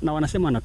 Na wanasema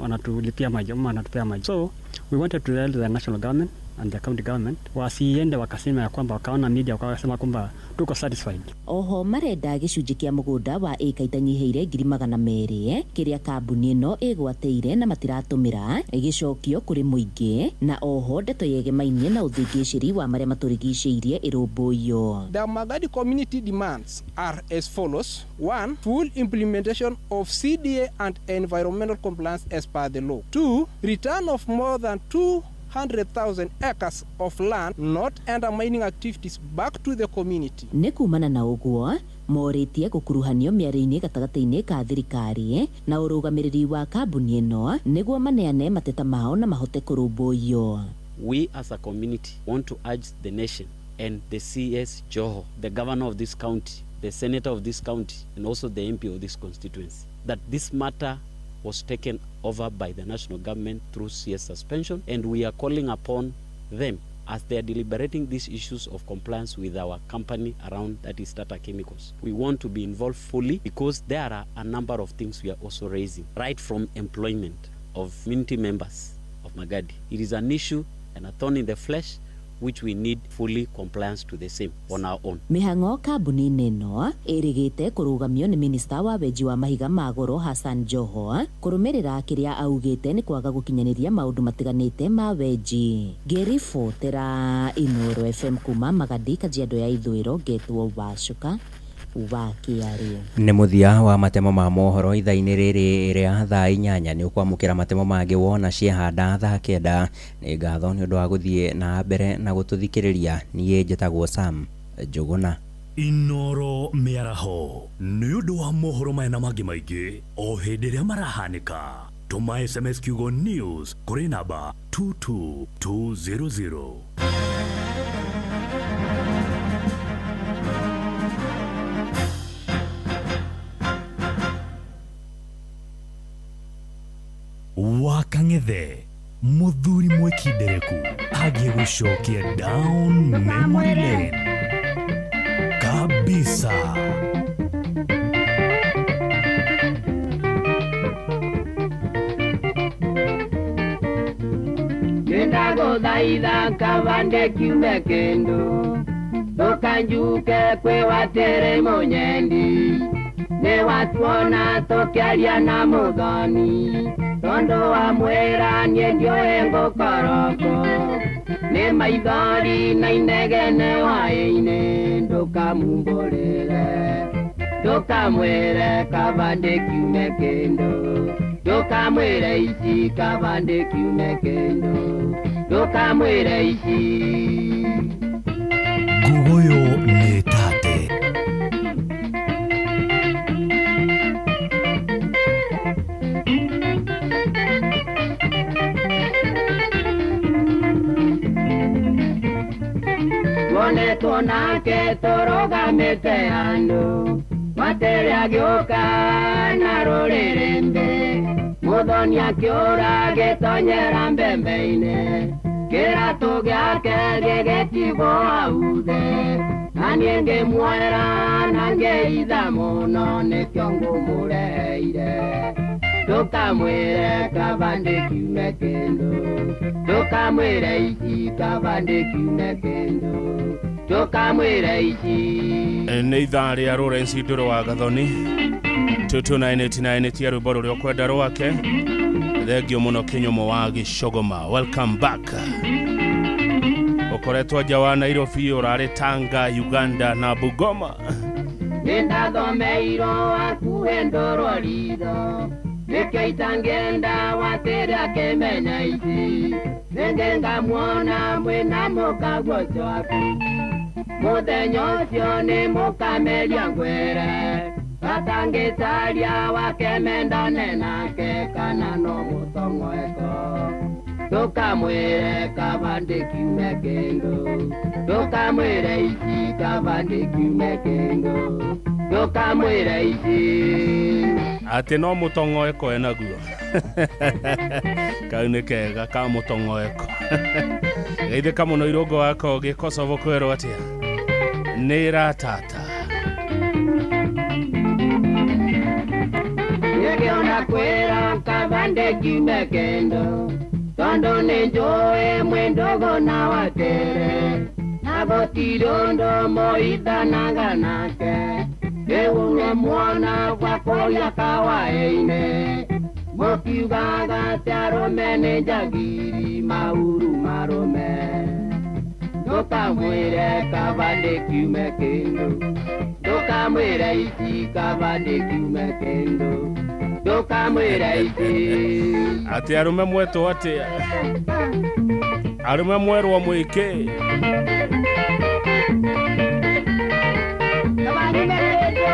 wanatulipia maji ama wanatupea maji. So we wanted to tell the national government and the county government wasiende wakasema ya kwamba wakaona media wakasema kwamba tuko satisfied. Oho marenda gĩcunjĩ kĩa mũgũnda wa ĩka itanyihĩire 200,000 kĩrĩa kambuni ĩno ĩgwatĩire na matiratũmĩra gĩcokio kũrĩ mũingĩ, na oho ndeto yegemainie na ũthingĩcĩri wa marĩa matũrigicĩirie ĩrũmbũiyo. The Magadi community demands are as follows. 1. Full implementation of CDA and environmental compliance as per the law. 2. Return of more than 200,000 acres of land not under mining activities back to the community. Nĩ kumana na ũguo morĩtie gũkuruhanio mĩario-inĩ gatagatĩ-inĩ ka thirikari na ũrũgamĩrĩri wa kambuni ĩno nĩguo maneane mateta mao na mahote kũrũmbũiyo. We as a community want to urge the nation and the CS Joho, the governor of this county, the senator of this county, and also the MP of this constituency, that this matter was taken over by the national government through CS suspension, and we are calling upon them as they are deliberating these issues of compliance with our company around, that is Tata Chemicals. We want to be involved fully because there are a number of things we are also raising, right from employment of community members of Magadi. It is an issue and a thorn in the flesh which we need fully compliance to the same on our own. Mĩhang'o kambuni-inĩ ĩno ĩrĩgĩte kũrũgamio nĩ minista wa wenji wa mahiga ma goro Hassan Joho kũrũmĩrĩra kĩrĩa augĩte nĩ kwaga gũkinyanĩria maũndũ matiganĩte ma wenji. Ngĩribotera Inooro FM kuma Magadi, Kajiado ya Ithũĩro, ngetwo Wacuka wa Kĩarĩ. Nĩ mũthia wa matemo ma mohoro ithaa-inĩ rĩrĩ rĩa thaa 8. Nĩ ũkwamũkĩra matemo mangĩ wona ciehanda thaa 9. Nĩ ngatho nĩ ũndũ wa gũthiĩ na mbere na gũtũthikĩrĩria. Niĩ njĩtagwo Sam Njũgũna. Inooro mĩaraho nĩ ũndũ wa mohoro maya na mangĩ maingĩ o hĩndĩ ĩrĩa marahanĩka. Tũma SMS kiugo news kũrĩ namba 22200. Wakang'ethe mũthuri mwĩkindereku agĩgũcokia down memory lane kabisa. Nĩndagũthaitha kavande kiume kĩndũ ndũkanjuke kwĩ watĩrĩ mũnyendi nĩ watuona tũkĩaria na mũthoni tondu wa mwĩra niĩ ndiũĩ ngũkoroko nĩ maithori na inegene hwaĩ-inĩ ndũkamumbũrĩre ndũkamwĩre kaba ndĩkiume kĩndũ ndũkamwĩre ici kaba ndĩkiume kĩndũ ndũkamwĩre ici. Nguguyo nĩ tate. Tuonetwo nake tũrũgamĩte handũ matĩrĩ agĩũka na rũrĩrĩmbĩ mũthoni akĩũra gĩtonyera mbembe-inĩ kĩratũ gĩake gĩgĩtigwo hau thĩ na niĩ ngĩmuoera na ngĩitha mũno nĩkĩo ngũmũreheire ndũkamwĩre kaba ndĩkiume kĩndũ ndũkamwĩre ici kaba ndĩkiume kĩndũ ndũkamwĩre ici. Nĩ ithaa rĩa Lawrence Ndũrũ wa Gathoni 22989 tia rwĩmbo rũrĩa ũkwenda rwake. Thengio mũno Kĩnyũmũ wa Gĩcogoma, welcome back. Ũkoretwo nja wa Nairobi, ũrarĩ Tanga, Uganda na Bungoma. Nĩndathomeirwo hakuhĩ ndũrwo ritho nĩkĩo itangĩenda watĩrĩ akĩmenya ici rĩngĩ ngamuona mwĩna mũkaguo ũcio waku mũthenya ũcio nĩ mũkameria ngwĩre atangĩcaria wake mendane nake kana no mũtong'oeko ndũkamwĩre kaba ndĩkiume kĩndũ ndũkamwĩre ici kaba ndĩkiume kĩndũ ndũkamwĩre ici. Atĩ no mũtong'oeko enaguo. Kau nĩ kega ka mũtong'oeko. Geithĩka mũno irũngo wako gĩkocobo kwerwo atĩa nĩ ĩratata. Nĩkĩo ndakwĩra kaba ndĩkiume kĩndũ tondũ nĩnjũĩ mwĩ ndũgũ na wakĩrĩ na gũtirĩ ũndũ mũithanaga nake rĩu nĩmuona gwa kũrĩa kawaĩ-inĩ mũkiugaga atĩ arũme nĩ njagiri mauru marũme ndũkamwĩre kaba ndĩkiume kĩndũ ndũkamwĩre ici kaba ndĩkiume kĩndũ ndũkamwĩre ici. Atĩ arũme mwetwo atĩa? Arũme mwerwo mwĩkĩ? Kaba nyume kĩndũ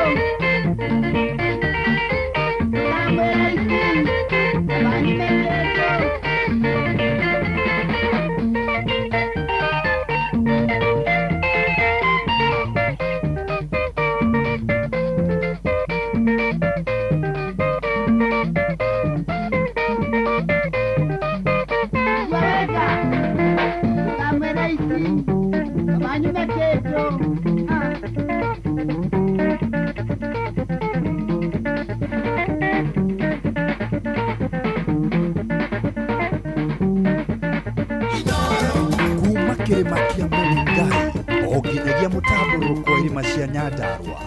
ndũkamwĩre ici kaba nyume kĩndũ. Kuma kĩrĩma kĩa Menengai o nginyagia mũtambũrũko wa irĩma cia Nyandarua,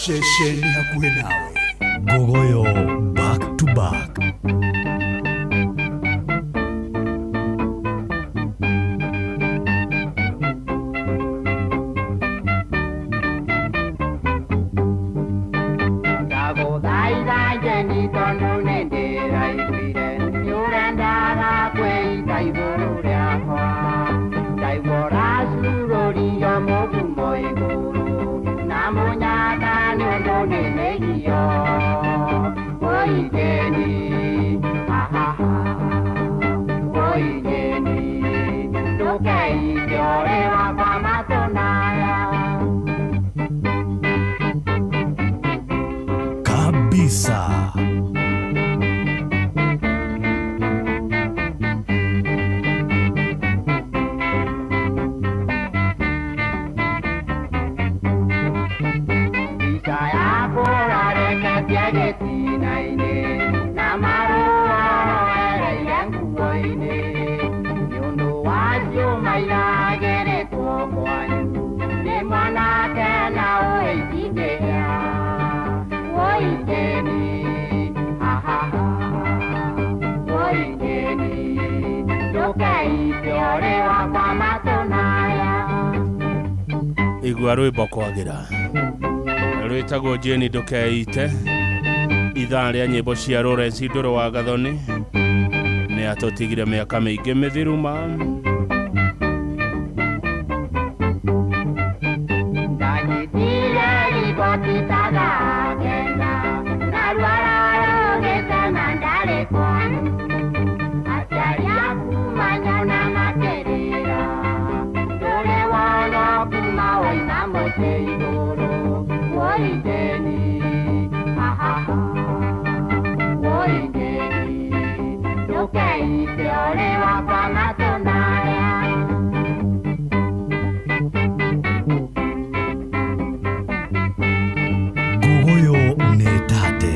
ceceni hakuhĩ nawe. Ngogoyo back to back. Ndagũthaitha Jeni tondũ nĩndĩraiguire nĩũrendaga kwĩita igũrũ rĩakwa ndaigua ũracurũrio mũgumo igũrũ na mũnyaka nĩũndũ nĩ mĩgio wũi Jeni ahaha wũi Jeni ndũkeite ũrĩ wakwa matũ-naya. Kabisa. Mbica yaku ũrareketie gĩtina-inĩ na marũa ũroereire nguo-inĩ nĩ ũndũ wa ciũma iragĩrĩtwo kwanyu nĩ mwanake na ũĩ itingĩhĩa wũi Jeni ahaha wũi Jeni ndũkeite ũrĩ wakwa matũ-naya. Igua rwĩmbo kwagĩra rwĩtagwo Jeni ndũkeite, ithaa rĩa nyĩmbo cia Lawrence Ndũrũ wa Gathoni nĩ atũtigire mĩaka mĩingĩ mĩthiru ma. Ndanyitire riboti ta thaa kenda na rwara rũgĩtema ndarĩ kwanyu aciari aku manyona makĩrĩra ndũrĩ wona kuma woima mũciĩ igũrũ wũi Jeni ahaha wũi Jeni ndũkeite ũrĩ wakwa matũ-naya. Ngogoyo nĩ tate.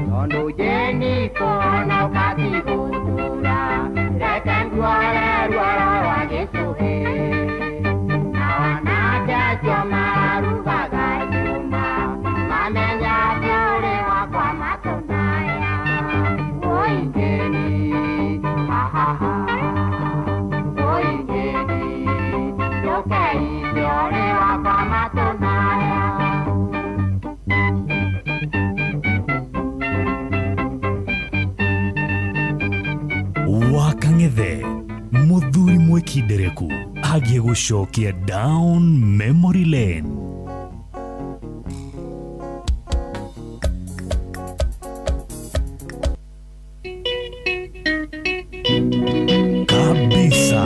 Tondũ Jeni kũhonoka ti gũtũra reke nguore ruoro rwa gĩcũhĩ na anake acio mararugaga cuma mamenya atĩ ũrĩ wakwa matũ-naya wũi Jeni ahaha wũi Jeni ndũkeite ũrĩ wakwa matũ-naya. Wakang'ethe mũthuri mwĩkindereku agiĩ gũcokia down memory lane. Kabisa.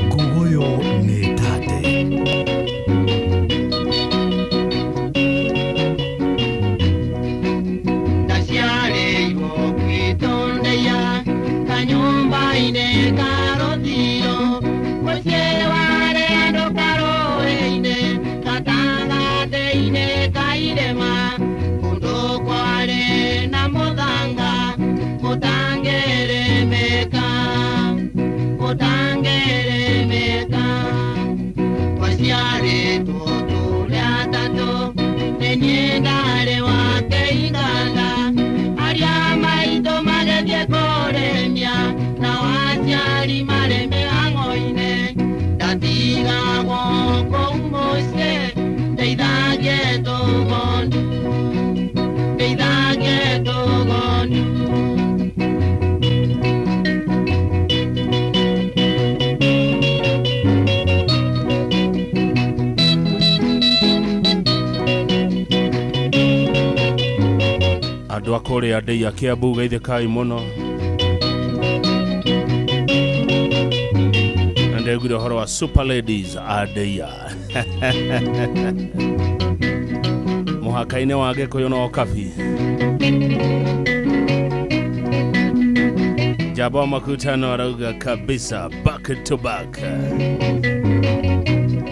Ngogoyo nĩ tate. irĩma kũndũ kwarĩ na mũthanga gũtangĩrĩmĩka gũtangĩrĩmĩka twaciarĩtwo tũrĩ atatũ nĩ niĩ ndarĩ wa kĩigana arĩa maitũ magĩthiĩ kũrĩmia nao aciari marĩ mĩhang'o-inĩ ndatigagwo kũu mũciĩ ndeithagie tũgondu ndeithagie tũgondu. Andũ a kũrĩa ndĩia Kiambu geithĩkai mũno na ndegwire ũhoro wa super ladies a ndĩia mũhaka-inĩ wa Gĩkũyũ na Ũkabi. Njamba wa makutano arauga kabisa back to back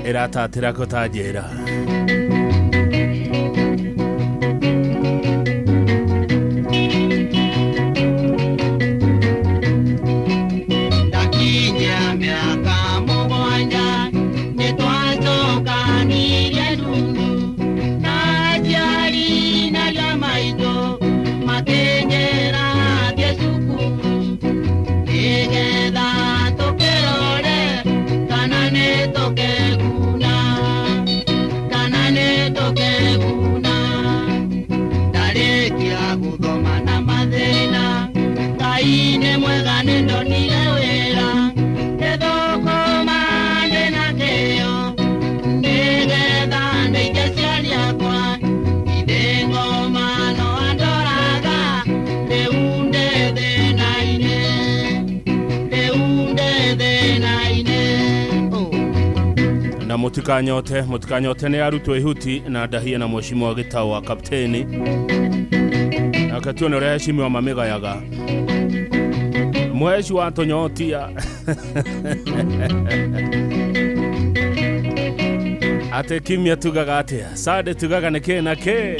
ĩratatĩra kũtanjĩra. Ndakinyia mĩaka mũgwanja nĩtwacokanirie ndundu na aciari na arĩa maitũ makĩnjĩra thiĩ cukuru nĩgetha tũkĩrore kana nĩtũkĩguna kana nĩtũkĩguna. Ndarĩkia gũthoma na mathĩna Ngai nĩ mwega nĩndonire wĩra ndĩthũkũma ndĩna kĩyo nĩgetha ndeithie aciari akwa ithe ngoma no andoraga rĩu ndĩ thĩna-inĩ rĩu ndĩ thĩna-inĩ. Oh. Na mũtikanyote mũtikanyote nĩ arutwo ihuti na ndahie na mheshimiwa Gĩtaũ wa kapteni nake tuone ũrĩa heshimiwa mamĩgayaga mweshi wa tũnyotia atĩ kimia tugaga atĩa sande tugaga nĩ kĩ na kĩ.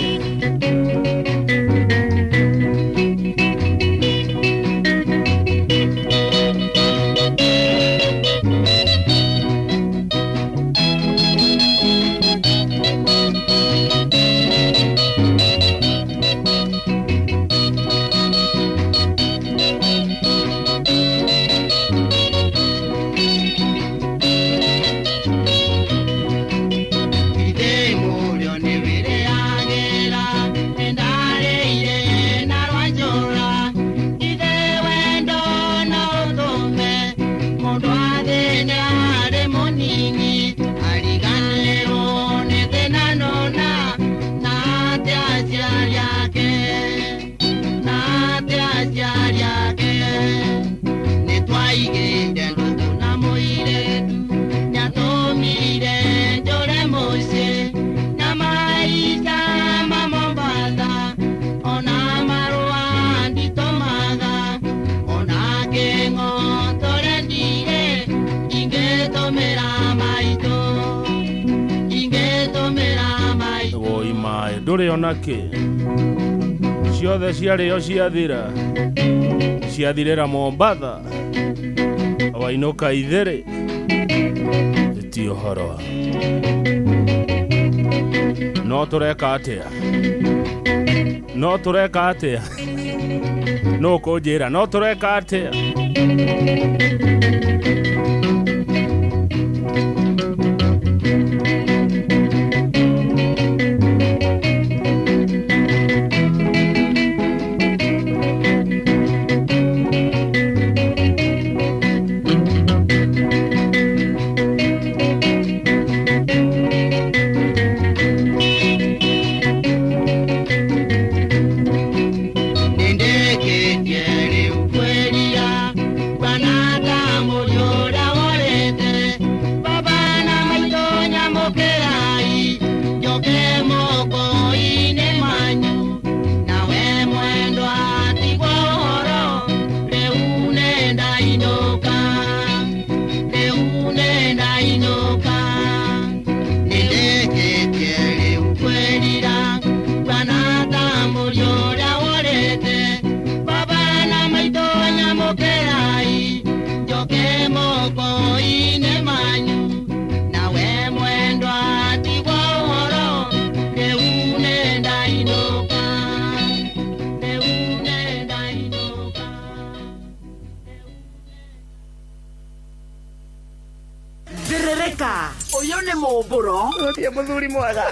Ithe mũrĩo nĩ wĩrĩagĩra nĩndarĩire na rwanjũra ithe wendo no ũtũme mũndũ athĩne arĩ mũnini ariganĩrwo nĩ thĩna nona na ate aciari ake na ate aciari ake. Nĩtwaigĩte ndũgũ na mũirĩtu nĩatũmire njũre mũciĩ na maica ma Mombasa ona marũa nditũmaga ona kĩng'otore ndirĩ ingĩtũmĩra maitũ ingĩtũmĩra maitũ. Woi maĩ ndũrĩ ona kĩ ciothe ciarĩo ciathira ciathirĩra Mombatha wainũka ithĩrĩ ti ũhoro no tũreka atĩa no tũreka atĩa no kũnjĩra no tũreka atĩa. Nĩndĩkĩtie rĩu kwĩrira kuona ta Mũhũro. Gũtirĩ mũthuri mwega.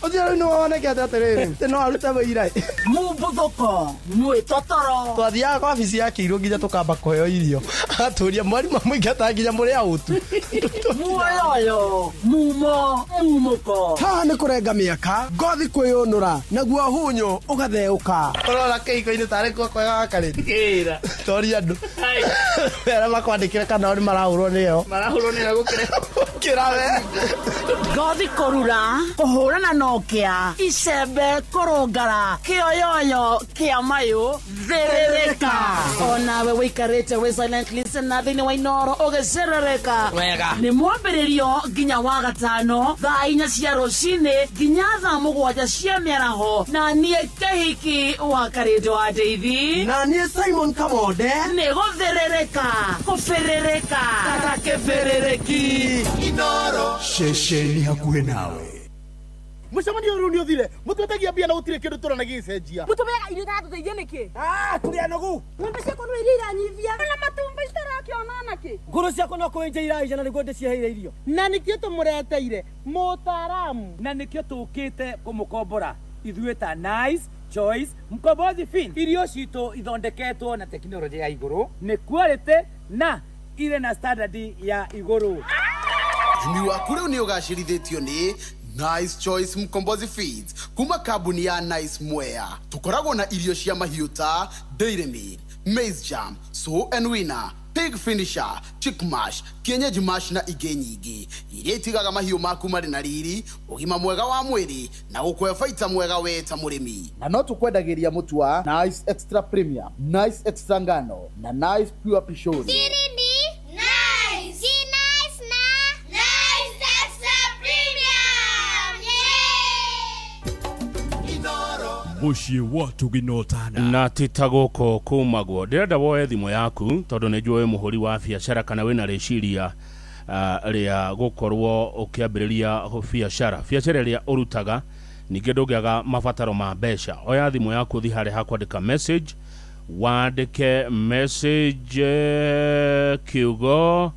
Ũcio rĩu nĩ wonekete atĩrĩrĩ, atĩ no arute wĩira. Mumbuthũko. Mwĩtotoro. Twathiaga kwa wabici ya kĩirũ nginya tũkamba kũheo irio. Agatũria mwarimũ amũingataga nginya mũrĩ aũtu. Muoyoyo. Mumo. Mumũko. Haha nĩ kũrenga mĩaka, ngothi kwĩyũnũra, naguo hunyũ ũgatheũka. Ũrona kĩhiko-inĩ tarĩ kuo kwega gakarĩ. Toria andũ. Arĩa makwandĩkĩre kana o nĩ marahũrwo nĩyo. Marahũrwo nĩyo gũkĩra. Gũkĩra we. Ngothi kũrura, kũhũrana na ũkĩa, icembe kũrũngara, kĩoyoyo kĩa mayũ, thĩrĩrĩka. Onawe wĩikarĩte wĩ silent listener thĩinĩ wa Inooro ũgĩcerereka. Wega. Nĩ mwambĩrĩrio nginya wa gatano thaa inya cia rũcinĩ nginya thaa mũgwanja cia mĩaraho na niĩ Kĩhiki wa Karĩndũ wa Ndeithi. Na niĩ Simon Kamonde. Nĩ gũthĩrĩrĩka, kũbĩrĩrĩka ta kĩbĩrĩrĩki. Inooro. Ceceni hakuhĩ nawe. Mũcemanio ũyũ nĩ ũthire. Mũtwĩtagia mbia na gũtirĩ kĩndũ tũrona gĩgĩcenjia. Mũtũmeaga irio itaratũteithia nĩkĩ? Ah, tũrĩ anogu. Ng'ombe ciakwa no iria iranyivia. Na matumbĩ citarakĩona nakĩ? Ngũrũ ciakwa no kũenja iraenja na nĩguo ndĩciheire irio. Na nĩkĩo tũmũreteire mũtaaramu. Na nĩkĩo tũkĩte kũmũkombora ithuĩ ta Nice Choice Mkombozi Feed. Irio citũ ithondeketwo na tekinoronjĩ ya igũrũ, nĩ quality na irĩ na standard ya igũrũ. Ũrĩmi waku rĩu nĩ ũgacĩrithĩtio nĩ Nice Choice Mkombozi Feeds kuma kambuni ya Nice Mwea. Tũkoragwo na irio cia mahiũ ta Dairy Meal, Maize Jam, Sow and Winner, Pig Finisher, Chick Mash, Kienyeji Mash na ingĩ nyingĩ iria itigaga mahiũ maku marĩ na riri, ũgima mwega wa mwĩrĩ na gũkũhe baita mwega we ta mũrĩmi. Na no tũkwendagĩria mũtu wa Nice Extra Premium, Nice Extra Ngano na Nice Pure Pishori. Siri ni nice. Si nice na nice extra premium. Yeah. Mũciĩ wa Tũginotana. Na ti ta gũkũ kumagwo. Ndĩrenda woe thimũ yaku tondũ nĩ njũĩ mũhũri wa biacara kana wĩna rĩciria rĩa gũkorwo ũkĩambĩrĩria biacara. Biacara ĩrĩa ũrutaga ningĩ ndũngĩaga mabataro ma mbeca. Oya thimũ yaku ũthiĩ harĩa ha kwandĩka message, wandĩke message kiugo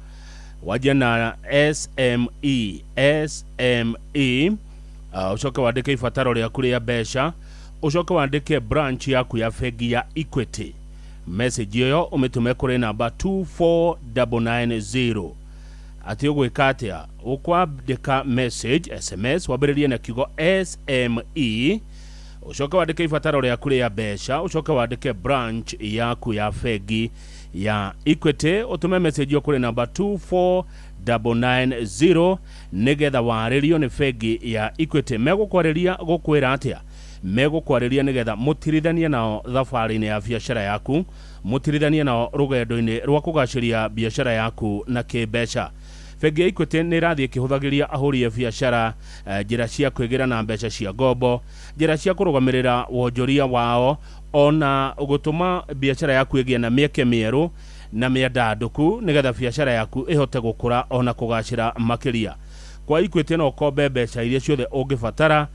wanjie na SME, SME, ũcoke wandĩke ibataro rĩaku rĩa mbeca, ũcoke wandĩke branch yaku ya bengi ya Equity. Message ĩyo ũmĩtũme kũrĩ namba 24990. Atĩ ũgwĩka atĩa? Ũkwandĩka message SMS wambĩrĩrie na kiugo SME, ũcoke wandĩke ibataro rĩaku rĩa mbeca, ũcoke wandĩke branch yaku ya bengi ya Equity, ũtũme message ĩyo kũrĩ namba 24990 nĩgetha warĩrio nĩ bengi ya Equity. Megũkwarĩria gũkwĩra atĩa? Megũkwarĩria nĩgetha mũtirithanie nao thabarĩ-inĩ ya biacara yaku, mũtirithanie nao rũgendo-inĩ rwa kũgacĩria biacara yaku na kĩmbeca. Bengi ya Equity nĩ ĩrathiĩ ĩkĩhũthagĩria ahũri a biacara njĩra cia kwĩgĩra na mbeca cia ngombo, njĩra cia kũrũgamĩrĩra wonjoria wao, ona gũtũma biacara yaku ĩgĩe na mĩeke mĩerũ na mĩandandũku nĩgetha biacara yaku ĩhote gũkũra ona kũgacĩra makĩria. Kwa Equity no ũkombe mbeca iria ciothe ũngĩbatara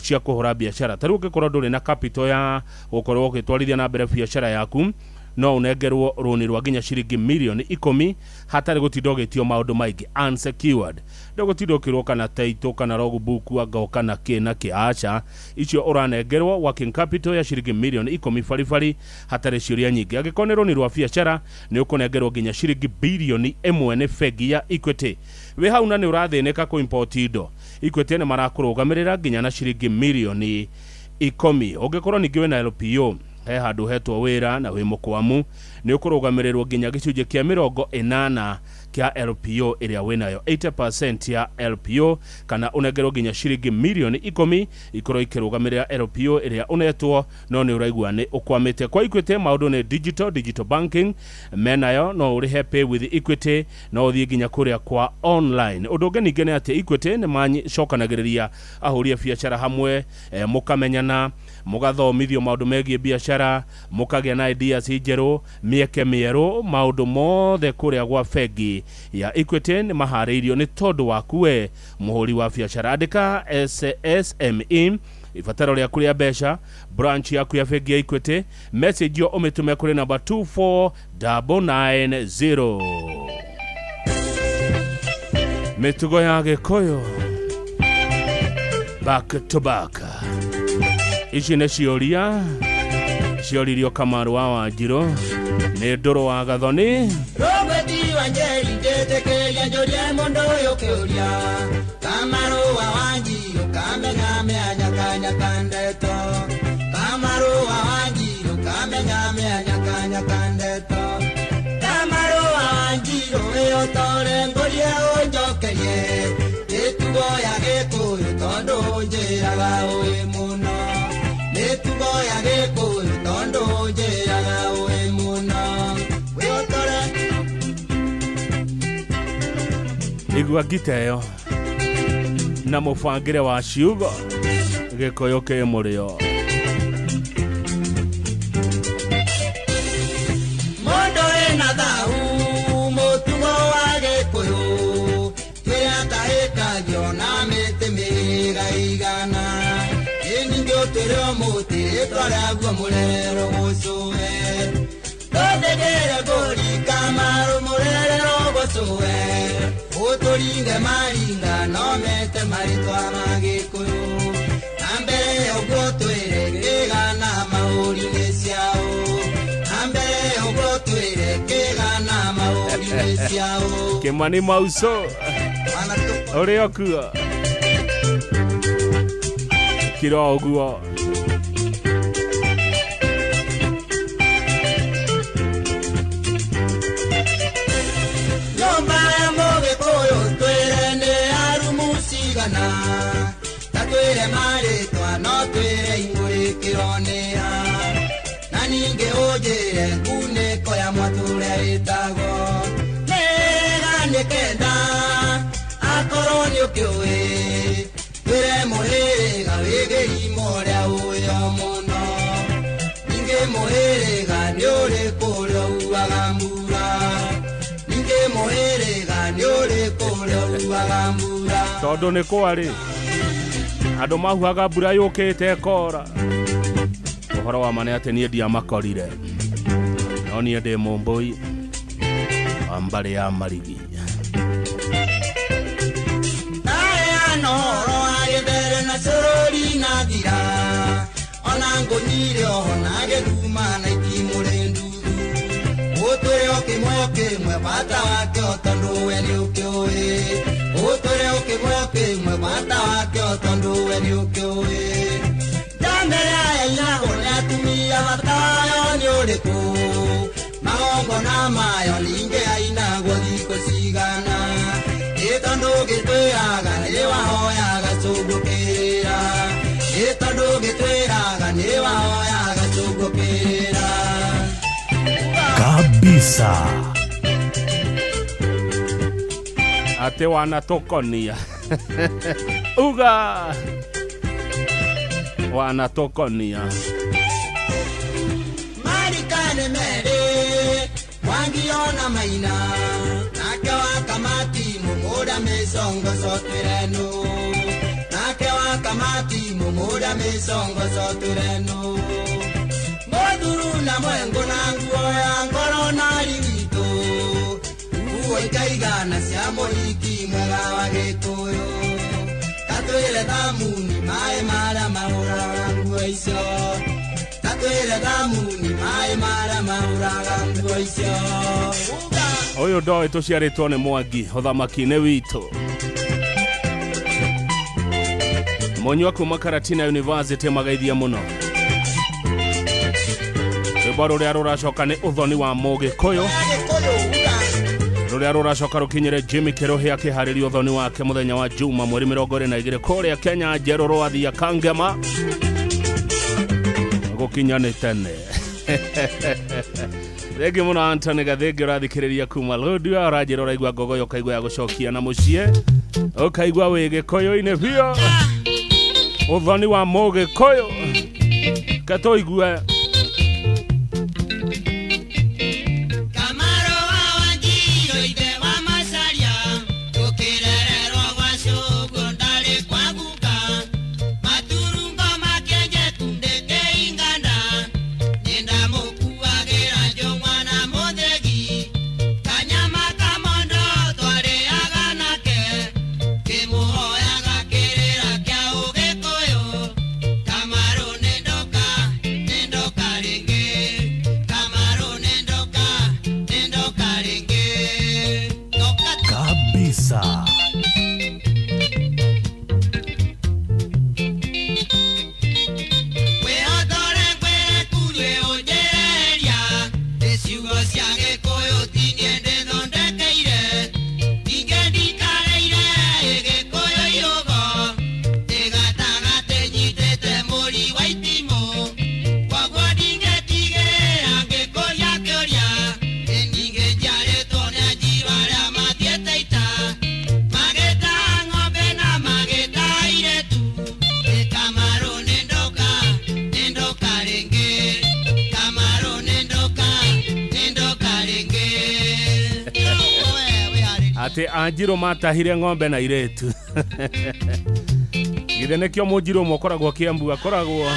cia kũhũra biacara. Ta rĩu ũngĩkorwo ndũrĩ na capital ya gũkorwo ũgĩtwarithia na mbere biacara yaku, no ũnengerwo rũni rwa nginya ciringi mirioni ikũmi hatarĩ gũtinda ũgĩtio maũndũ maingĩ, unsecured. Ndũgũtinda ũkĩrwo kana title kana logbook anga kana kĩ na kĩ, aca. Icio ũranengerwo working capital ya ciringi mirioni ikũmi baribari hatarĩ ciũria nyingĩ. Angĩkorwo nĩ rũni rwa biacara nĩ ũkũnengerwo nginya ciringi birioni ĩmwe nĩ bengi ya Equity. Wĩ hau na nĩ ũrathĩnĩka kũ import indo, Equity nĩ marakũrũgamĩrĩra nginya na ciringi mirioni ikũmi. Ũngĩkorwo ningĩ wĩna LPO, he handũ hetwo wĩra na wĩ mũkwamu, nĩ ũkũrũgamĩrĩrwo nginya gĩcunjĩ kĩa mĩrongo ĩnana kĩa LPO ĩrĩa wĩnayo, 80% ya LPO, kana ũnengerwo nginya ciringi mirioni ikũmi ikorwo ikĩrũgamĩrĩra LPO ĩrĩa ũnetwo, no nĩ ũraigua nĩ ũkwamĩte. Kwa Equity maũndũ nĩ digital banking menayo, no ũrĩhe pay with Equity, no ũthiĩ nginya kũrĩa kwa online. Ũndũ ũngĩ ningĩ nĩ atĩ Equity nĩ macokanagĩrĩria ahũri a biacara hamwe, mũkamenyana, mũgathomithio maũndũ megiĩ biacara, mũkagĩa na ideas njerũ, mĩeke mĩerũ, maũndũ mothe kũrĩa gwa bengi ya Equity nĩ maharĩirio nĩ tondũ waku we mũhũri wa biacara. Andĩka SME ibataro rĩaku rĩa mbeca, branch yaku ya bengi ya Equity, message ĩyo ũmĩtũme kũrĩ namba 24990. Mĩtugo ya Gĩkũyũ. Back to back. Ici nĩ ciũria cioririo Kamaru wa Wanjirũ nĩ Ndũrũ wa Gathoni. Robert Wanjeri ndetekeria njoria mondo ũyũ kĩũria Kamaru wa Wanjirũ kamenya mĩanyakanyaka ndeto Kamaru wa Wanjirũ kamenya mĩanyakanyaka ndeto Kamaru wa Wanjirũ wĩyotore ngũrie ũnjokerie Mĩtugo ya Gĩkũyũ tondũ njĩraga ũĩ mũno Mĩtugo ya Gĩkũyũ tondũ njĩraga ũĩ mũno Wĩyotore. Igua ngita ĩyo na mũbangĩre wa ciugo Gĩkũyũ kĩ mũrĩo. Mũndũ wĩna thau mũtugo wa Gĩkũyũ twĩre atahĩkagio na mĩtĩ mĩrĩga igana ĩ ningĩ ũtwĩre o mũtĩ rĩtwa rĩaguo mũrerero gũcũe tũthĩgĩre ngũri Kamaru mũrerero gũcũe ũtũringe maringa no mete marĩtwa ma Gĩkũyũ na mbere ũguo twĩre kĩgana mahũri-inĩ ciao na mbere ũguo twĩre kĩgana mahũri-inĩ ciao. Kĩmani Mauso ũrĩ o kuo kiro ũguo. Nyũmba ya Mũgĩkũyũ twĩre nĩ arumu cigana ta twĩre marĩtwa no twĩre ingũrĩkĩro nĩa na ningĩ ũnjĩre ngunĩko ya mwatũrĩa ĩtagwo nĩga nĩ kenda akorwo nĩ ũkĩũĩ twĩre mũhĩrĩga wĩ gĩrimo ũrĩa ũĩ o mũno ningĩ mũhĩrĩga nĩ ũrĩkũ ũrĩa uaga mbura ningĩ mũhĩrĩga nĩ ũrĩkũ ũrĩa uaga mbura. Tondũ nĩ kwarĩ andũ mahuhaga mbura yũkĩte ĩkora. Ũhoro wa ma nĩ atĩ niĩ ndiamakorire no niĩ ndĩ Mũmbũi wa mbarĩ ya Marigi. Ndaheana ũhoro wa gĩthere na cũrũri na thira ona ngũnyire oho na gĩthuma na itimũ rĩ nduthu ũtwĩre o kĩmwe o kĩmwe bata wakĩo tondũ we nĩ ũkĩũĩ ũtwĩre o kĩmwe o kĩmwe bata wakĩo tondũ we nĩ ũkĩũĩ. Njambere yainagwo nĩ atumia bata wayo nĩ ũrĩkũ magongona mayo ningĩ ainagwo thikũ cigana ĩ tondũ gĩtwĩraga nĩ wahoyaga cũngũ kĩrĩra ĩ tondũ gĩtwĩraga nĩ wahoyaga cũngũ kĩrĩra. Kabisa. Atĩ wanatũkonia uga wanatũkonia. Marikane merĩ Mwangi ona Maina nake wa kamati mũmũra mĩcongoco twĩrenu nake wa kamati mũmũra mĩcongoco twĩrenu mũthuru na mwengo na nguo ya ngoro na riwitũ nguo ikaigana cia mũhiki mwega wa Gĩkũyũ tatwĩre thamuni maĩ marĩa mahũraga nguo icio tatwĩre thamuni maĩ marĩa mahũraga nguo icio. Ũyũ ndoĩ tũciarĩtwo nĩ Mwangi ũthamaki-inĩ witũ. Mũnyua kuma Karatina University magaithia mũno. Rwĩmbo rũrĩa rũracoka nĩ ũthoni wa Mũgĩkũyũ rũrĩa rũracoka rũkinyĩre Jimmy Kĩrũhĩ akĩharĩria ũthoni wake mũthenya wa Juma mweri 22 kũrĩa Kenya njerũ rwathia Kangema gũkinya nĩ tene. Thengi mũno Anthony Gathĩngĩ ũrathikĩrĩria kuma Lodwar ũranjĩra ũraigua ngogoyo ũkaigua ya gũcokia na mũciĩ ũkaigua wĩ Gĩkũyũ-inĩ biũ ũthoni wa Mũgĩkũyũ ketũigue. Kamaru wa Wanjirũ ithe wa Macharia tũkĩrererwo gwa cũgũ ndarĩ kwa guka maturungo makĩenje tundĩke inganda nĩndamũkuagĩra njũng'wa na mũthĩgi kanyama kamondo twarĩaga nake kĩmũhoyaga kĩrĩra kĩa Ũgĩkũyũ. Atĩ anjirũ matahire ng'ombe na irĩtu. Githĩ nĩkĩo mũnjirũ ũmwe ũkoragwo Kĩambu akoragwo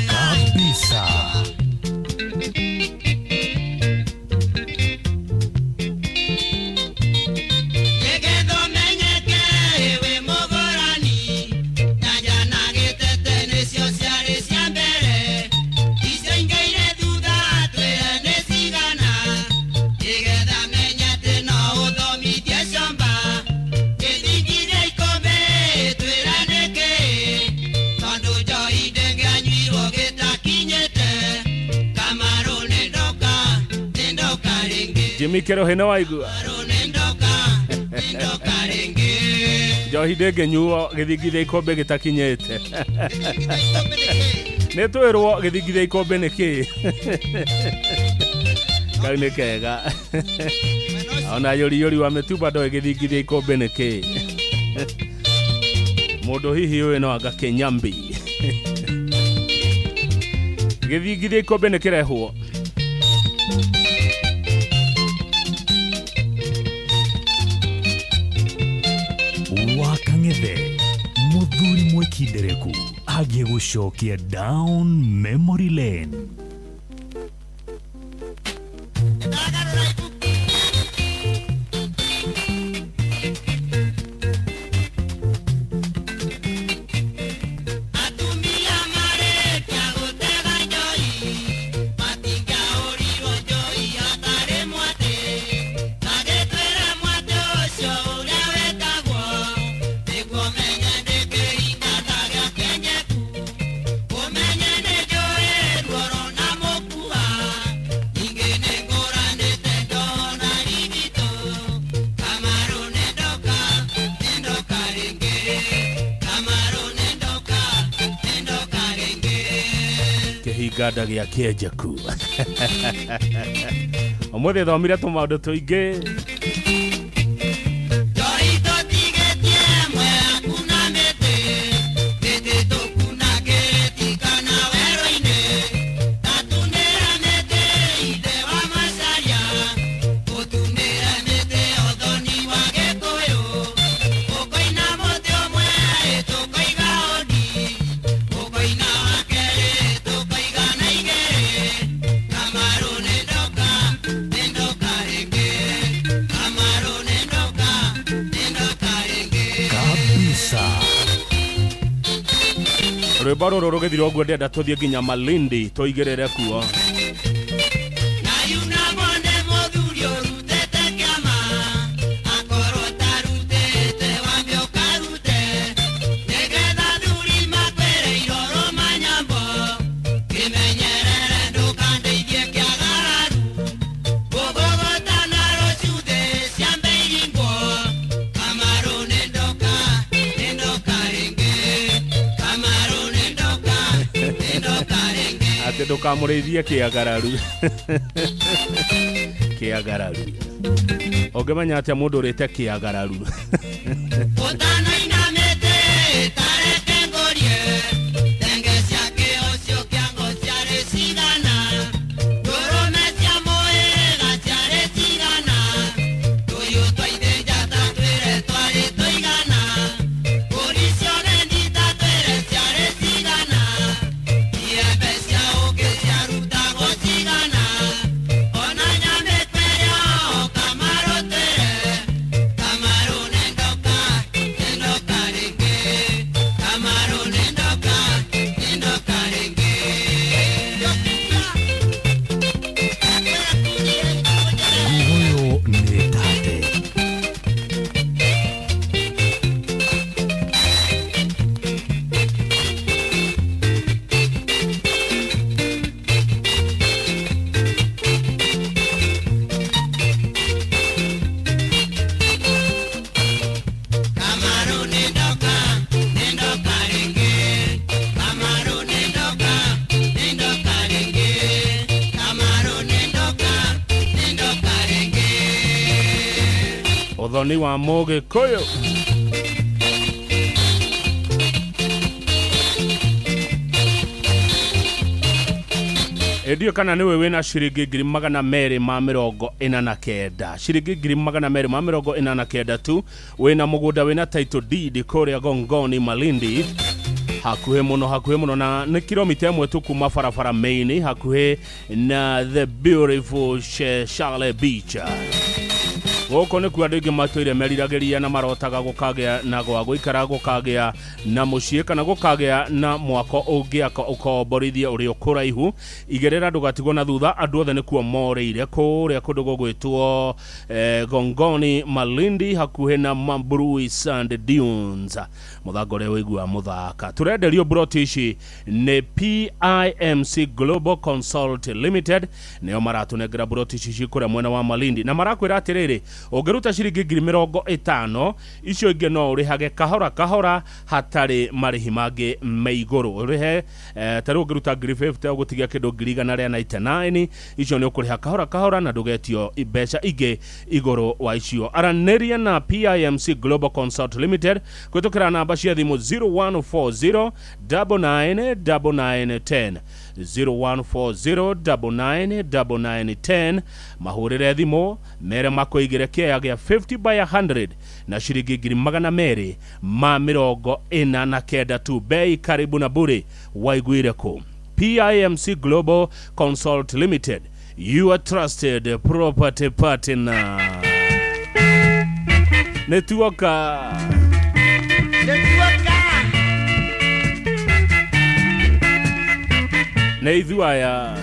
Kabisa. Jimmy Kerohe nĩ waigua njohi ndĩngĩnyuo gĩthingithia ikombe gĩtakinyĩte. Nĩ twĩrwo gĩthingithia ikombe nĩ kĩĩ. Kau nĩ kega. Ona yũriyũri wa mĩtumba ndoĩ gĩthingithia ikombe nĩ kĩĩ. Mũndũ hihi ũyũ no anga kĩnyambi. Gĩthingithia ikombe nĩ kĩrehwo. Wakang'ethe muthuri mwikindereku agĩgũcokia down memory lane. Kĩhinganda gĩa kĩenjeku. Ũmũthĩ thomire tũmaũndũ tũingĩ. Kabisa. Rwĩmbo rũrũ rũgĩthira ũguo ndĩrenda tũthiĩ nginya Malindi tũigĩrĩre kuo. Atĩ ndũkamũrĩithie kĩagararu. Kĩagararu. Ũngĩmenya atĩa mũndũ ũrĩte kĩagararu? Thoni wa Mũgĩkũyũ. Ndio kana niwe wina ciringi 249, ciringi 249 tu wina mugunda wina title deed kuria Gongoni Malindi, hakuhi muno na ni kilomita 1 tu kuma barabara main, hakuhi na the beautiful Charles Beach. Gũkũ nĩkuo andũ aingĩ matũire meriragĩria na marotaga gũkagĩa na gwa gũikara, gũkagĩa na mũciĩ kana gũkagĩa na mwako ũngĩaka ũkomborithie ũrĩa ũkũraihu. Igĩrĩra ndũgatigwo na thutha, andũ othe nĩkuo morĩire kũrĩa kũndũ gũgwĩtwo Gongoni Malindi, hakuhĩ na Mambrui Sand Dunes. Mũthanga ũrĩa wĩigua mũthaka. Tũrenderio broti ici nĩ PIMC Global Consult Limited, nĩo maratũnengera broti ici ci kũrĩa mwena wa Malindi, na marakwĩra atĩrĩrĩ, ũngĩruta ciringi 50,000 icio ingĩ no ũrĩhage kahora kahora hatarĩ marĩhi mangĩ me igũrũ. Ũrĩhe ta rĩu ũngĩruta 50,000 ũgũtigia kĩndũ 199, icio nĩ ũkũrĩha kahora kahora na ndũgetio mbeca ingĩ igũrũ wa icio. Aranĩria na PIMC Global Consult Limited kũhĩtũkĩra namba cia thimũ 0140 99 99 10, 0140 99 99 10. Mahũrĩre thimũ mere makũigĩre kĩaya gĩa 50 by 100 na ciringi 249 tu, bei karibu na bure. Waiguire kũ? PIMC Global Consult Limited, your trusted property partner. Nĩtuoka nĩ ithuĩ aya.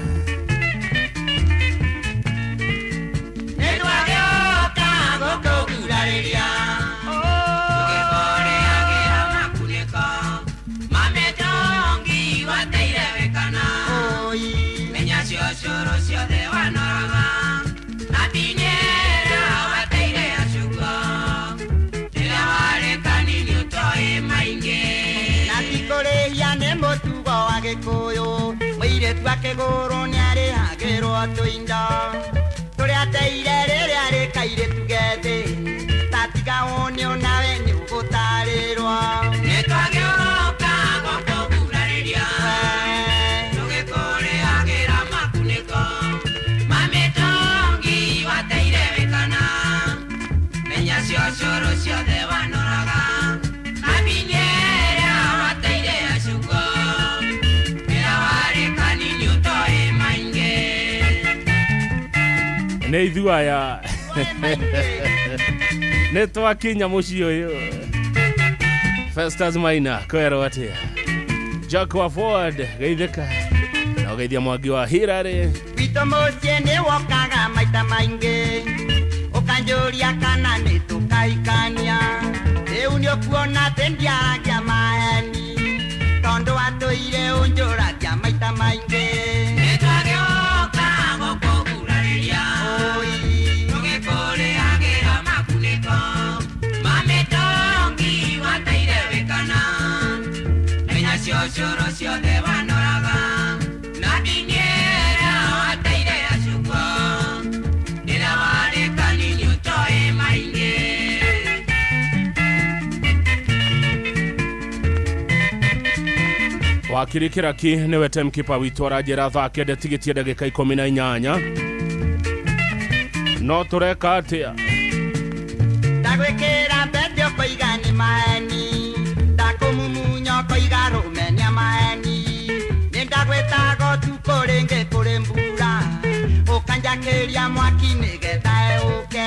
Mũirĩtu akĩgũrwo nĩarĩhagĩrwo tũindo tũrĩa ateire rĩrĩa arĩ kairĩtu gethĩ, tatiga wone onawe nĩũgũtarĩrwo. Nĩtwagĩũka gũkũgurarĩria tũgĩkũrĩhagĩra makunĩko mamĩtongi wateire wĩkana, menya cio cũrũ ciothe wanoraga na binyera wateire acugo. Nĩ ithuĩ aya nĩ twakinya mũciĩ ũyũ. Festus Maina kwerwo atĩa? Jack wa Ford geithĩka na ũgeithia Mwangi wa Hillary. Gwitũ mũciĩ nĩ wokaga maita maingĩ ũkanjũria kana nĩ tũkahikania, rĩu nĩ ũkuona atĩ ndiaragia maheni tondũ watũire ũnjũragia maita maingĩ. Nĩtwagĩũka gũkũgurarĩria tũgĩkũrĩhagĩra makunĩko mamĩtongi wateire wĩkana, menya cio cũrũ ciothe wanoraga na ndinyera wateire acugo rĩrĩa warĩ kanini ũtoĩ maingĩ. Wakiri Kĩraki nĩwe timekeeper witũ aranjĩra thaa kenda tigĩtie ndagĩka 18. No tũreka atĩa? Ndagwĩkĩra mbete ũkoiga nĩ maheni, ndakũmumunya ũkoiga rũme nĩ maheni, nĩ ndagwĩtaga ũtukũ rĩngĩ kũrĩ mbura ũkanjakĩria mwaki nĩgetha ũke.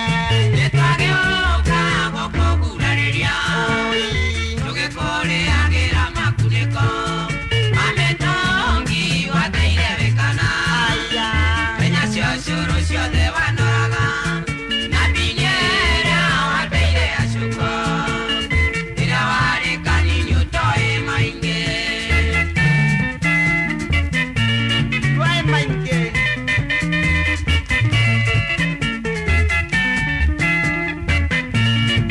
Nĩtwagĩũka gũkũgurarĩria tũgĩkũrĩhagĩra makunĩko mamĩtongi wateire wĩkana, menya cio cũrũ ciothe wanoraga na binyera wateire acuko rĩrĩa warĩ kanini ũtoĩ maingĩ. Twaĩ maingĩ.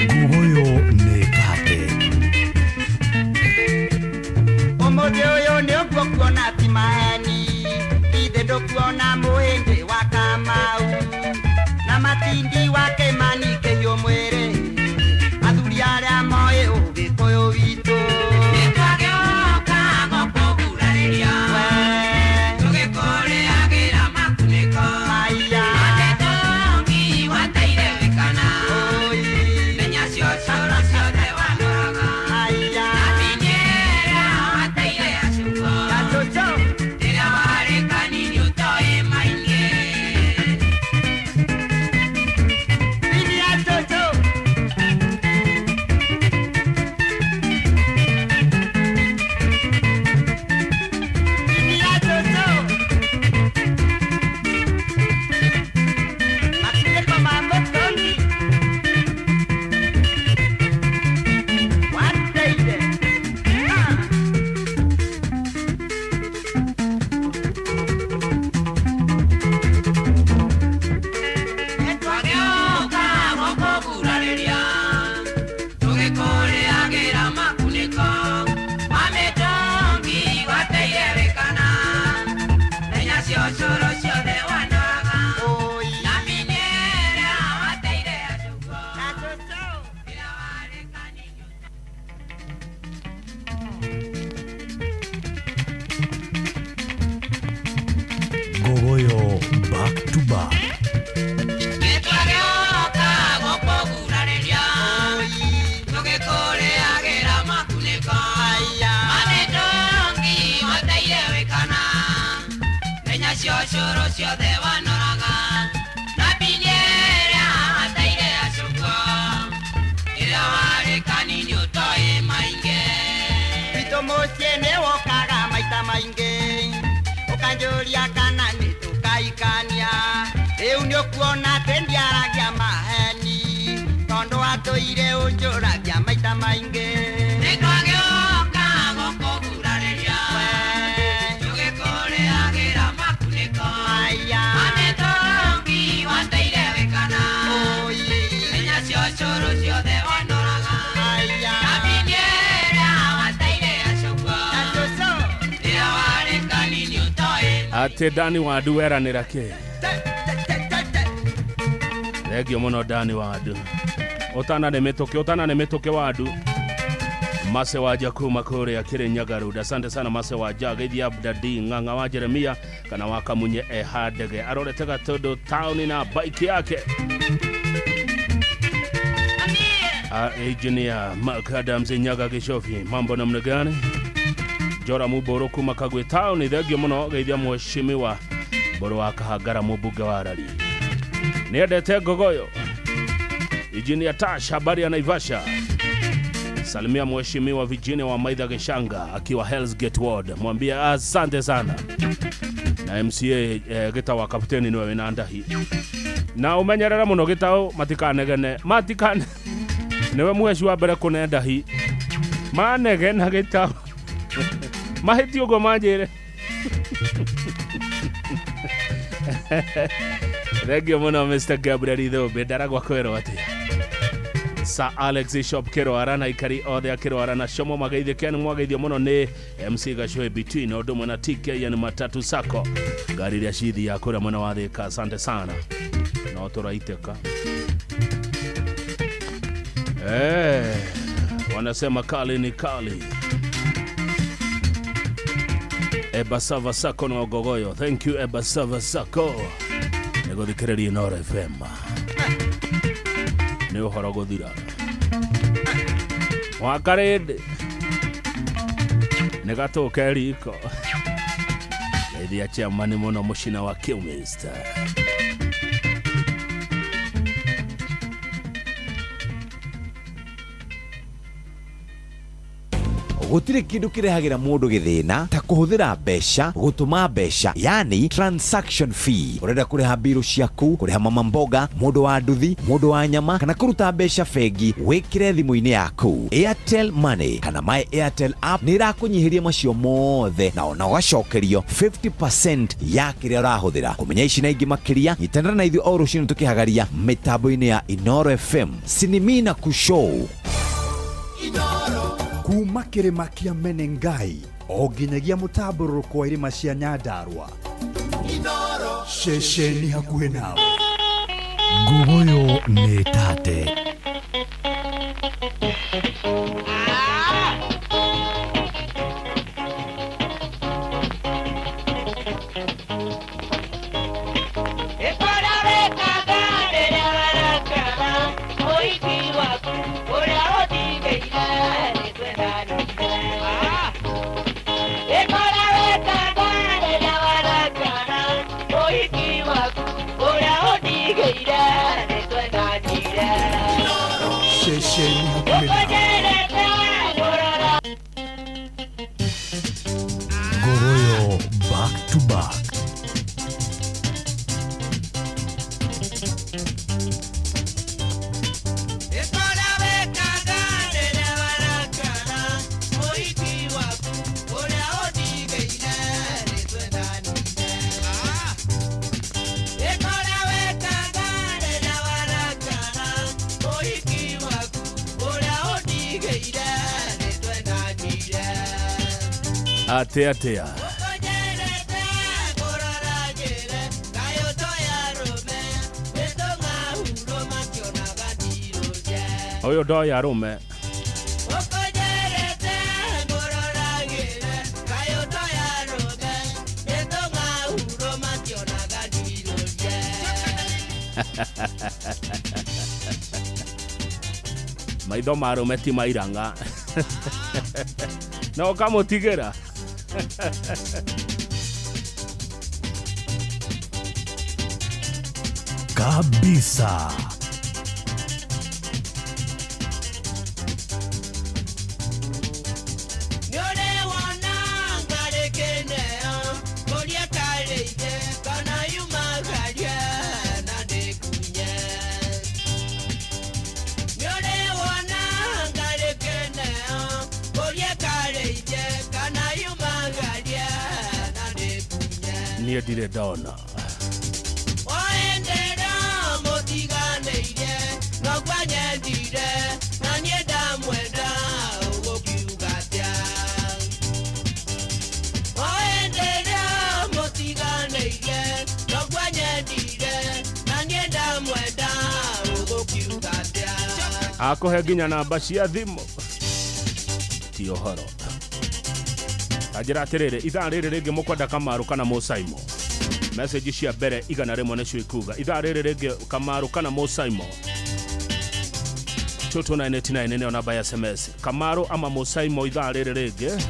Ngugoyo nĩ kate. Ũmũthĩ ũyũ nĩ ũguo kuona ti maheni, ithe ndũkuona mũhĩndĩ wa Kamau na matindi wa Kĩmani kĩhiũ mwĩrĩ, back. Kuona tendiaragia maheni tondu atuire unjuragia maita maingi nitwagioka gukugurariria tugikuriagira makuniko manetongi wateire wikana menya cio curu ciothe wanoraga na biniera wateire acukwo rĩrĩa warĩ kanini ũtoĩ Ate Dani Wadu weranĩra kĩ? Thengio mũno Dani Wadu. Ũtana nĩ mĩtũkĩ, ũtana nĩ mĩtũkĩ Wadu. Mase waja kuma kũrĩa Kirinyaga Road. Asante sana Mase waja. Geithia Abdadi Ng'ang'a wa Jeremia kana wa Kamunye Ehadege. Arorete Gatondo town na bike yake. Engineer Mark Adams Nyaga Gishofi. Mambo namna gani? Jora Muboro kuma Kagwe town. Thengio mũno geithia mheshimiwa Mboro wa Kahangara mũmbunge wa Arari. Niendete Ngogoyo. Engineer Tash, habari ya Naivasha. Salimia mheshimiwa Virginia wa Maitha Geshanga akiwa Hell's Gate Ward. Mwambie asante sana. Na MCA gita wa kapteni niwe wina ndahi. Na umenyerera muno gitao matikanegene. Matikane. Niwe mweshi wa mbere kune ndahi. Manegena gitao. Mahĩtie ũguo manjĩre. Thengio mũno Mr. Gabriel Ithũmbĩ ndaragwa kwĩrwo atĩa. Sir Alex Shop Kĩrwara na ikari othe a Kĩrwara na Shomo mageithĩke nĩ mwageithio mũno nĩ MC Gacũĩ between ũndũ ũmwe na TKN Matatu Sacco ngari iria cithiaga kũrĩa mwena wa Thĩka. Asante sana no tũraitĩka. Wanasema kali ni kali. Ebasava Sacco na Ogogoyo. Thank you Ebasava Sacco. Nĩgũthikĩrĩria Inooro FM. Nĩ ũhoro gũthira. Wakarĩndĩ nĩ gatũke riko. Geithia chairman mũno mũcina wa Kilmister. Gũtirĩ kĩndũ kĩrehagĩra mũndũ gĩthĩna ta kũhũthĩra mbeca gũtũma mbeca, yani transaction fee. Ũrenda kũrĩha mbirũ ciaku, kũrĩha mama mboga, mũndũ wa nduthi, mũndũ wa nyama, kana kũruta mbeca bengi, wĩkĩre thimũ-inĩ yaku. Airtel Money kana My Airtel app nĩ ĩrakũnyihĩria macio mothe na ona ũgacokerio 50% ya kĩrĩa ũrahũthĩra. Kũmenya ici na ingĩ makĩria, nyitanĩra na ithuĩ o rũcinĩ tũkĩhagaria mĩtambo-inĩ ya Inooro FM. Sinimina Kushow. Kuma kĩrĩma kĩa Menengai o nginyagia mũtambũrũko wa irĩma cia Nyandarua. Ceceni hakuhĩ nawe. Ngogoyo nĩ tate. Ngogoyo back to back. Atea atea. Oyo ndoya arũme. Maitho ma arũme ti mairanga. Na ũkamũtigĩra. Kabisa. Niĩ ndirĩ ndona. Akũhe nginya namba cia thimũ. Ti ũhoro. Anjĩra atĩrĩrĩ, ithaa rĩrĩ rĩngĩ mũkwenda Kamaru kana Mũsaimo. Message cia mbere 100 nĩcio ikuga. Ithaa rĩrĩ rĩngĩ Kamaru kana Mũsaimo. 22989 nĩyo namba ya SMS. Kamaru ama Mũsaimo ithaa rĩrĩ rĩngĩ.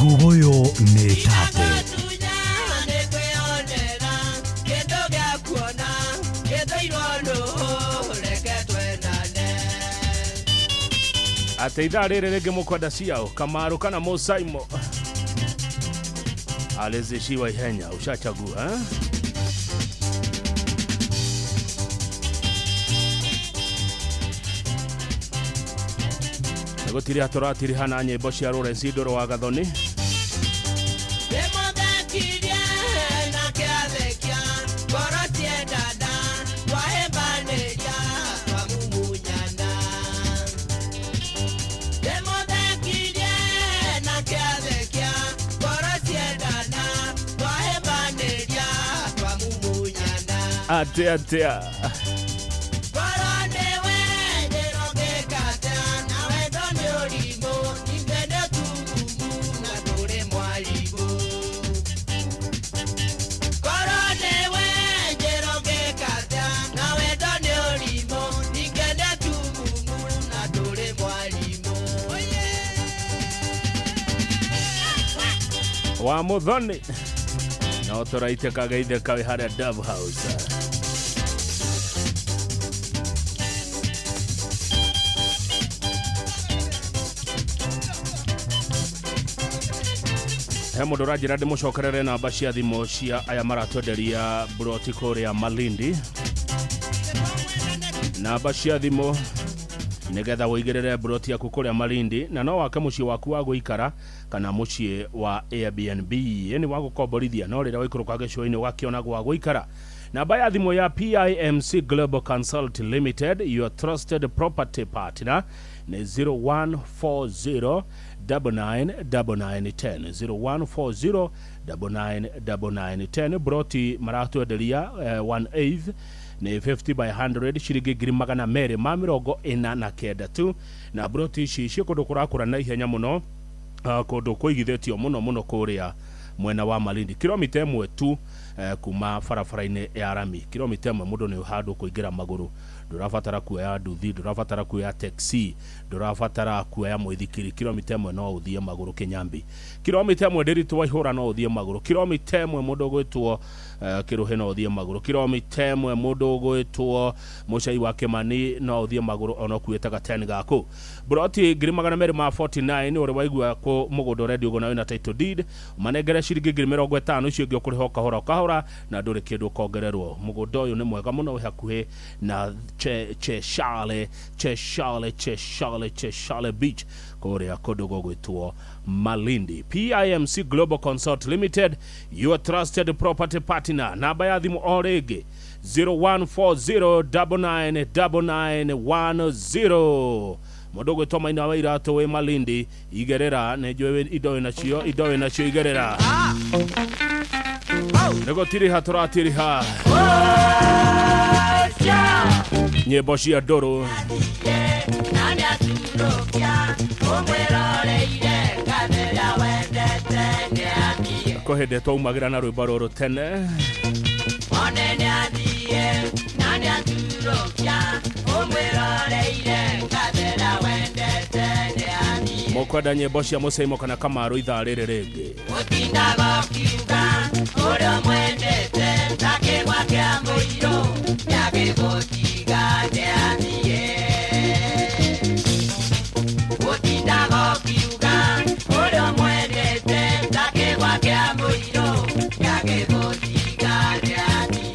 Nguguyo nĩ tate. Atĩ ithaa rĩrĩ rĩngĩ mũkwenda ciao Kamaru kana Mũsaimo. Alizishiwa ihenya, ushachagua eh? Gũtirĩ tũratiriha na nyĩmbo cia Lawrence Ndũrũ wa Gathoni. Atia atia. Wa Muthoni no tũraite kageithĩka wĩ harĩa Dove House. He mũndũ ũranjĩra ndĩmũcokerere namba cia thimũ cia aya maratwenderia buroti kũrĩa Malindi. Namba cia thimũ nĩgetha wĩigĩrĩre buroti yaku kũrĩa Malindi, na no wake mũciĩ waku wa gũikara kana mũciĩ wa Airbnb nĩ wa gũkomborithia, no rĩrĩa waikũrũka gĩcũa-inĩ ũgakĩona gwa gũikara. Namba ya thimũ ya PIMC Global Consult Limited, your trusted property partner, nĩ 0140 999910 0140 999910. Broti maratwenderia 1/8 nĩ 50 by 100 ciringi 249 tu, na broti ici ciĩ kũndũ kũrakũra na ihenya mũno, kũndũ kũigithĩtio mũno mũno kũrĩa mwena wa Malindi, kilomita 1 tu kuma barabara-inĩ ya rami. Kilomita 1 mũndũ nĩ handũ kũingĩra magũrũ, ndũrabatara kuoya nduthi, ndũrabatara kuoya taxi, ndũrabatara kuoya mũithikiri. Kilomita 1 no ũthiĩ magũrũ Kĩnyambi. Kilomita 1 Ndĩritũ Waihũra no ũthiĩ magũrũ. Kilomita 1 mũndũ ũgwĩtwo Kĩrũhĩ no ũthiĩ magũrũ. Kilomita 1 mũndũ ũgwĩtwo Mũcai wa Kĩmani no ũthiĩ magũrũ ona ũkuĩte gateni gaku. Broti 249 ũrĩ waigua kũ mũgũnda ũrendio ũguo na wĩna title deed, manengere ciringi 50,000 icio ingĩ ũkũrĩha o kahora o kahora na ndũrĩ kĩndũ ũkongererwo. Mũgũnda ũyũ nĩ mwega mũno, wĩ hakuhĩ na Che Cheshale Cheshale Cheshale Cheshale Beach kũrĩa kũndũ gũgwĩtwo Malindi. PIMC Global Consult Limited, your trusted property partner. Namba ya thimũ o rĩngĩ 0140999910. Mũndũ ũgwĩtwo Maina wa Iratũ wĩ Malindi, igerera nĩ njũĩ indo wĩ nacio, indo wĩ nacio igerera. Nĩ gũtiriha tũratiriha nyĩmbo cia ndũrũ. Kũ hĩndĩ twaumagĩra na rwĩmbo rũrũ tene. Mũkwenda nyĩmbo cia mũceimo kana Kamaru ithaa rĩrĩ rĩngĩ.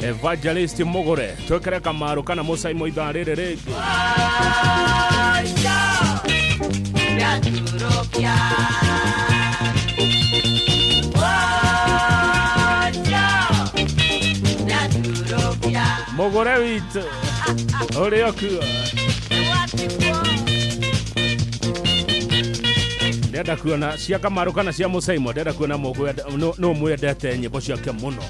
Evangelist Mugure twĩkĩre Kamaru kana mũceimo ithaa rĩrĩ rĩngĩ. Mugure witũ ũrĩ okuo. Ndĩrenda kuona cia Kamaru kana cia mũceimo, ndĩrenda kuona no mwendete nyĩmbo ciake mũno.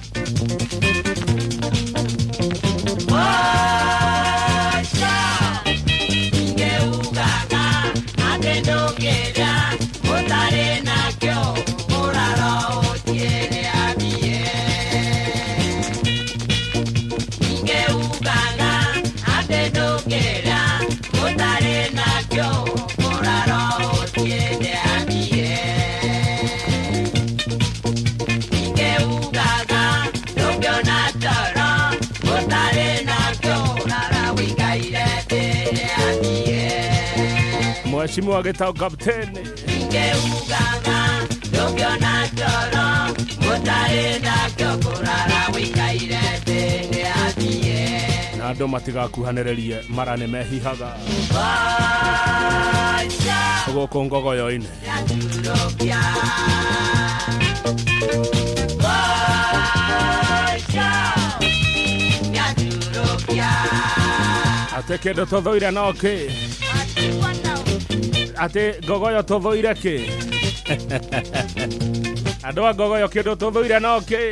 Mheshimiwa Gitau Kapteni na andũ matigakuhanĩrĩrie mara nĩ mehihaga gũkũ ngogoyo-inĩ. Atĩ kĩndũ tũthũire no kĩ? Atĩ ngogoyo tũthũire kĩ? Andũ a ngogoyo kĩndũ tũthũire no kĩ?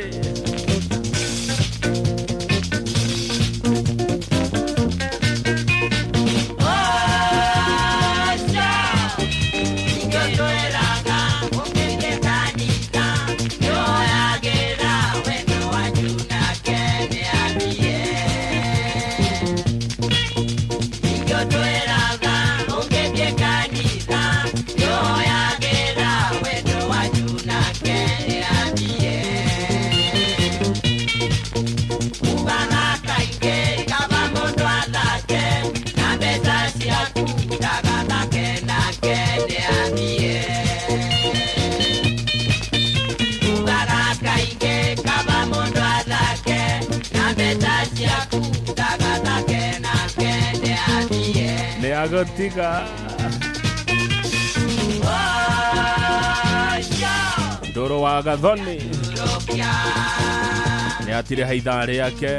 Agatiga Ndũrũ wa Gathoni nĩ atiriha ithaa rĩake.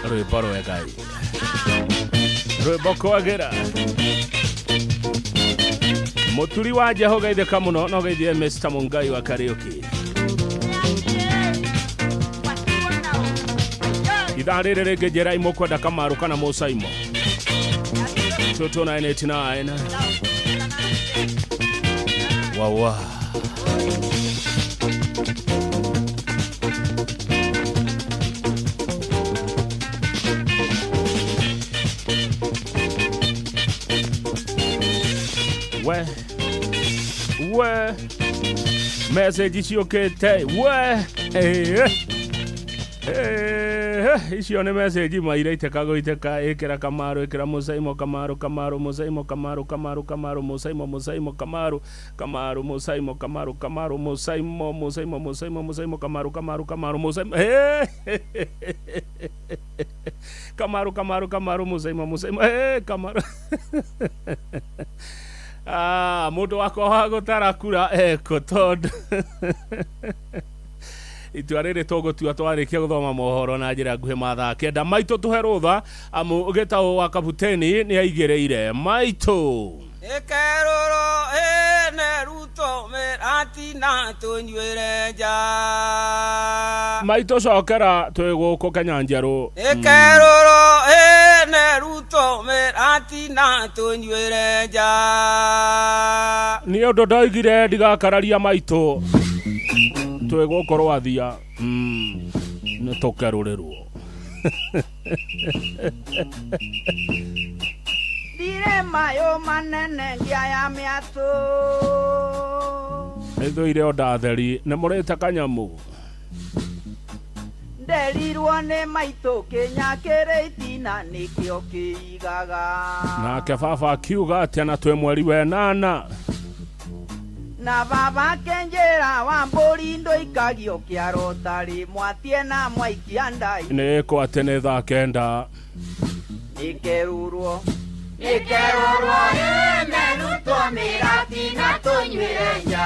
Rwĩmbo rwegai, rwĩmbo kwagĩra. Mũturi wa Jeho geithĩka mũno no geithie Mr. Mungai wa Kariuki. Ithaa rĩrĩ rĩngĩ njĩra imũkwenda Kamaru kana mũcaimo. 22989 wawa. We message ciũkĩte we. Icio nĩ message maira iteka gũiteka ĩkĩra Kamaru ĩkĩra Mũcaimo Kamaru Kamaru Mũcaimo Kamaru Kamaru Kamaru Mũcaimo Mũcaimo Kamaru Kamaru Mũcaimo Kamaru Kamaru Mũcaimo Mũcaimo Mũcaimo Mũcaimo Kamaru Kamaru Kamaru Mũcaimo Kamaru Kamaru Kamaru Mũcaimo Mũcaimo Kamaru. Mũndũ wakwa wa gũtara kura eko tondũ itua rĩrĩ tũgũtua twarĩkia gũthoma mohoro na njĩra nguhĩ ma thaa 9. Maitũ tũhe rũtha amu gĩtaũ wa kaputeni nĩ aigĩrĩire. Maitũ ĩkerũrwo ĩne Ruto mĩratina tũnyuĩre nja. Maitũ cokera twĩ gũkũ Kenya njerũ. Ĩkerũrwo ĩne Ruto mĩratina tũnyuĩre nja. Nĩ ũndũ ndoigire ndigakararia maitũ twĩ gũkũ Rwathia nĩ tũkerũrĩrwo. Ndirĩ mayũ manene ngĩaya mĩatũ. Nĩthũire onda theri nĩ mũrĩte kanyamũ. Nderirwo nĩ maitũ kĩnya kĩrĩ itina nĩkĩo kĩigaga. Nake baba akiuga atĩa na twĩ mweri wa 8. Na baba kenjera wa mbũri ndũikagio kĩaro tarĩ mwatie na mwaikia ndai. Nĩ ĩkwo atĩ nĩ thaa 9. Nĩkerũrwo ĩkerũrwo ĩne Ruto mĩratina tũnyuĩre nja.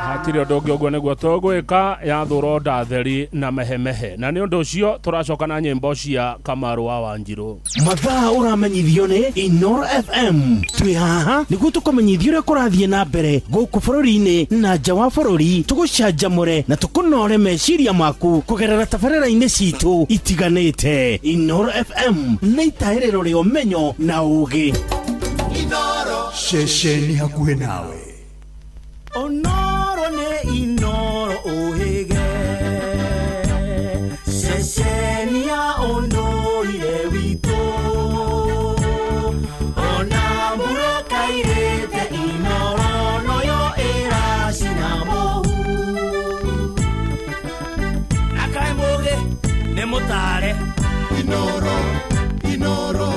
Hatirĩ ũndũ ũngĩ ũguo nĩguo tũgwĩka yathũra onda theri na mehemehe. Na nĩ ũndũ ũcio tũracoka na nyĩmbo cia Kamaru wa Wanjirũ. Mathaa ũramenyithio nĩ Inoro FM. Twĩ haha nĩguo tũkũmenyithie ũrĩa kũrathiĩ na mbere gũkũ bũrũri-inĩ na nja wa bũrũri, tũgũcanjamũre na tũkũnore meciria maku kũgerera tabarĩra-inĩ citũ itiganĩte. Inoro FM nĩ itahĩrĩro rĩa ũmenyo na ũgĩ. Ceceni hakuhĩ nawe. Onoro nĩ Inoro ũhĩge ceceni ya ũndũire witũ ona mbura kairĩte Inoro noyo ĩracina mũhu. Akaĩ mũgĩ nĩ mũtare. Inoro, Inoro,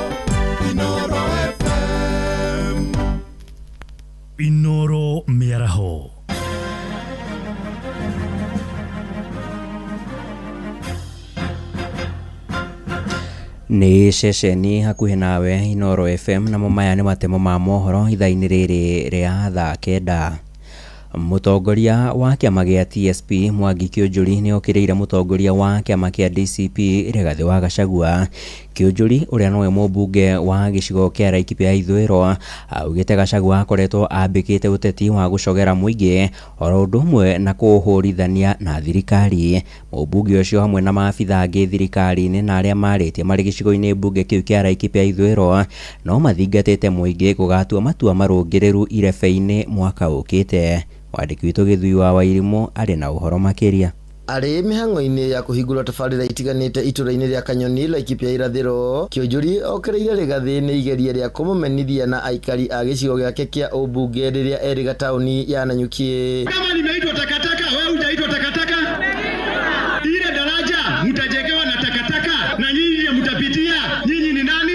Inoro FM. Inoro mĩaraho. Nĩ ceceni hakuhĩ nawe Inoro FM namo maya nĩ matemo ma mohoro ithaa-inĩ rĩrĩ rĩa thaa 9. Mũtongoria wa kĩama gĩa TSP Mwangi Kĩũnjũri nĩ okĩrĩire mũtongoria wa kĩama kĩa DCP Rigathĩ wa Gachagua. Kĩũnjũri ũrĩa nowe mũmbunge wa gĩcigo kĩa Laikipia Ithũĩro augĩte Gachagua akoretwo ambĩkĩte ũteti wa gũcogera mũingĩ oro ũndũ ũmwe na kũũhũrithania na thirikari. Mũmbunge ũcio hamwe na maabitha angĩ thirikari-inĩ na arĩa marĩtie marĩ gĩcigo-inĩ mbunge kĩu kĩa Laikipia Ithũĩro no mathingatĩte mũingĩ gũgatua matua marũngĩrĩru irebe-inĩ mwaka ũkĩte. Mwandĩki witũ Gĩthui wa Wairimũ arĩ na ũhoro makĩria. Arĩ mĩhang'o-inĩ ya kũhingũra tabarĩra itiganĩte itũra-inĩ rĩa Kanyoni Laikipia Irathĩro, Kĩũnjũri okĩrĩire Rigathĩ nĩ igeria rĩa kũmũmenithia na aikari a gĩcigo gĩake kĩa ũmbunge rĩrĩa erĩga taũni ya Nanyuki. Kama nimeitwa takataka, wewe hujaitwa takataka. Ile daraja mtajengewa na takataka na nyinyi mtapitia. Nyinyi ni nani?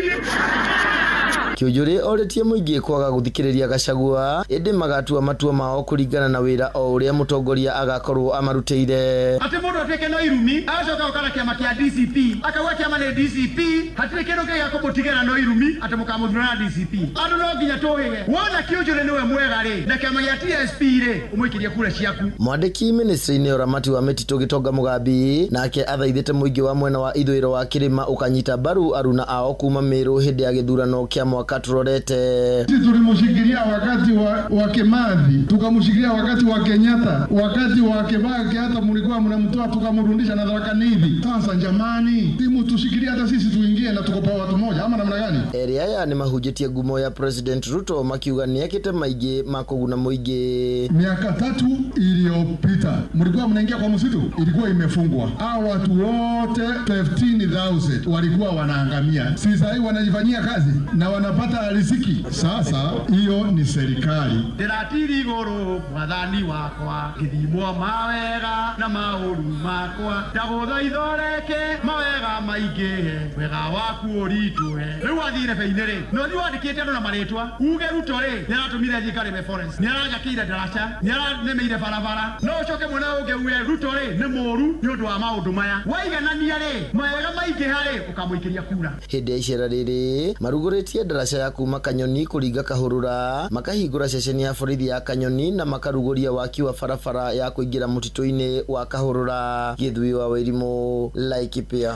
Kĩũnjũri orĩtie mũingĩ kwaga gũthikĩrĩria Gachagua ĩndĩ magatua matua mao kũringana na wĩra o ũrĩa mũtongoria agakorwo amarutĩire. Atĩ mũndũ atuĩke no irumi agacoka gũkara kĩama kĩa DCP akauga kĩama nĩ DCP hatirĩ kĩndũ kĩngĩ gĩakũmũtigĩra no irumi atĩ mũkamũthura na DCP. Andũ no nginya tũhĩge wona Kĩũnjũri nĩwe mwega rĩ na kĩama gĩa TSP rĩ ũmũikĩrie kura ciaku. Mwandĩki ministry-inĩ ũramati wa mĩtitũ Gĩtonga Mũgambi nake athaithĩte mũingĩ wa mwena wa ithũĩro wa kĩrĩma ũkanyita mbaru aruna ao kuma Meru hĩndĩ ya gĩthurano kĩa mwaka turorete. Sisi tulimshikilia wakati wa Kimathi, tukamshikilia wakati wa Kenyatta, wakati wa Kibaki hata mlikuwa mnamtoa tukamrudisha na Tharaka Nithi. Sasa jamani, timu tushikilie hata sisi tuingie na tuko pa watu moja ama namna gani? Eri aya ni mahunjĩtie ngumo ya President Ruto makiuga nĩekĩte maingĩ ma kũguna mũingĩ. Miaka 3 iliyopita mlikuwa mnaingia kwa msitu, ilikuwa imefungwa. Hao watu wote 15,000 walikuwa wanaangamia. Sasa hivi wanajifanyia kazi na wana Wanapata riziki. Sasa hiyo ni serikali. Ndĩratiri igũrũ mwathani wakwa ngĩthimwo mawega na maũru makwa ndagũtha ithoreke mawega maingĩhe wega waku ũritũhe. Rĩu wathire bei-inĩ rĩ na ũthiĩ wandĩkĩte andũ na marĩtwa uge Ruto rĩ nĩaratũmire thiĩ ngarĩme forest, nĩaranjakĩire ndaraca, nĩaranĩmĩire barabara, no ũcoke mwena ũngĩ uge Ruto rĩ nĩ mũũru nĩ ũndũ wa maũndũ maya. Waiganania rĩ mawega maingĩha rĩ ũkamũikĩria kura. Hĩndĩ ya icera rĩrĩ marugũrĩtie ndaraca ya kuma Kanyoni kũringa Kahũrũra, makahingũra ceceni ya borithi ya Kanyoni na makarugũria waki wa barabara ya kũingĩra mũtitũ-inĩ wa Kahũrũra. Gĩthui wa Wairimu, Laikipia.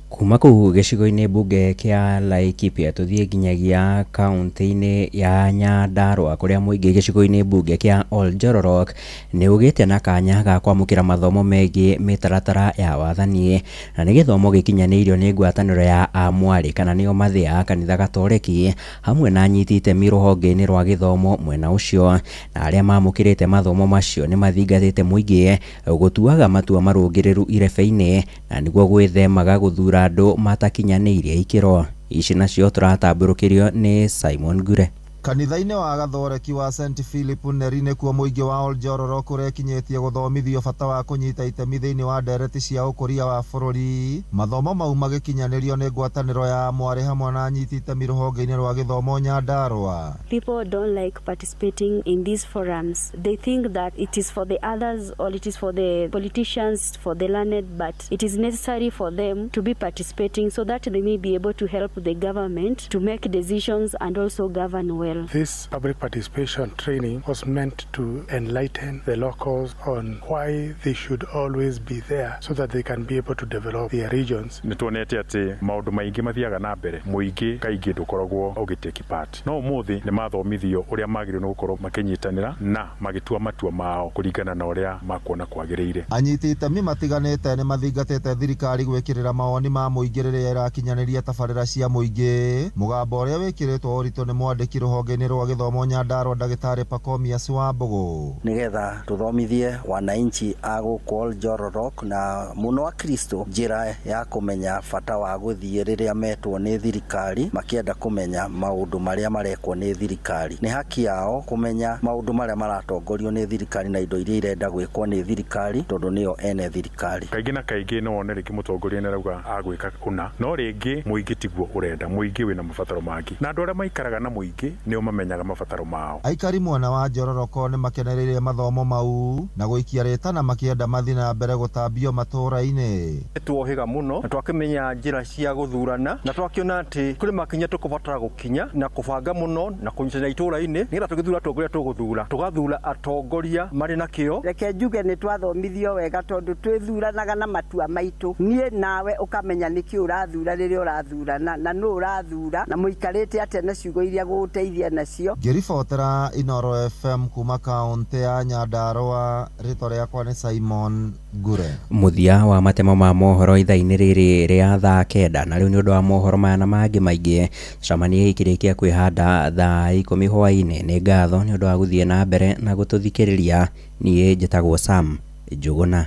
Kuma kũu gĩcigo-inĩ mbunge kĩa Laikipia tũthiĩ nginyagia kaunti-inĩ ya Nyandarua kũrĩa mũingĩ gĩcigo-inĩ mbunge kĩa Oljororok nĩ ũgĩte na kanya ga kwamũkĩra mathomo megiĩ mĩtaratara ya wathani na nĩ gĩthomo gĩkinyanĩirio nĩ ngwatanĩro ya amwarĩ kana nĩo mathĩa kanitha gatoreki hamwe na anyiti itemi rũhonge-inĩ rwa gĩthomo mwena ũcio, na arĩa mamũkĩrĩte mathomo macio nĩ mathingatĩte mũingĩ gũtuaga matua marũngĩrĩru irebe-inĩ na nĩguo gwĩthemaga gũthura andũ matakinyanĩirie ikĩro. Ici nacio tũratambũrũkĩrio nĩ Simon Ngure. Kanitha-inĩ wa gathoreki wa St Philip Neri nĩkuo mũingĩ wa Oljororok ũrekinyĩtie gũthomithio bata wa kũnyita itemi thĩinĩ wa ndereti cia ũkũria wa bũrũri. Mathomo mau magĩkinyanĩrio nĩ ngwatanĩro ya mwarĩ hamwe na anyiti itemi rũhonge-inĩ rwa gĩthomo Nyandarua. People don't like participating in these forums. They think that it is for the others or it is for the politicians, for the learned, but it is necessary for them to be participating so that they may be able to help the government to make decisions and also govern well. This public participation training was meant to enlighten the locals on why they should always be there so that they can be able to develop their regions. Nĩtuonete atĩ maũndũ maingĩ mathiaga na mbere mũingĩ kaingĩ ndũkoragwo ũgĩtake part, no ũmũthĩ nĩ mathomithio ũrĩa magĩrĩirwo nĩ gũkorwo makĩnyitanĩra na magĩtua matua mao kũringana na ũrĩa makuona kwagĩrĩire. Anyiti itemi matiganĩte nĩ mathingatĩte thirikari gwĩkĩrĩra mawoni ma mũingĩ rĩrĩa ĩrakinyanĩria tabarĩra cia mũingĩ. Mũgambo ũrĩa wĩkĩrĩtwo ũritũ nĩ mwandĩki rũhonge-inĩ rwa gĩthomo Nyandarua ndagĩtarĩ Pacomius Wambũgũ. Nĩgetha tũthomithie wananchi a gũkũ Oljororok na mũno akristo njĩra ya kũmenya bata wa gũthiĩ rĩrĩa metwo nĩ thirikari makĩenda kũmenya maũndũ marĩa marekwo nĩ thirikari. Nĩ haki yao kũmenya maũndũ marĩa maratongorio nĩ thirikari na indo iria irenda gwĩkwo nĩ thirikari tondũ nĩo ene thirikari. Kaingĩ na kaingĩ no wone rĩngĩ mũtongoria nĩ arauga agwĩka ũna, no rĩngĩ mũingĩ tiguo ũrenda, mũingĩ wĩna mabataro mangĩ na andũ arĩa maikaraga na mũingĩ nĩo mamenyaga mabataro mao. Aikari mwena wa Njororoko nĩ makenereire mathomo mau na gũikia rĩtana makĩenda mathiĩ na mbere gũtambio matũũra-inĩ. Tuohĩga mũno na twakĩmenya njĩra cia gũthurana na twakĩona atĩ kũrĩ makinya tũkũbatara gũkinya na kũbanga mũno na kũnyitanĩra itũũra-inĩ nĩgetha tũgĩthura atongoria tũgũthura tũgathura atongoria marĩ na kĩo. Reke njuge nĩ twathomithio wega tondũ twĩthuranaga na matua maitũ, niĩ nawe ũkamenya nĩkĩ ũrathura rĩrĩa ũrathurana na nũ ũrathura na mũikarĩte atĩa na ciugo iria gũgũteithia nacio. Ngĩribotera Inooro FM kuma kaũntĩ ya Nyandarua, rĩtwa rĩakwa nĩ Simon Ngure. Mũthia wa matemo ma mohoro ithaa-inĩ rĩrĩ rĩa thaa 9 na rĩu nĩ ũndũ wa mohoro maya na mangĩ maingĩ cemania ikĩrĩkia kwĩhanda thaa 10 hwaĩ-inĩ. Nĩ ngatho nĩ ũndũ wa gũthiĩ na mbere na gũtũthikĩrĩria. Niĩ njĩtagwo Sam Njũgũna.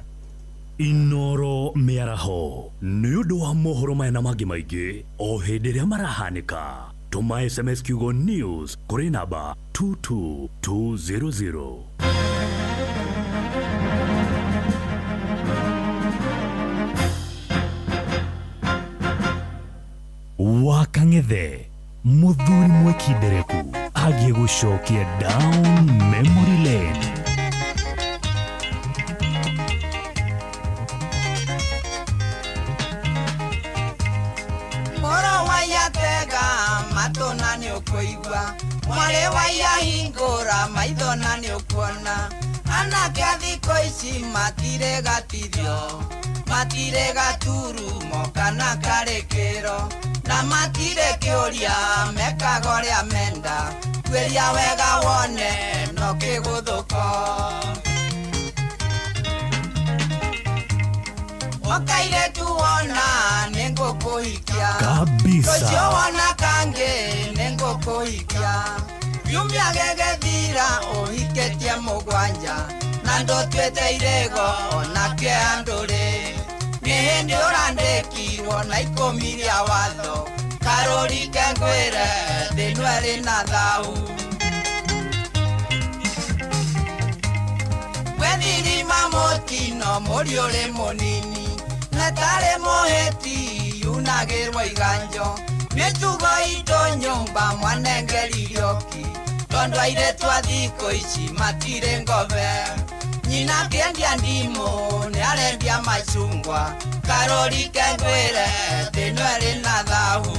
Inooro mĩaraho nĩ ũndũ wa mohoro maya na mangĩ maingĩ o hĩndĩ ĩrĩa marahanĩka. Tũma SMS kiugo news kũrĩ namba 22200. Wakang'ethe mũthuri mwĩkindereku agiĩ gũcokia down memory lane. Moro wayatega matona nĩ ũkũigua, mwarĩ wayahingũra maitho na nĩ ũkuona. Anake a thikũ ici matirĩ gatithio, matirĩ gaturumo kana karĩkĩro, na matirĩ kĩũria mekaga ũrĩa menda. Tuĩria wega wone no kĩgũthũko. Wakairĩtu wona nĩ ngũkũhikia kabisa, rũciũ wona kangĩ nĩ ngũkũhikia. Kiumia gĩgĩthira ũhikĩtie mũgwanja na ndũtuĩte irĩgo onake andũ rĩ. Nĩ hĩndĩ ũrandĩkirwo na 10 rĩa watho. Karori kengwĩre thĩ ĩno ĩrĩ na thahu. Wethirima mũtino mũriũ ũrĩ mũnini netarĩ mũhĩti yunagĩrwo iganjo. Mĩtugo itũ nyũmba mwanengerioki tondũ airĩtu a thikũ ici matirĩ ngove. Nyina akĩendia ndimũ nĩarendia macungwa. Karori kengwĩre thĩ ĩno ĩrĩ na thahu.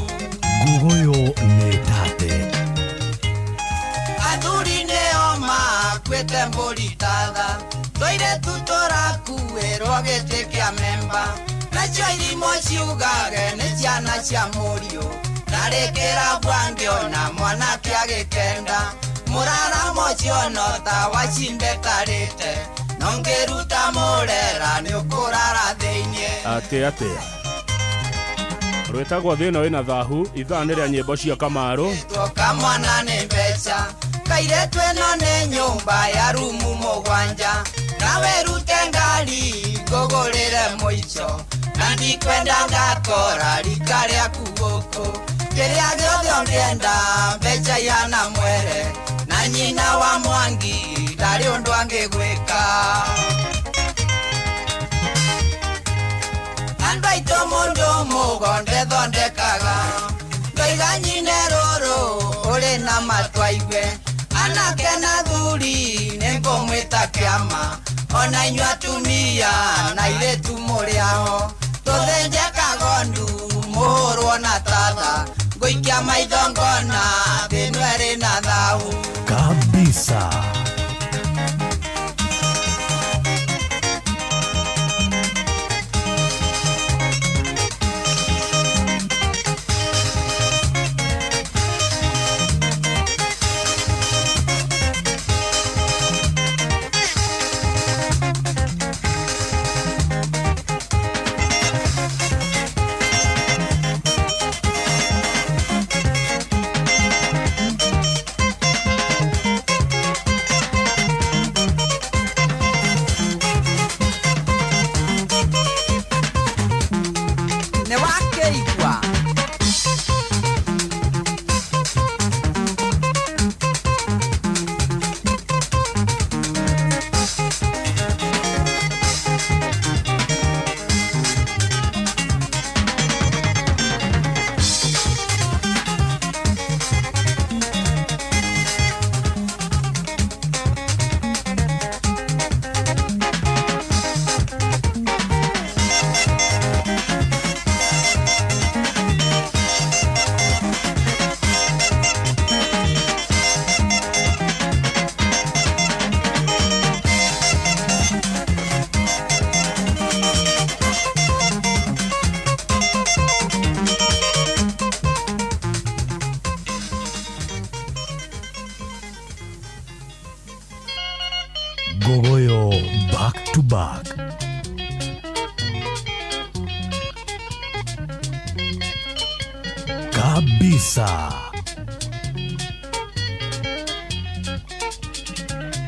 Nguguyo nĩ tate. Athuri nĩo makuĩte mbũri tatha. Tũirĩtu tũrakuĩrwo gĩtĩ kĩa memba. Nacio irimũ ciugage nĩ ciana cia mũriũ. Ndarĩkĩra bwangĩona mwanake agĩkenda. Mũraramo ũcio no ta wacimbetarĩte. No ngĩruta mũrera nĩũkũrara thĩiniĩ. Atĩ atĩa rwĩtagwo thĩ ĩno ĩna thahu. Ithaa nĩ rĩa nyĩmbo cia Kamaru. Tuoka mwana nĩ mbeca. Kairĩtu ĩno nĩ nyũmba ya rumu mũgwanja. Nawe rute ngari ngũgũrĩre mũico. Na ndikwenda ngakora rika rĩaku gũkũ. Kĩrĩa gĩothe ũngĩenda mbeca ihana mwere. Na nyina wa Mwangi ndarĩ ũndũ angĩgwĩka. Andũ aitũ mũndũ mũgo ndethondekaga. Ndoiga nyine rũrũ ũrĩ na matũ aigue. Anake na thuri nĩngũmwĩta kĩama. Ona inyuĩ atumia na airĩtu mũrĩ aho. Tũthĩnje kagondu mũhũrwo na tatha. Ngũikia maitho ngona thĩ ĩno ĩrĩ na thahu. Kabisa. Gogoyo back to back. Kabisa.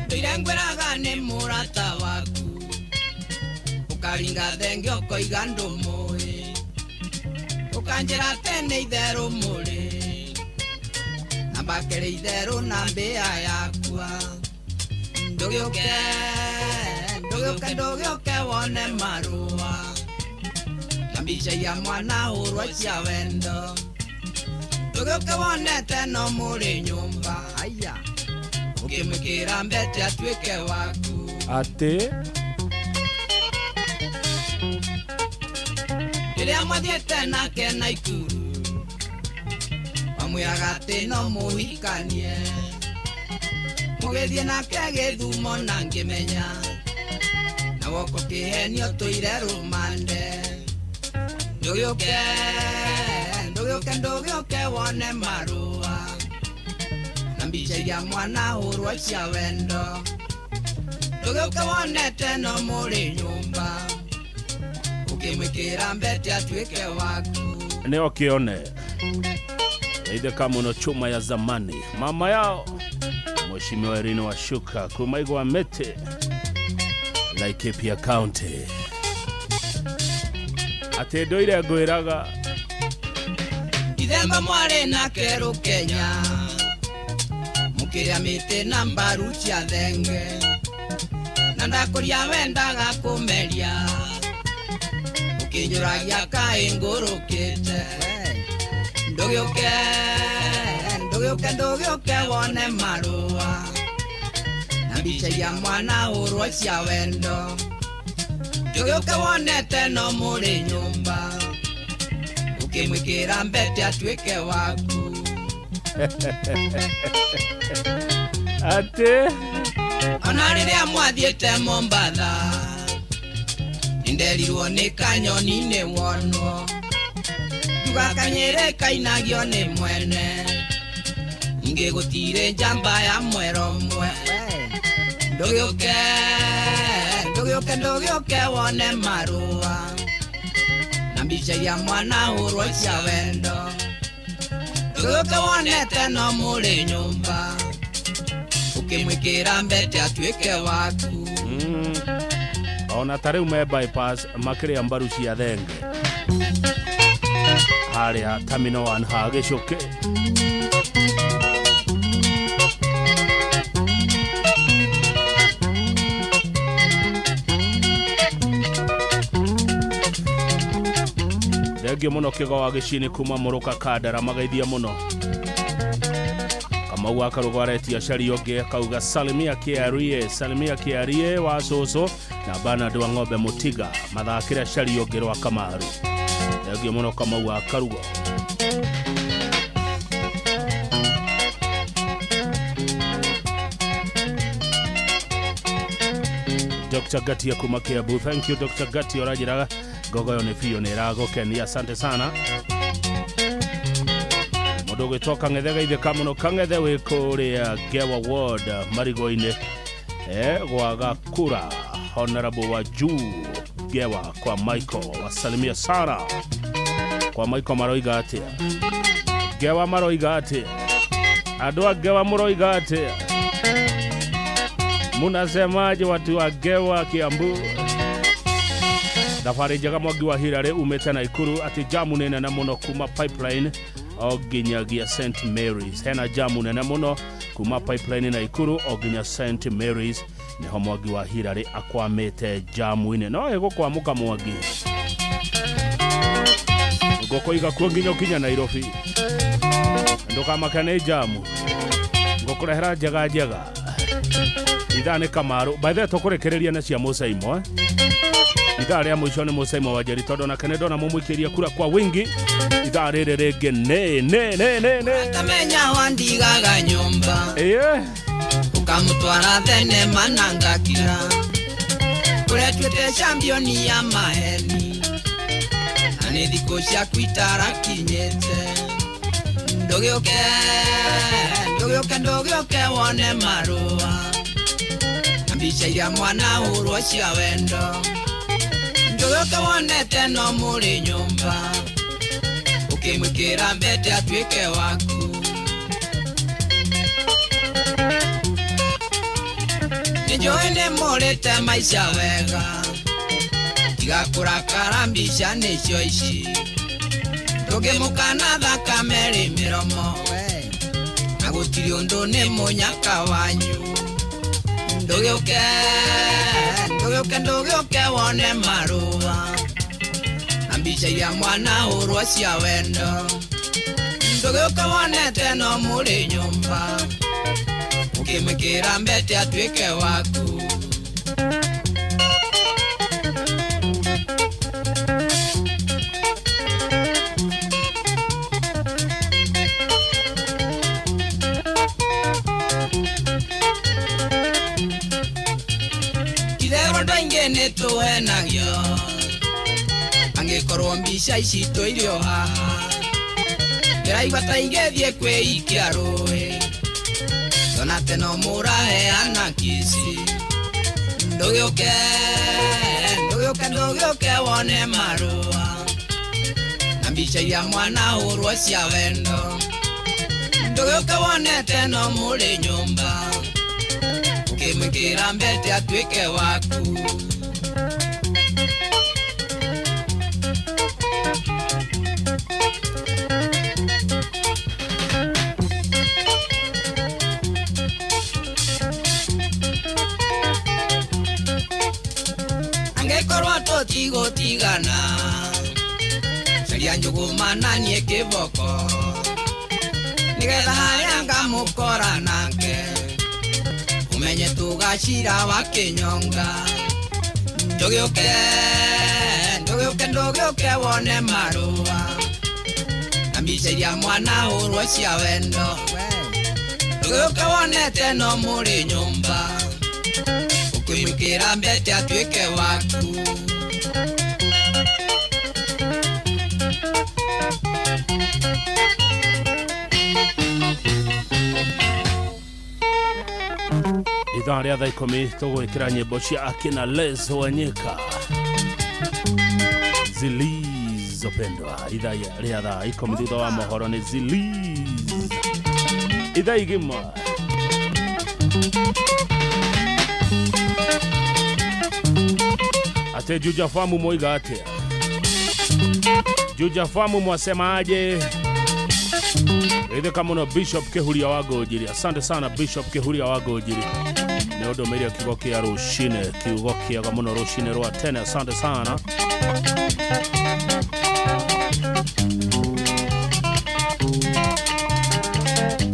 Ndĩrengwĩraga nĩ mũrata waku. Ũkaringa thenge ũkoiga ndũmũĩ. Ũkanjĩra atĩ nĩ itherũ mũrĩ. Na mbakĩrĩ itherũ na mbĩa yakwa. Ndũgĩũke, ndũgĩũke, ndũgĩũke wone marũa. Na mbica ya mwana hũrwo cia wendo. Ndũgĩũke wonete no mũrĩ nyũmba. Aya, ũkĩmwĩkĩra mbete atuĩke waku. Atĩ Rĩrĩa mwathiĩte nake Naikuru, wamwĩraga atĩ no mũhikanie. Mũgĩthiĩ nake Gĩthumo na ngĩmenya. Na woko kĩhenio tũire rũmande. Ndũgĩũke, ndũgĩũke, ndũgĩũke wone marũa. Na mbica iria mwana hũrwo cia wendo. Ndũgĩũke wonete no mũrĩ nyũmba. Ũkĩmwĩkĩra mbete atuĩke waku. Nĩ ũkĩone itheka mũno chuma ya zamani. Mama yao Mheshimiwa Irene Washuka kuma Igwa Mete, Laikipia County. Atĩ ndoire ngwĩraga. Ithemba mwarĩ nake Rũkenya mũkĩrĩa mĩtĩ na mbaru cia thenge na ndakũria wendaga kũmeria ũkĩnjũragia kaĩ ngũrũkĩte ndũgĩũke ndũgĩũke ndũgĩũke wone marũa na mbica iria mwana hũrwo cia wendo ndũgĩũke wonete no mũrĩ nyũmba ũkĩmwĩkĩra mbete atuĩke waku. Atĩ ona rĩrĩa mwathiĩte Mombatha nĩnderirwo nĩ kanyoni nĩ wonwo ndugakanyĩre kainagio nĩ mwene ningĩ gũtirĩ njamba ya mwero mwe ndũgĩũke ndũgĩũke ndũgĩũke wone marũa na mbica iria mwana hũrwo cia wendo ndũgĩũke wonete no mũrĩ nyũmba ũkĩmwĩkĩra mbete atuĩke waku. Ona ta rĩu me bypass makĩrĩa mbaru cia thenge harĩa Terminal 1 ha Gĩcũkĩ. Thengio mũno Kĩgo wa Gĩcini kuma Mũrũka Kandara magaithia mũno. Kamau akarũgo aretia cario ũngĩ akauga salimia kĩarie salimia kĩarie wa cũcũ na Bernard wa ng'ombe Mũtiga mathakĩre cario ũngĩ rwa Kamaru. Thengio mũno Kamau wa Karugo. Dr. Gatia kuma Kiambu, thank you Dr. Gatia, ũranjĩraga ngogoyo nĩ biũ nĩ ĩragũkenia, asante sana. Mũndũ ũgwĩtwo Kang'ethe geithĩka mũno. Kang'ethe wĩ kũrĩa Ngewa Ward Marigo-inĩ gwa Gakura, Honorable wa juu Ngewa kwa Michael, wasalimia sana kwa Michael. Maroiga atĩa? Ngewa maroiga atĩa? Andũ a Ngewa mũroiga atĩa? Munasemaje watu wa Ngewa Kiambu? Thabarĩ njega Mwangi wa Hirarĩ umĩte Naikuru atĩ jamu nĩ nene mũno kuma Pipeline o nginyagia St Mary's. Hena jamu nene mũno kuma Pipeline Naikuru o nginya St Mary's, nĩho Mwangi wa Hirarĩ akwamĩte jamu-inĩ. No ĩgũkwamũka Mwangi, ngũkũiga kuo nginya ũkinya Nairobi, ndũkamake nĩ jamu, ngũkũrehera njega njega. Ithaa nĩ Kamaru by the way tũkũrĩkĩrĩria na cia Mũcaimo Ithaa rĩa mũico nĩ Mũcaimo wa Njeri tondũ nake nĩ ndona mũmũikĩria kura kwa wingi. Ithaa rĩrĩ rĩngĩ nĩ nĩ nĩ nĩ nĩ Tamenya wandigaga nyũmba ĩĩ ũkamũtwara thenema na ngakira kũrĩa tuĩte championi ya maheni na nĩ thikũ ciaku itarakinyĩte ndũgĩũke ndũgĩũke ndũgĩũke wone marũa na mbica iria mwana hũrwo cia wendo ndũgĩũke wonete no mũrĩ nyũmba ũkĩmwĩkĩra mbete atuĩke waku. Nĩnjũĩ nĩmũrĩte maica wega tiga kũrakara mbica nĩcio ici ndũngĩmũkana thakame rĩ mĩromo na gũtirĩ ũndũ nĩ mũnyaka wanyu ndũgĩũke ndũgĩũke ndũgĩũke wone marũa na mbica iria mwana hũrwo cia wendo ndũgĩũke wonete no mũrĩ nyũmba ũkĩmwĩkĩra mbete atuĩke waku. Itherũ andũ aingĩ nĩtũhenagio angĩkorwo mbica ici tũirio haha ndĩraigua ta ingĩthiĩ kwĩikia rũĩ ndona no mũraheana kici ndũgĩũke ndũgĩũke ndũgĩũke wone marũa na mbica iria mwana hũrwo cia wendo ndũgĩũke wonete no mũrĩ nyũmba ũkĩmwĩkĩra mbete atuĩke waku. Tũtigũtigana caria njũgũma na niĩ kĩboko nĩgetha harĩa ngamũkora nake ũmenye tũgacira wa kĩnyonga ndũgĩũke ndũgĩũke ndũgĩũke wone marũa na mbica iria mwana hũrwo cia wendo ndũgĩũke wonete no mũrĩ nyũmba ũkĩmwĩkĩra mbete atuĩke waku. Ithaa rĩa thaa 10 tũgwĩkĩra nyĩmbo cia akina Les Wanyika zilizopendwa. Ithaa rĩa thaa 10 thutha wa mohoro nĩ ziliz ithaa igima. Ate Juja Famu moiga atia? Juja Famu mwasema aje? Itheka muno Bishop Kihuria wa Ngũnjiri. Asante sana Bishop Kihuria wa Ngũnjiri nĩ ũndũmĩire kiugo kĩa rũcinĩ, kiugo kĩega mũno rũcinĩ rwa tene. Asante sana.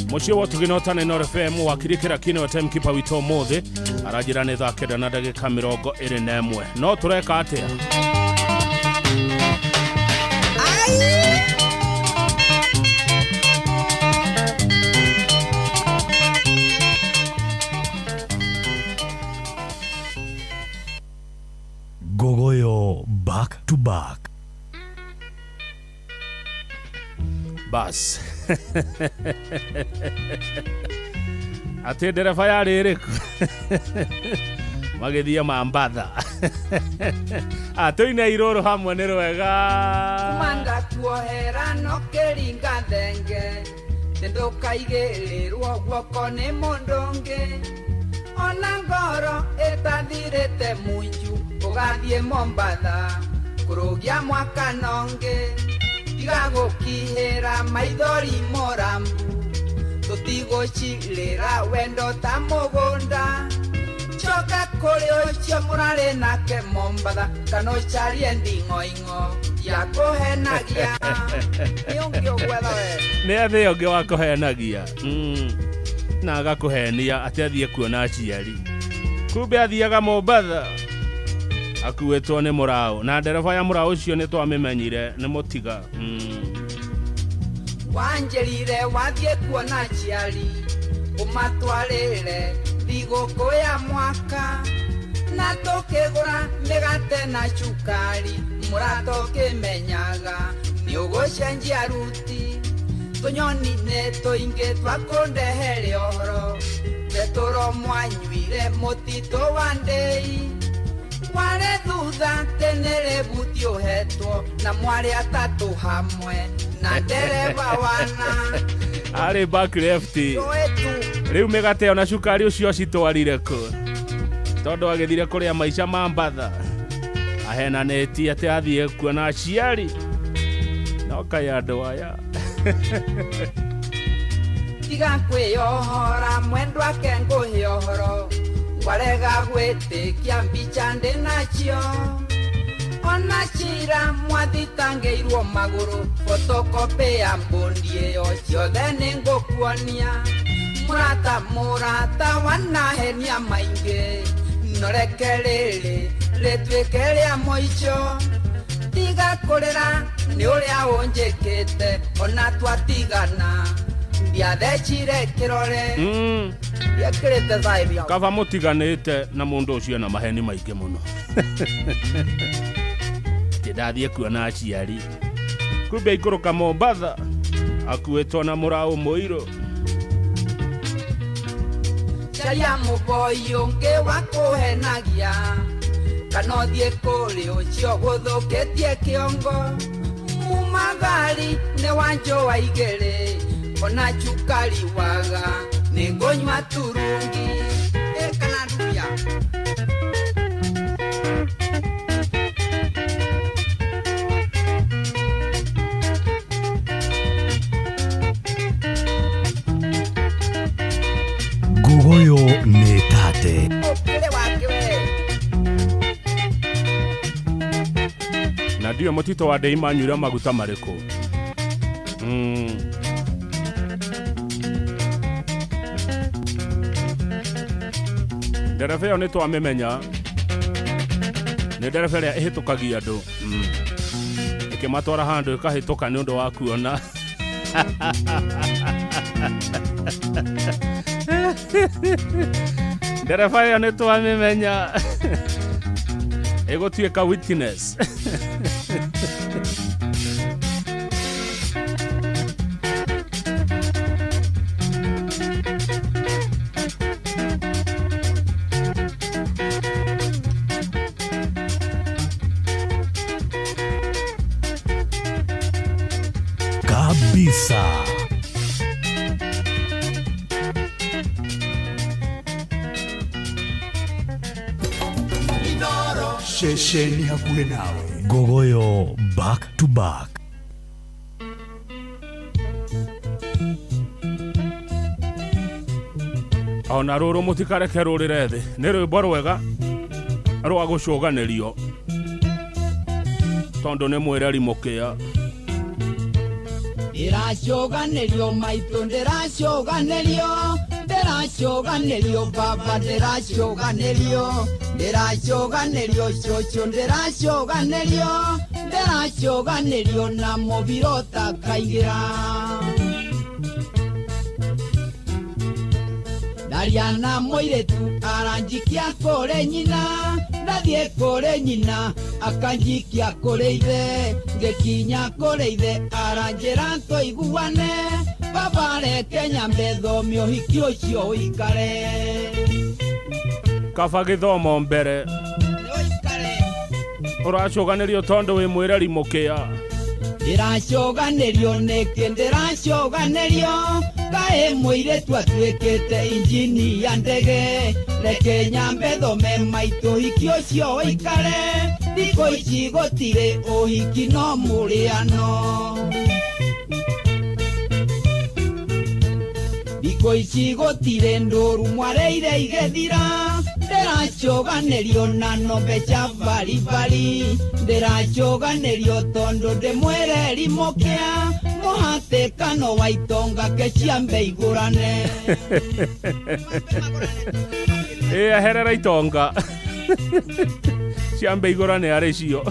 Mũciĩ wa Ũtugi na FM wakirikĩra kino timekeeper witũ ũmũthĩ aranjĩra nĩ thaa 9 na ndagĩka 21. No tũreka atĩa? Gogoyo back to back. Bas. Ate ndereba yarĩ ĩrĩkũ? Magĩthiĩ Mambatha. Atũine irũrũ hamwe nĩ rwega. Kumanga kuohera no kĩringa thenge ndũkaigĩrĩrwo guoko nĩ mũndũ ũngĩ ona ngoro ĩtathirĩte munju ũgathiĩ Mombatha kũrũgia mwaka nongĩ tiga gũkihĩra maithori morambu tũtigũcirĩra wendo ta mũgũnda coka kũrĩ ũcio mũrarĩ nake Mombatha kana ũcarie nding'oing'o ya kũhenagia nĩ ũngĩ ũgwetha we nĩ athĩ ũngĩ wa kũhenagia na agakũhenia atĩ athiĩ kuona aciari kumbe athiaga Mombatha akuĩtwo nĩ mũraũ na ndereba ya mũraũ ũcio nĩ twamĩmenyire nĩ mũtiga. Wanjĩrire wathiĩ kuona aciari ũmatwarĩre thigũkũ ya mwaka na tũkĩgũra mĩgate na cukari mũrata ũkĩmenyaga nĩ ũgũcenjia ruti tũnyoni nĩ tũingĩ twakũndehere ũhoro betũro mwanyuire mũtitũ wa ndĩi warĩ thutha tene rĩbuti ũhetwo na mwarĩ atatũ hamwe na ndereba wana arĩ back left rĩu mĩgate ĩyo na cukari ũcio citwarire kũ tondũ agĩthire kũrĩa maica ma Mbatha ahenanĩtie atĩ athiĩ kuona aciari no kaĩ andũ aya tiga kwĩyohora mwendwa ake ngũhe ũhoro warega gwĩtĩkia mbica ndĩ nacio ona cira mwathitangĩirwo magũrũ photocopy ya mbondi ĩyo ciothe nĩ ngũkuonia mũrata mũrata wanahenia maingĩ noreke rĩrĩ rĩtuĩke rĩa mũico tiga kũrĩra nĩ ũrĩa ũnjĩkĩte ona twatigana ndiathecire kĩrore ndiekĩrĩte thaĩbia kaba mũtiganĩte na mũndũ ũcio na maheni maingĩ mũno ndathiĩ kuona aciari kumbe aikũrũka Mombatha akuĩtwo na mũraũ mũirũ caria mũboi ũngĩ wa kũhenagia kana ũthiĩ kũrĩ ũcio gũthũkĩtie kĩongo mumagari nĩ wanjũa igĩrĩ ona cukari waga nĩ ngũnyua turungi ĩkana ndubia. Gogoyo nĩ tate. Ũkĩrĩ wake we. Ndiũĩ mũtitũ wa ndĩi manyuire maguta marĩkũ. Ndereba ĩyo nĩ twamĩmenya, nĩ ndereba ĩrĩa ĩhĩtũkagia andũ, ĩkĩmatwara handũ ĩkahĩtũka nĩ ũndũ wa kuona. Ndereba ĩyo nĩ twamĩmenya, ĩgũtuĩka witness. Kabisa. Ceceni hakuhĩ nawe. Gogoyo back to back. Ona rũrũ mũtikareke rũrĩre thĩ, nĩ rwĩmbo rwega rwa gũcũganĩrio tondũ nĩ mwĩreri mũkĩa. Ndĩracũganĩrio maitũ, ndĩracũganĩrio, ndĩracũganĩrio baba, ndĩracũganĩrio, ndĩracũganĩrio cũcũ, ndĩracũganĩrio, ndĩracũganĩrio na mũbira ũtakaingĩra. Ndaria na mũirĩtu aranjikia kũrĩ nyina, ndathiĩ kũrĩ nyina akanjikia kũrĩ ithe, ngĩkinya kũrĩ ithe aranjĩra tũiguane, baba reke nyambe thome ũhiki ũcio ũikare. Kaba gĩthomo mbere, ũracũganĩrio tondũ wĩ mwĩreri mũkĩa. Ndĩracũganĩrio nĩkĩ, ndĩracũganĩrio, kaĩ mũirĩtu atuĩkĩte injini ya ndege, reke nyambe thome maitũ ũhiki ũcio ũikare, thikũ ici gũtirĩ ũhiki no mũrĩano. Thikũ ici gũtirĩ ndũru mwareire igĩthira, ndĩracũganĩrio na nombe cia baribari, ndĩracũganĩrio tondũ ndĩ mwĩreri mũkĩa, mũhatĩkano wa itonga ke ciambe igũrane. Ĩ eherera itonga ciambe igũrane arĩ cio.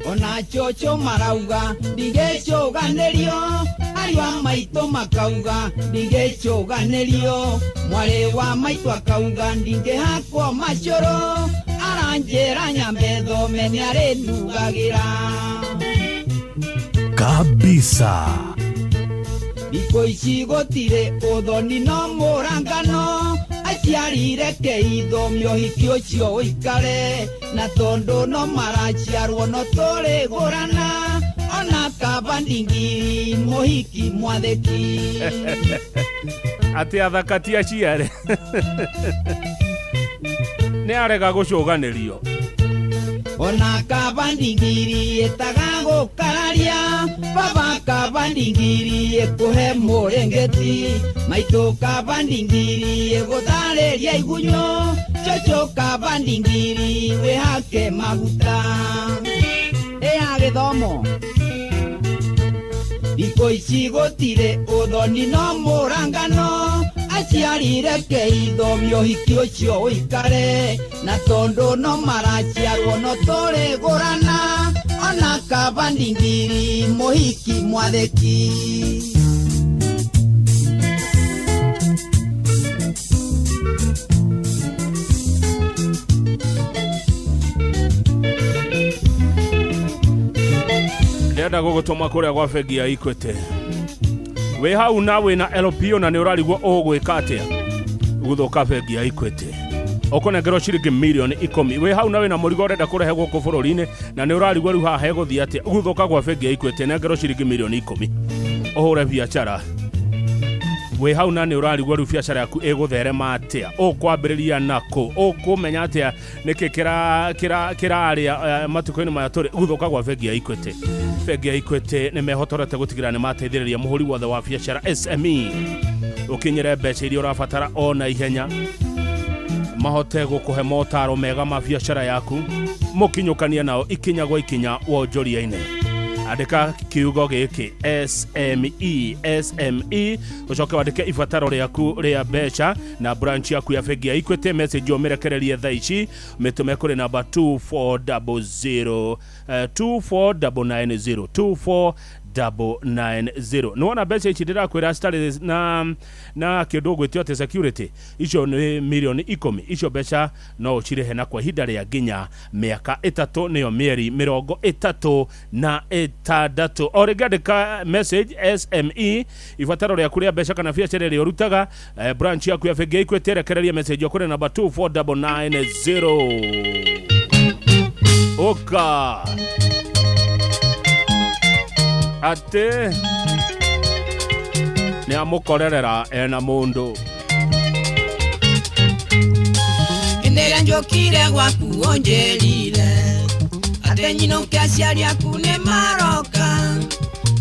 Ona cũcũ marauga ndigĩcũganĩrio, ariũ a maitũ makauga ndigĩcũganĩrio, mwarĩ wa maitũ akauga ndingĩhakwo macũrũ, aranjĩra nyambe thome nĩarĩndugagĩra. Kabisa. Thikũ ici gũtirĩ ũthoni no mũrangano, aciari reke ithome ũhiki ũcio ũikare, na tondũ no maraciarwo no tũrĩgũrana, ona kaba ndingiri mũhiki mwathĩki. Atĩ athaka ti aciare. Nĩ arega gũcũganĩrio. Ona kaba ndingiri ĩtaga gũkararia, baba kaba ndingiri ĩkũhe mũrĩngĩti, maitũ kaba ndingiri ĩgũtharĩria igunyũ, cũcũ kaba ndingiri wĩhake maguta. Ĩ ya gĩthomo. Thikũ ici gũtirĩ ũthoni no mũrangano, aciari reke ithome ũhiki ũcio ũikare, na tondũ no maraciarwo no tũrĩgũrana, ona kaba ndingiri mũhiki mwathĩki. Ndĩrenda gũgũtũma kũrĩa gwa bengi ya Equity. Wĩ hau na wĩna LPO na nĩ ũrarigwo ũgwĩka atĩa gũthũka bengi ya Equity. Ũkũnengerwo ciringi mirioni 10. Wĩ hau na wĩna mũrigo ũrenda kũrehe gũkũ bũrũri-inĩ na nĩ ũrarigwo rĩu haha hegũthiĩ atĩa gũthũka gwa bengi ya Equity, nengerwo ciringi mirioni 10 ũhũre biacara. Wĩ hau na nĩ ũrarigwo rĩu biacara yaku ĩgũtherema atĩa, ũkwambĩrĩria nakũ, ũkũmenya atĩa nĩkĩ kĩrarĩa matukũ-inĩ maya tũrĩ gũthũka gwa bengi ya Equity. Bengi ya Equity nĩ mehotorete gũtigĩrĩra nĩ mateithĩrĩria mũhũri wothe wa biacara SME ũkinyĩre mbeca iria ũrabatara o na ihenya, mahote gũkũhe motaro mega ma biacara yaku, Mũkinyũkania nao ikinya gwa ikinya wonjoria-inĩ. Andĩka kiugo gĩkĩ SME SME, ũcoke wandĩke ibataro rĩaku rĩa mbeca na branch yaku ya bengi ya Equity. Message ũmĩrekererie thaa ici, mĩtũme kũrĩ namba 2400 24990 24990. Nĩwona mbeca ici ndĩrakwĩra citarĩ na kĩndũ ũgwĩtio atĩ security, icio nĩ mirioni 10. Icio mbeca no ũcirĩhe na kwa ihinda rĩa nginya mĩaka 3, nĩyo mĩeri 36. O rĩngĩ andĩka message SME, ibataro rĩaku rĩa mbeca kana biacara ĩrĩa ũrutaga, branch yaku ya bengi ya Equity, rekereria message ĩyo kũrĩ namba 24990. Ũka atĩ nĩ amũkorerera ena mũndũ. Hĩndĩ ĩrĩa njũkire gwaku ũnjĩrire atĩ nyinũke aciari aku nĩ maroka,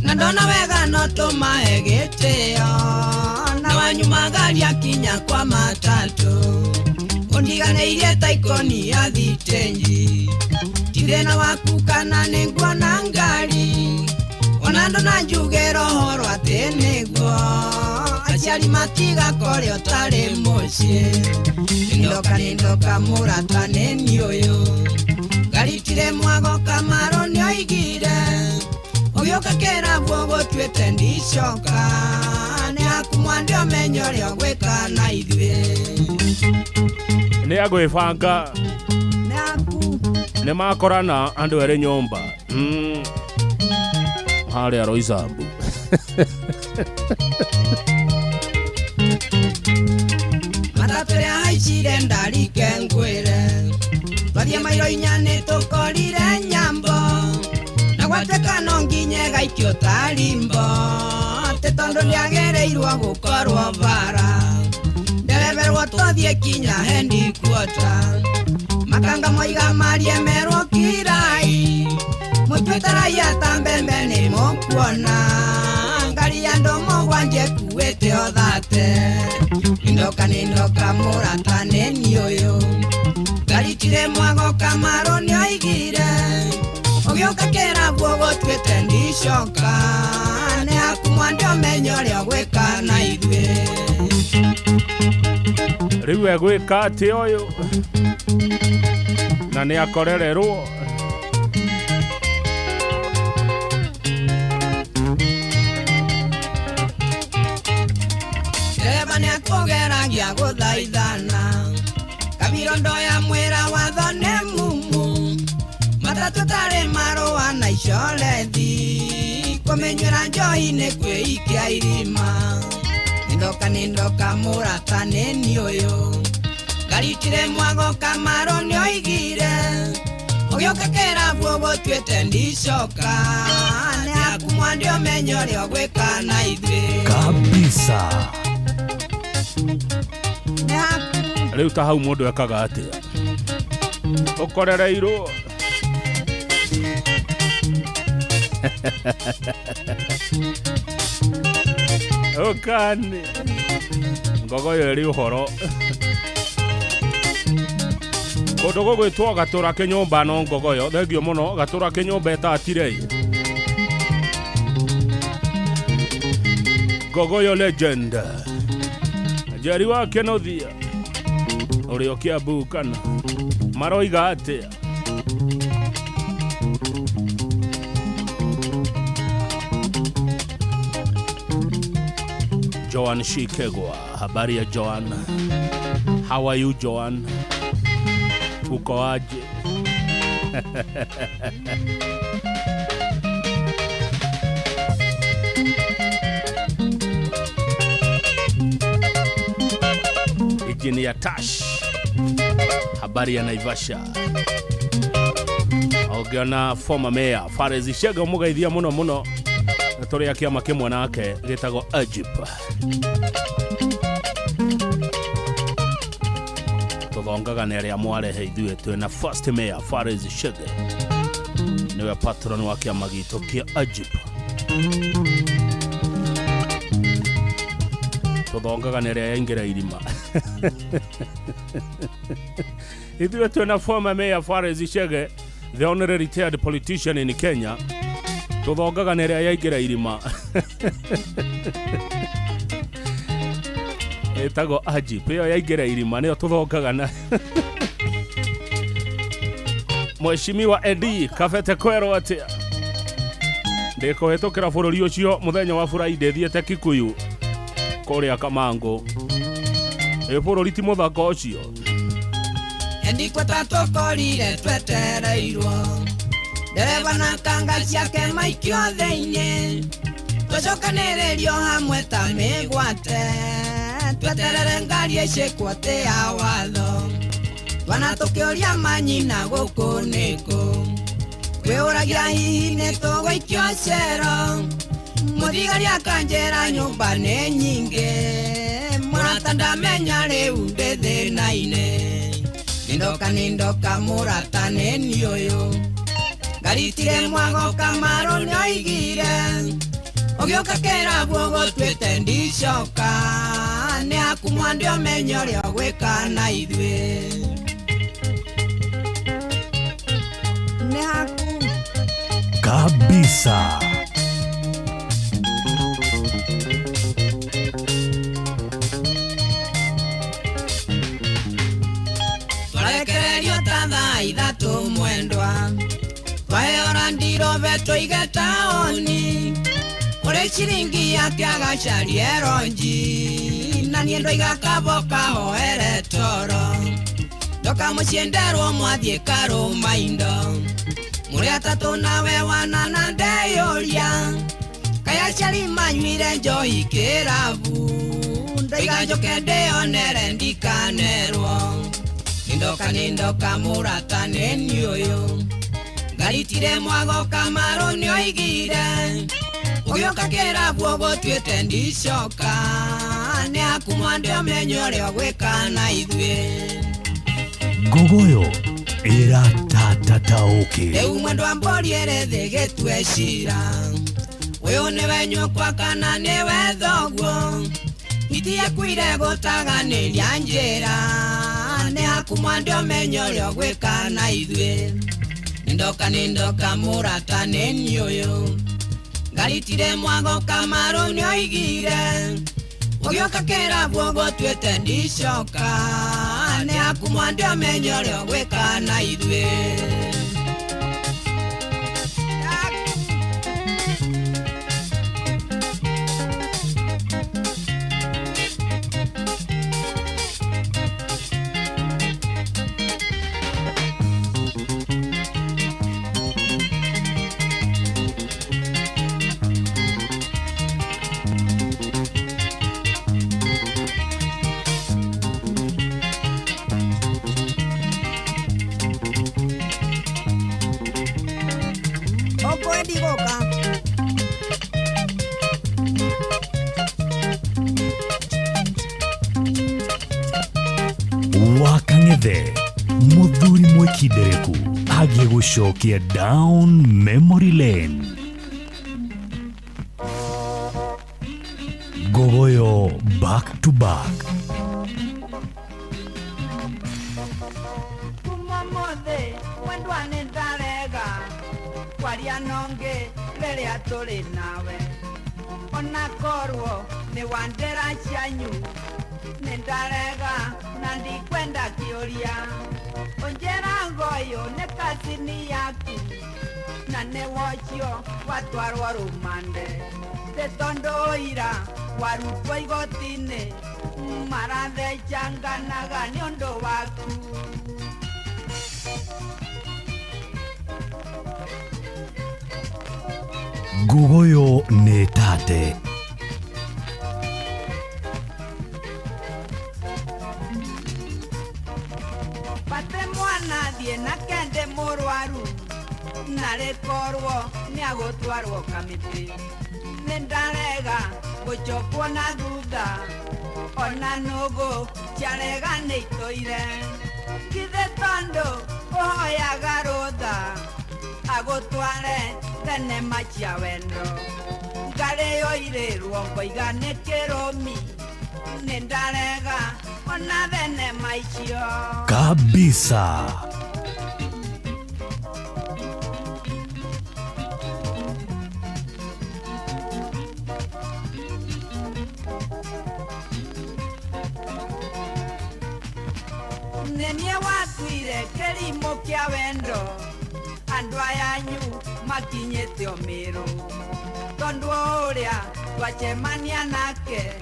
na ndona wega no tũmahe gĩtĩo, na wanyumagaria kinya kwa matatũ, ũndiganĩirie ta ikoni ya thitenji. Ti thĩna waku kana nĩ nguona ngari, ona ndona njuge roho atĩ nĩguo aciari matigakore ũtarĩ mũciĩ. Nĩndoka nĩndoka mũrata nĩniĩ ũyũ, ngaritire mwago Kamaro nĩoigire, ũgĩũka kĩrabu ũgũtuĩte ndicoka, nĩ haku mwande ũmenye ũrĩa ũgwĩka na ithuĩ. Nĩ agwĩbanga nĩ makorana andũ erĩ nyũmba harĩa Roysambu. Matatũ ĩrĩa haicire ndarike ngwĩre, twathiĩ mairo 4 nĩ tũkorire nyambo, na gwatuĩka no nginye gaikio tarimbo, atĩ tondũ nĩagĩrĩirwo gũkorwo bara, ndereberwo twathiĩ kinya headquarter, makanga moiga marie merwo kirai, mũtuĩte raia ta mbembe nĩ mũkuona, ngari ya andũ mũgwanja ĩkuĩte o thate. Nĩndoka nĩndoka mũrata nĩniĩ ũyũ, ngaritire mwago Kamaro nĩoigire, ũgĩũka kĩrabu ũgũtuĩte ndicoka, nĩ haku mwande ũmenye ũrĩa ũgwĩka na ithuĩ. Rĩu egwĩka atĩ ũyũ na nĩ akorererwo. Ndereba nĩakũgeragia gũthaithana, kabiro ndoya mwĩra watho nĩ mumu, matatũ tarĩ marũa na icorethi, kũmĩnyuĩra njohi nĩ kwĩikia irima. Nĩndoka nĩndoka mũrata nĩniĩ ũyũ, ngaritire mwago Kamaro nĩoigire, ũgĩũka kĩrabu ũgũtuĩte ndicoka, nĩ haku mwande ũmenye ũrĩa ũgwĩka na ithuĩ. Kabisa. Rĩu ta hau mũndũ ekaga atĩa? Ũkorereirwo. Ũkani ngogoyo ĩrĩ ũhoro. Kũndũ gũgwĩtwo Gatũra Kĩnyũmba no ngogoyo. Thengio mũno Gatũra Kĩnyũmba ĩtatire. Ngogoyo legend Njeri wa Kenothia ũrĩa Kiambu kana maroiga atĩa? Joan Shikegwa, habari ya Joan? How are you Joan? Uko aje? Engineer Tash, habari ya Naivasha? Ũngĩona former mayor Fares Shega mũgeithia mũno mũno, tũrĩ a kĩama kĩmwe nake gĩtagwo Ajib. Tũthongaga na arĩa mwarehe ithuĩ twĩna first mayor Fares Shege, nĩwe patron wa kĩama gitũ kĩa Ajib. Tuthongaga nä rä yaingä ra irima. Ithuĩ twĩna former mayor Fares Chege, the honorary retired politician in Kenya. Tuthongaga nä rä yaingä irima. Ĩtagwo Ajip, ĩyo yaingĩra irima nĩyo tũthongaga na. Mheshimiwa Edi Kabete kwerwo atĩa ndĩkũhĩtũkĩra bũrũri ũcio mũthenya wa Friday thiĩte Kikuyu kũrĩa Kamango. Ĩ bũrũri ti mũthako ũcio. Endikweta tũkorire twetereirwo ndereba na kanga ciake maikio thĩinĩ tũcokanĩrĩrio hamwe ta mĩgwate tweterere ngari ĩcĩkwo tĩ ya watho twana tũkĩũria manyina gũkũ nĩkũ kwĩũragia hihi nĩ tũgũikio cero mũthigari akanjĩra nyũmba nĩ nyingĩ mũrata ndamenya rĩu ndĩ thĩna-inĩ. Nindoka nindoka mũrata nĩ niĩ ũyũ ngaritire mwago Kamaru nĩoigire ũgĩũka kĩrabu ũgũtuĩte ndicoka nĩ aku mwande ũmenye ũrĩa ũgwĩka na ithuĩ nĩ haku kabisa. Twarekererio ta thaa ithatũ mwendwa twaheo randirobe tũige taũni ũrĩ ciringi yake agacarie ronji na niĩ ndoiga kabo kahoere toro ndoka mũciĩ nderwo mwathiĩ karũma indo mũrĩ atatũ nawe wanana ndeyũria kaĩ aciari manyuire njohi kĩrabu ndoiga njoke ndĩonere ndikanerwo. Nindoka nindoka mũrata nĩ niĩ ũyũ ngaritire mwago Kamaru nĩoigire ũgĩũka kĩrabu ũgũtuĩte ndicoka nĩ aku mwande ũmenye ũrĩa ũgwĩka na ithuĩ. Ngogoyo ĩratatatauke. Rĩu mwendwa mbũri ĩrĩ thĩ gĩtue cira ũyũ nĩwe nyũkwa kana nĩwe thoguo hiti yakuire gũtaganĩria njĩra nĩ aku mwande ũmenye ũrĩa ũgwĩka na ithuĩ. Nindoka nindoka mũrata nĩ niĩ ũyũ ngaritire mwago Kamaru nĩoigire ũgĩũka kĩrabu ũgũtuĩte ndicoka nĩ aku mwande ũmenye ũrĩa ũgwĩka na ithuĩ. Wakang'ethe muthuri mwikindereku agĩgũcokia down memory lane. Ngogoyo back to back. Kuma mothe mwendwa nĩ ndarega kwaria nonge rĩrĩa tũrĩ nawe ona korwo nĩ wandera cianyu nĩ ndarega na ndikwenda kĩũria ũnjĩra ngoyũ nĩ kacini yaku na nĩ wocio watwarwo rũmande tĩ tondũ ũira warutwo igoti-inĩ marathecanganaga nĩ ũndũ waku. Ngogoyo nĩ tate. Bate mwana thiĩ na kende mũrwaru na rĩkorwo nĩagũtwarwo kamĩtĩ nĩ ndarega gũcokwo na thutha ona nũgũ ciarega nĩ itũire githĩ tondũ ũhoyaga rũtha agũtware thenema cia wendo ngarĩ yoirĩrwo ngoiga nĩ kĩrũmi Nĩ ndarega ona thenema icio. Kabisa. Nĩ niĩ wakuire kĩrimũ kĩa wendo, andũ aya anyu makinyĩte o Mĩrũ, tondũ ũrĩa twacemania nake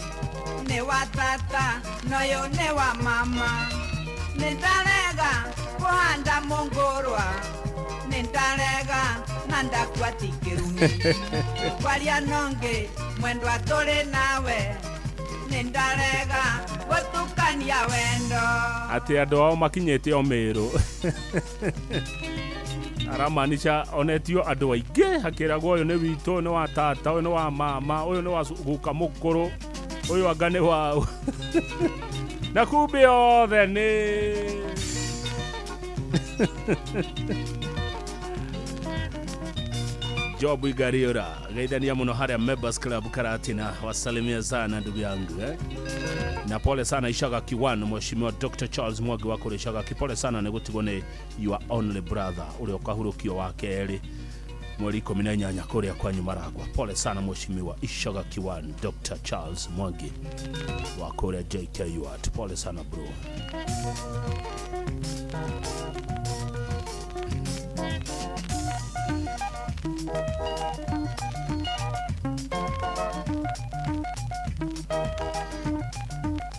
nĩ wa tata na ũyũ nĩ wa mama. Nĩ ndarega kũhanda mũngũrwa, nĩ ndarega na ndakua ti kĩrumi, kwaria nongĩ mwendwa tũrĩ nawe, nĩ ndarega gũtukania wendo. Atĩ andũ ao makinyĩte o Mĩrũ. Aramaanisha onetio andũ aingĩ akĩragwo ũyũ nĩ witũ, ũyũ nĩ wa tata, ũyũ nĩ wa mama, ũyũ nĩ wa guka mũkũrũ, ũyũ anga nĩ wa na kumbe othe nĩ Job Igariora geithania mũno harĩa Members Club Karatina, wasalimia sana ndugu yangu Na pole sana Ishaga Kiwan, Mheshimiwa Dr. Charles Mwangi wa kũrĩ Ishaga, pole sana nĩ gũtigwo nĩ your only brother ũrĩa ũkahurũkio wa kerĩ mweri 18 kũrĩa kwanyu Maragwa. Pole sana Mheshimiwa Ishaga Kiwan, Dr. Charles Mwangi wa kũrĩa JKUAT, pole sana bro.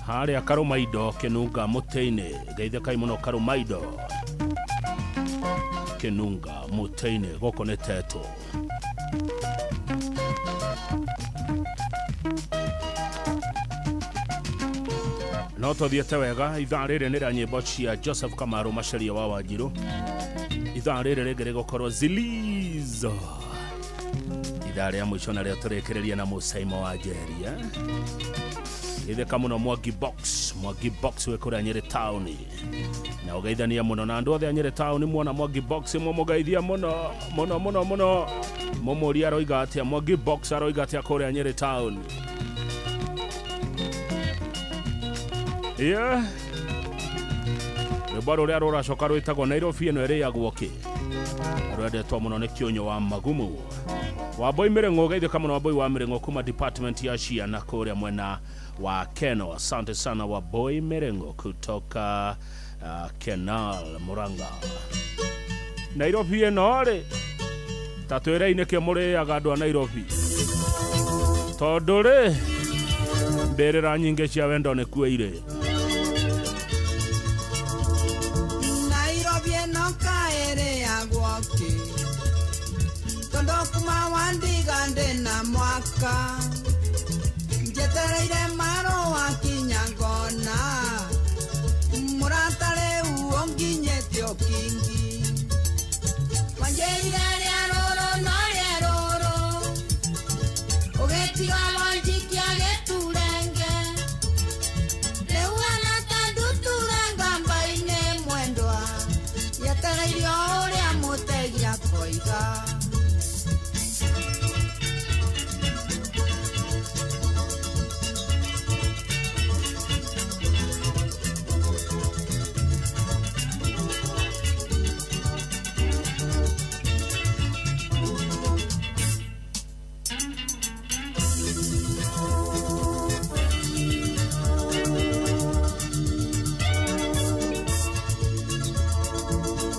Harĩa Karũmaindo Kĩnunga mũtĩ-inĩ, geithĩkai mũno Karũmaindo Kĩnunga mũtĩ-inĩ, gũkũ nĩ Teto. No tũthiĩte wega, ithaa rĩrĩ nĩ rĩa nyĩmbo cia Joseph Kamaru Macharia wa Wanjirũ. Ithaa rĩrĩ rĩngĩ rĩgũkorwo Zilizo, ithaa rĩa mũico narĩo tũrĩkĩrĩria na Mũsaimo wa Njeria. Geithĩka mũno Mwangi Box, Mwangi Box wĩ kũrĩa Nyĩrĩ taũni, na ũgeithania mũno na andũ othe a Nyĩrĩ taũni. Muona Mwangi Box mũmũgeithia mũno mũno mũno mũno, mũmũrie aroiga atĩa, Mwangi Box aroiga atĩa kũrĩa Nyĩrĩ taũni. Yeah. Rwĩmbo rũrĩa rũracoka rwĩtagwo Nairobi ĩno ĩrĩagwo kĩ, rwendetwo mũno nĩ Kĩũnyũ wa Magumu. Wambui Mĩrĩng'ũ, geithĩka mũno Wambui wa Mĩrĩng'ũ kuma department ya ciana kũrĩa mwena wa Keno. Asante sana Wambui Mĩrĩng'ũ kutoka Kenal Murang'a. Nairobi ĩno rĩ, ta twĩrei nĩkĩ mũrĩaga andũ a Nairobi, tondũ rĩ mbĩrĩra nyingĩ cia wendo nĩkuo irĩ. Nairobi ĩno kaĩrĩagwo kĩ, tondũ kuma wandiga ndĩ na mwaka, njetereire marũa kinya ngona, mũrata rĩu ũnginyĩte ũkingi. Wanjĩrire rĩa rũrũ no rĩa rũrũ, ũgĩtiga wanjikia gĩturenge, rĩu hana ta ndutura ngamba-inĩ mwendwa, yetereire o ũrĩa mũtegi akoiga.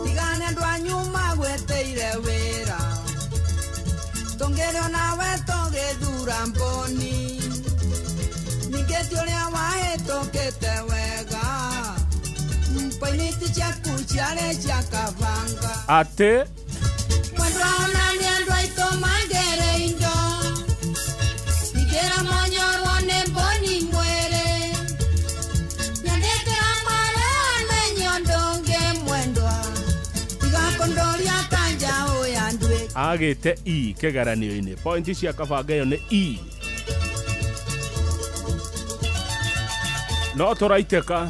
Tigane andũ anyu magweteire wĩra, tũngĩrĩo nawe tũgĩthura mbũni, ningĩ ti ũrĩa wahĩtũkĩte wega, poiniti ciaku ciarĩ cia kabanga. Atĩ Mwendwa ona nĩ andũ aitũ mangĩrĩ indo, ningĩra monyorwo nĩ mbũni mwĩrĩ, nyandĩkĩra marũa menye ũndũ ũngĩ mwendwa, tiga kũndoria ta njaũ ya nduĩka. Agĩte E kĩgeranio-inĩ, pointi cia kabanga ĩyo nĩ E. No tũraitĩka.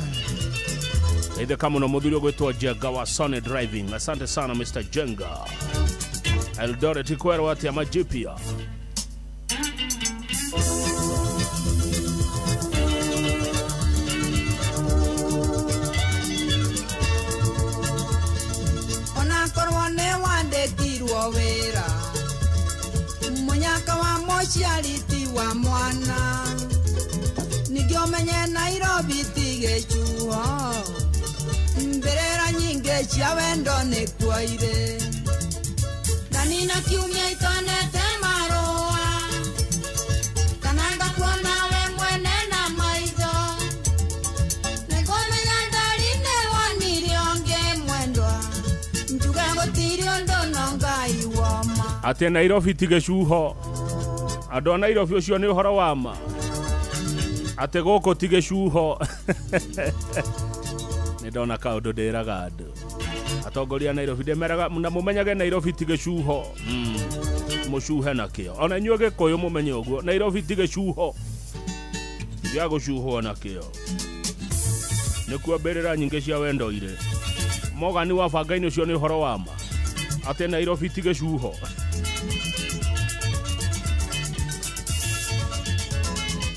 Geithĩka mũno mũthuri ũgwĩtwo Jenga wa Sony Driving. Asante sana Mr. Jenga. Eldoret kwerwo atĩa majipia. Wĩra mũnyaka wa mũciari ti wa mwana ningĩ ũmenye Nairobi ti gĩcuho mbĩrĩra nyingĩ cia wendo nĩkuo irĩ ndanina kiumia itonete marũa kana ngakuona we mwene na maitho nĩngũmenya ndari nĩwonire ũngĩ mwendwa njuge gũtirĩ ũndũ no Ngai woma. Atĩ Nairobi ti gĩcuho. Andũ a Nairobi ũcio nĩ ũhoro wa ma. Atĩ gũkũ ti gĩcuho. Nĩ ndona kaũndũ ndĩraga andũ. Atongoria a Nairobi ndĩmeraga na mũmenyage Nairobi ti gĩcuho. Mũcuhe nakĩo. Ona inyuĩ Gĩkũyũ mũmenye ũguo. Nairobi ti gĩcuho. Gĩa gũcuhwo nakĩo. Nĩkuo mbĩrĩra nyingĩ cia wendo irĩ. Mogani wa bangainĩ ũcio nĩ ũhoro wa ma. Atĩ Nairobi ti gĩcuho.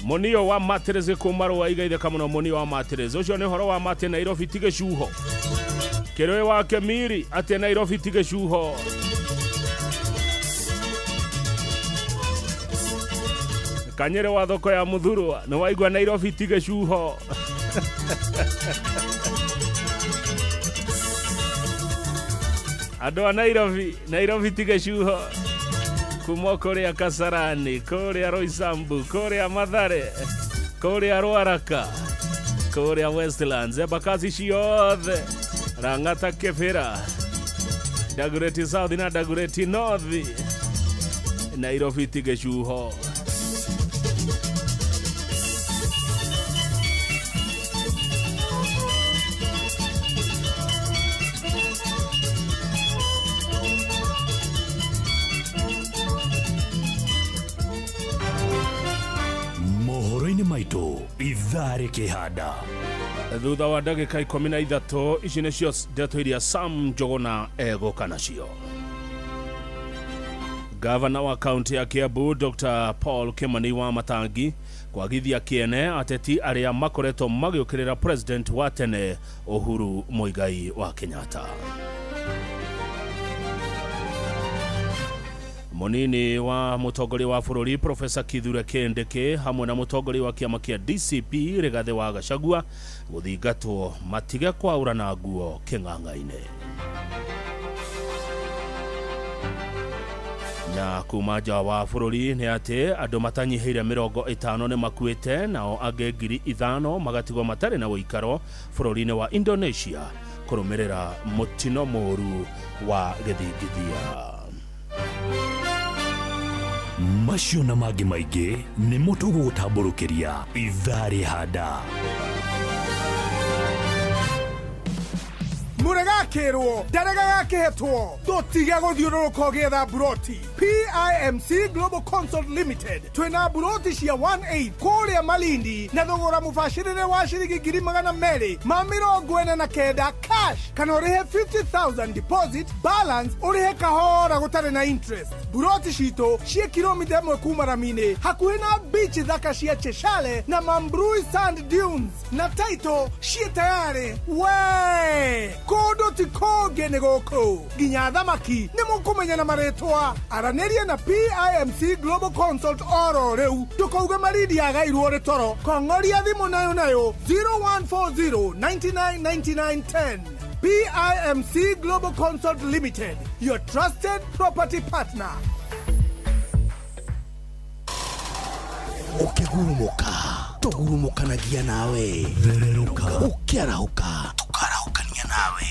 Munio wa matirezi kuma rwa igaitheka muno munio wa matirezi ucio ni horo wa mate Nairobi ti gĩcuho. Kĩrũĩ wa Kemiri atĩ Nairobi ti gĩcuho. Kanyere wa thoko ya Muthurwa nĩ waigua Nairobi ti gĩcuho. Andũ a Nairobi, Nairobi ti gĩcuho. Kuma kũrĩa Kasarani, kũrĩa Roysambu, kũrĩa Mathare, kũrĩa Ruaraka, kũrĩa Westlands, Embakasi ciothe, Lang'ata Kibera, Dagoretti South na Dagoretti North, Nairobi ti gĩcuho. Mohoro-inĩ maitũ ithaa rĩkĩhanda. Thutha wa ndagĩka 13 ici nĩcio ndeto iria Sam Njuguna egũka nacio. Gavana wa kaunti ya Kiambu Dr. Paul Kimani wa Matangi kwagithia kĩene ateti arĩa makoretwo magĩũkĩrĩra president wa tene Uhuru Muigai wa Kenyatta. Munini wa mũtongoria wa bũrũri Professor Kithure Kindiki hamwe na mũtongoria wa kĩama kĩa DCP Rigathi wa Gachagua gũthingatwo matige kwaũrana nguo kĩng'ang'a-inĩ. Na kuma nja wa bũrũri nĩ atĩ andũ matanyihĩire 50 nĩ makuĩte nao angĩ 5,000 magatigwo matarĩ na ũikaro bũrũri-inĩ wa Indonesia kũrũmĩrĩra mũtino mũũru wa gĩthingithia. Macio na mangĩ maingĩ nĩmo tũgũgũtambũrũkĩria ithaa rĩhanda. Mũrega akĩrwo ndarega gakĩhetwo tũtige gũthiũrũrũka ũgĩetha mburoti. PIMC Global Consult Limited twĩna mburoti cia 18 kũrĩa Malindi na thogora mũbacĩrĩre wa ciringi 249,000 cash kana ũrĩhe 50,000 deposit balance ũrĩhe kahora gũtarĩ na interest. Mburoti citũ ciĩ kilomita 1 kuma rami-inĩ hakuhĩ na beach thaka cia Cheshale na Mambrui Sand Dunes na title ciĩ tayarĩ. We kũndũ ti kũngĩ nĩ gũkũ nginya thamaki nĩ mũkũmenya na marĩtwa. Aranĩria na PIMC Global Consult oro rĩu ndũkauge Malindi agairwo rĩ toro. Kong'oria thimũ nayo nayo 0140 99 99 10. PIMC Global Consult Limited, your trusted property partner. Ũkĩgurumũka tũgurumũkanagia nawe, ũkĩarahũka tũkarahũkania nawe,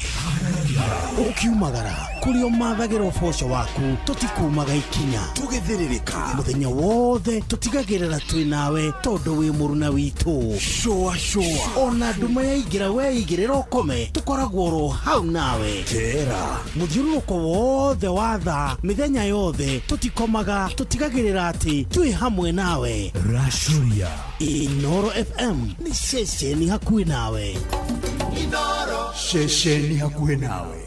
ũkiumagara kũrĩa ũmathagĩra ũboco waku tũtikumaga ikinya, tũgĩthĩrĩrĩka mũthenya wothe tũtigagĩrĩra twĩ nawe tondũ wĩ mũruna witũ. Cũa cũa ona nduma yaingĩra weigĩrĩra ũkome tũkoragwo oro hau nawe. Kera mũthiũrũrũko wothe wa thaa mĩthenya yothe tũtikomaga tũtigagĩrĩra atĩ twĩ hamwe nawe. Racuria Inoro FM nĩ ceceni hakuhĩ nawe. Inoro ceceni hakuhĩ nawe.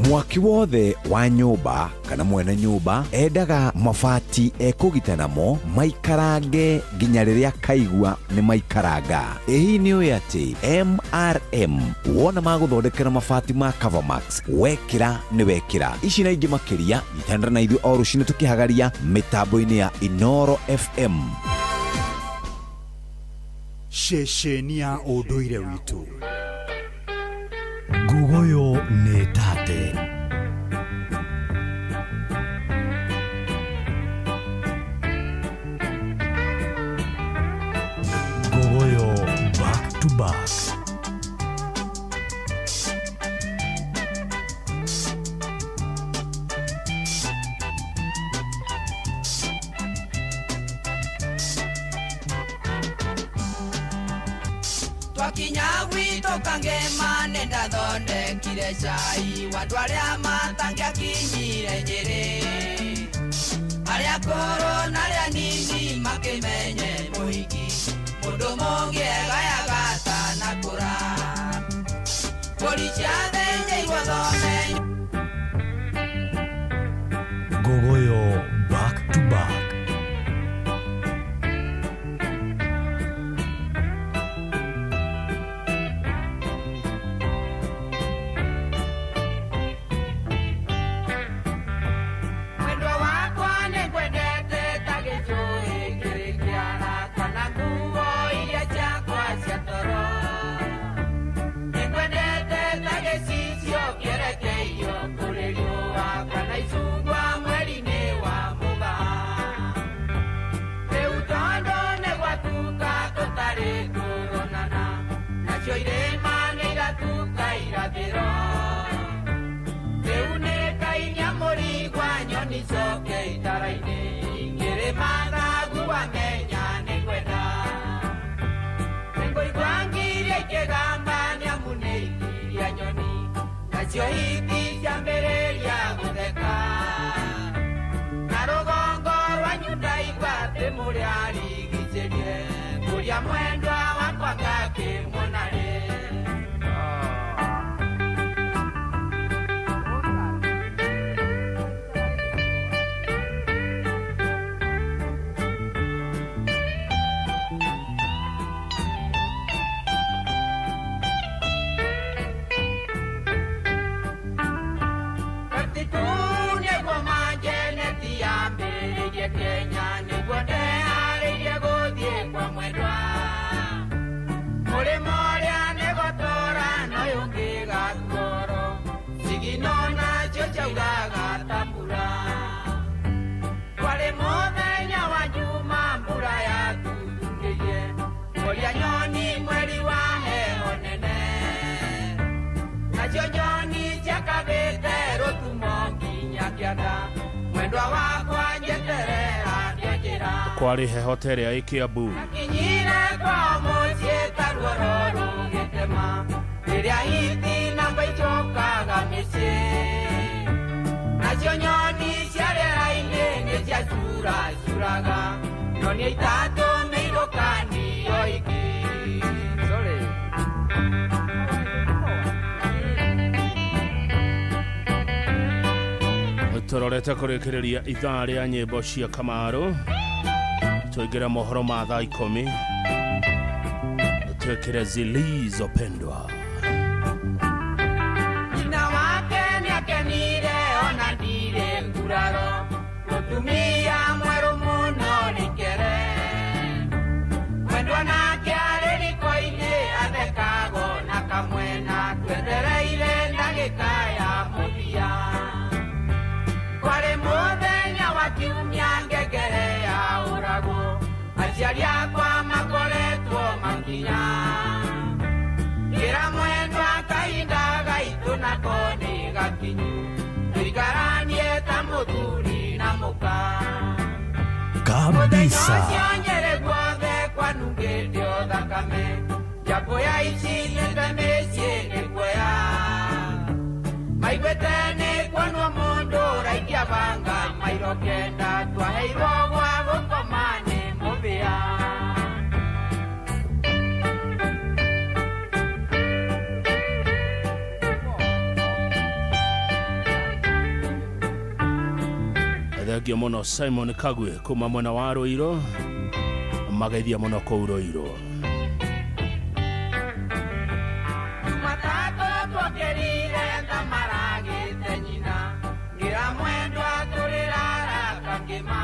Mwaki wothe wa nyũmba kana mwene nyũmba endaga mabati ekũgita namo maikarange nginya rĩrĩa kaigua nĩ maikaranga. Ĩ hihi nĩ ũĩ atĩ MRM wona magũthondekera mabati ma Covermax wekĩra nĩ wekĩra. Ici na ingĩ makĩria nyitanĩra na ithuĩ o rũcinĩ tũkĩhagaria mĩtambo-inĩ ya Inoro FM. Ceceni ya ũndũire witũ. Ngugoyo nĩ tate. Ngugoyo back to back. Twakinya gwitũ kangema nĩndathondekire cai wa andũ arĩa matangĩakinyire Nyĩrĩ, arĩa akũrũ na arĩa anini makĩmenye mũhiki mũndũ mũngĩ egayaga atanakũra. Mbũri ciathĩnjĩirwo thome. Ngugoyo back to back. Mwendwa wakwa nĩngwendete ta gĩcũhĩ kĩrĩ kĩara kana nguo iria ciakwa cia toro. Nĩngwendete ta gĩcicio kĩerekeirio kũrĩ riũa kana icungwa mweri-inĩ wa mũgaa. Rĩu tondũ nĩgwatuka tũtarĩ tũronana, nacio irĩma nĩiratuka irathĩro. Rĩu nĩ kainia mũrigwa nyoni coke itara-inĩ, ngĩrĩma thagu wamenya nĩngwenda. Nĩngũigua ngiria ikĩgamba nĩamu nĩ ikiria nyoni, nacio hiti ciambĩrĩria gũtheka. Na rũgongo rwanyu ndaigua atĩ mũrĩ arigicĩrie, kũrĩa mwendwa wakwa ngakĩmuona rĩ. Kenya nĩguo ndeharĩirie gũthiĩ kwa mwendwa. Mũrĩmo ũrĩa nĩgũtũra na ũyũ ũngĩ gatuoro, cigino nacio ciauraga ta mbura. Kwarĩ mũthenya wa Njuma mbura yatutungĩire, kũrĩa nyoni mweri wa heho nene. Nacio nyoni ciakabĩte rũtumo nginya kĩanda, mwendwa wakwa njeterera nĩanjĩra. Kwarĩ heho ta ĩrĩa ĩ Kiambu. Akinyire kwao mũciĩ ta ruoro rũgĩtema, rĩrĩa hiti namba icokaga mĩciĩ. Nacio nyoni cia rĩera-inĩ nĩciacuracuraga, nyoni itatũ mĩirũkanio ingĩ. Sorry. Tũrorete kũrĩkĩrĩria ithaa rĩa nyĩmbo cia Kamaru, tũingĩre mohoro ma thaa 10, twĩkĩre zilizopendwa. Nyina wake nĩakenire ona ndirĩ nguraro, mũtumia mwerũ mũno nĩkere. Mwendwa nake arĩ riko-inĩ athekagwo na kamwena, twetereire ndagĩka ya mũthia. Kwarĩ mũthenya wa kiumia ngengere yaũragwo, aciari akwa makoretwo makinya. Ngĩra mwendwa kahinda gaitũ nako nĩ gakinyu, tũikaranie ta mũthuri na mũka. Mũthenya Kabisa. ũcio Nyĩrĩ guothe kwanungĩte o thakame, njambũ ya icinĩte mĩciĩ nĩ kuoya. Maiguĩte nĩ kuonwo mũndũ ũraikia banga, mairo kenda twaheirwo gwa gũkoma nĩ mũthia. Thengio mũno Simon Kagwe kuma mwena wa Ruiru, mageithia mũno kũu Ruiru. Jumatatũ twokĩrire thamaragĩte nyina, ngĩra mwendwa tũrĩrara kangĩma.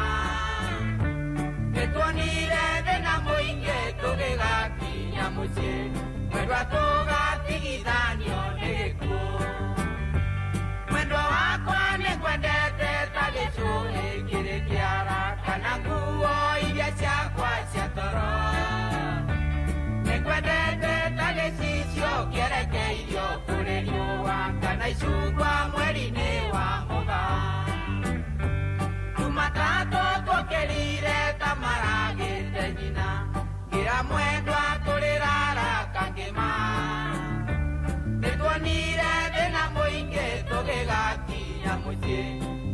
Nĩtuonire thĩna mũingĩ tũgĩgakinya mũciĩ, mwendwa tũgatigithanio nĩ gĩkuũ. Mwendwa wakwa nĩngwendete ta gĩcũhĩ kĩrĩ kĩara, kana nguo iria ciakwa cia toro. Nĩngwendete ta gĩcicio kĩerekeirio kũrĩ riũa, kana icungwa mweri-inĩ wa mũgaa. Jumatatũ twokĩrire ta maragĩte nyina, ngĩra mwendwa tũrĩrara kangĩma. Nĩtuonire thĩna mũingĩ tũgĩgakinya mũciĩ,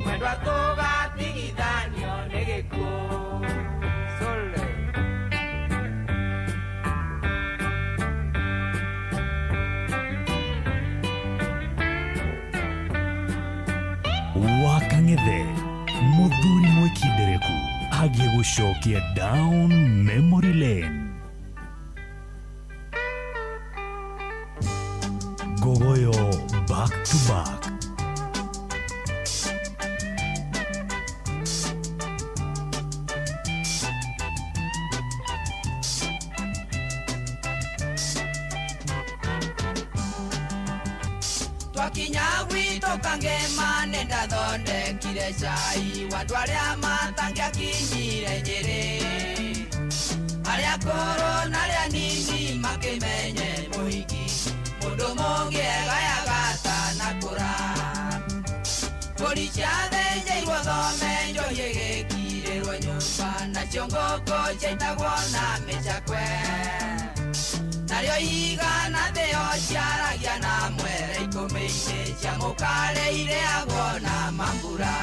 mwendwa tũgatigithanio nĩ gĩkuũ. Sole. Wakang'ethe muthuri mwikindereku agĩgũcokia down memory lane. Gogoyo back to back. Twakinya gwitũ Kangema nĩndathondekire cai wa andũ arĩa matangĩakinyire Nyĩrĩ, arĩa akũrũ na arĩa anini makĩmenye mũhiki mũndũ mũngĩ egayaga atanakũra. Mbũri ciathĩnjĩirwo thome njohi ĩgĩkirĩrwo nyũmba, nacio ngũkũ ciaitagwo na mĩcakwe, narĩo ihiga na thĩo ciaragia na mwere ikũmbĩ-inĩ cia mũkare irĩagwo na mambura.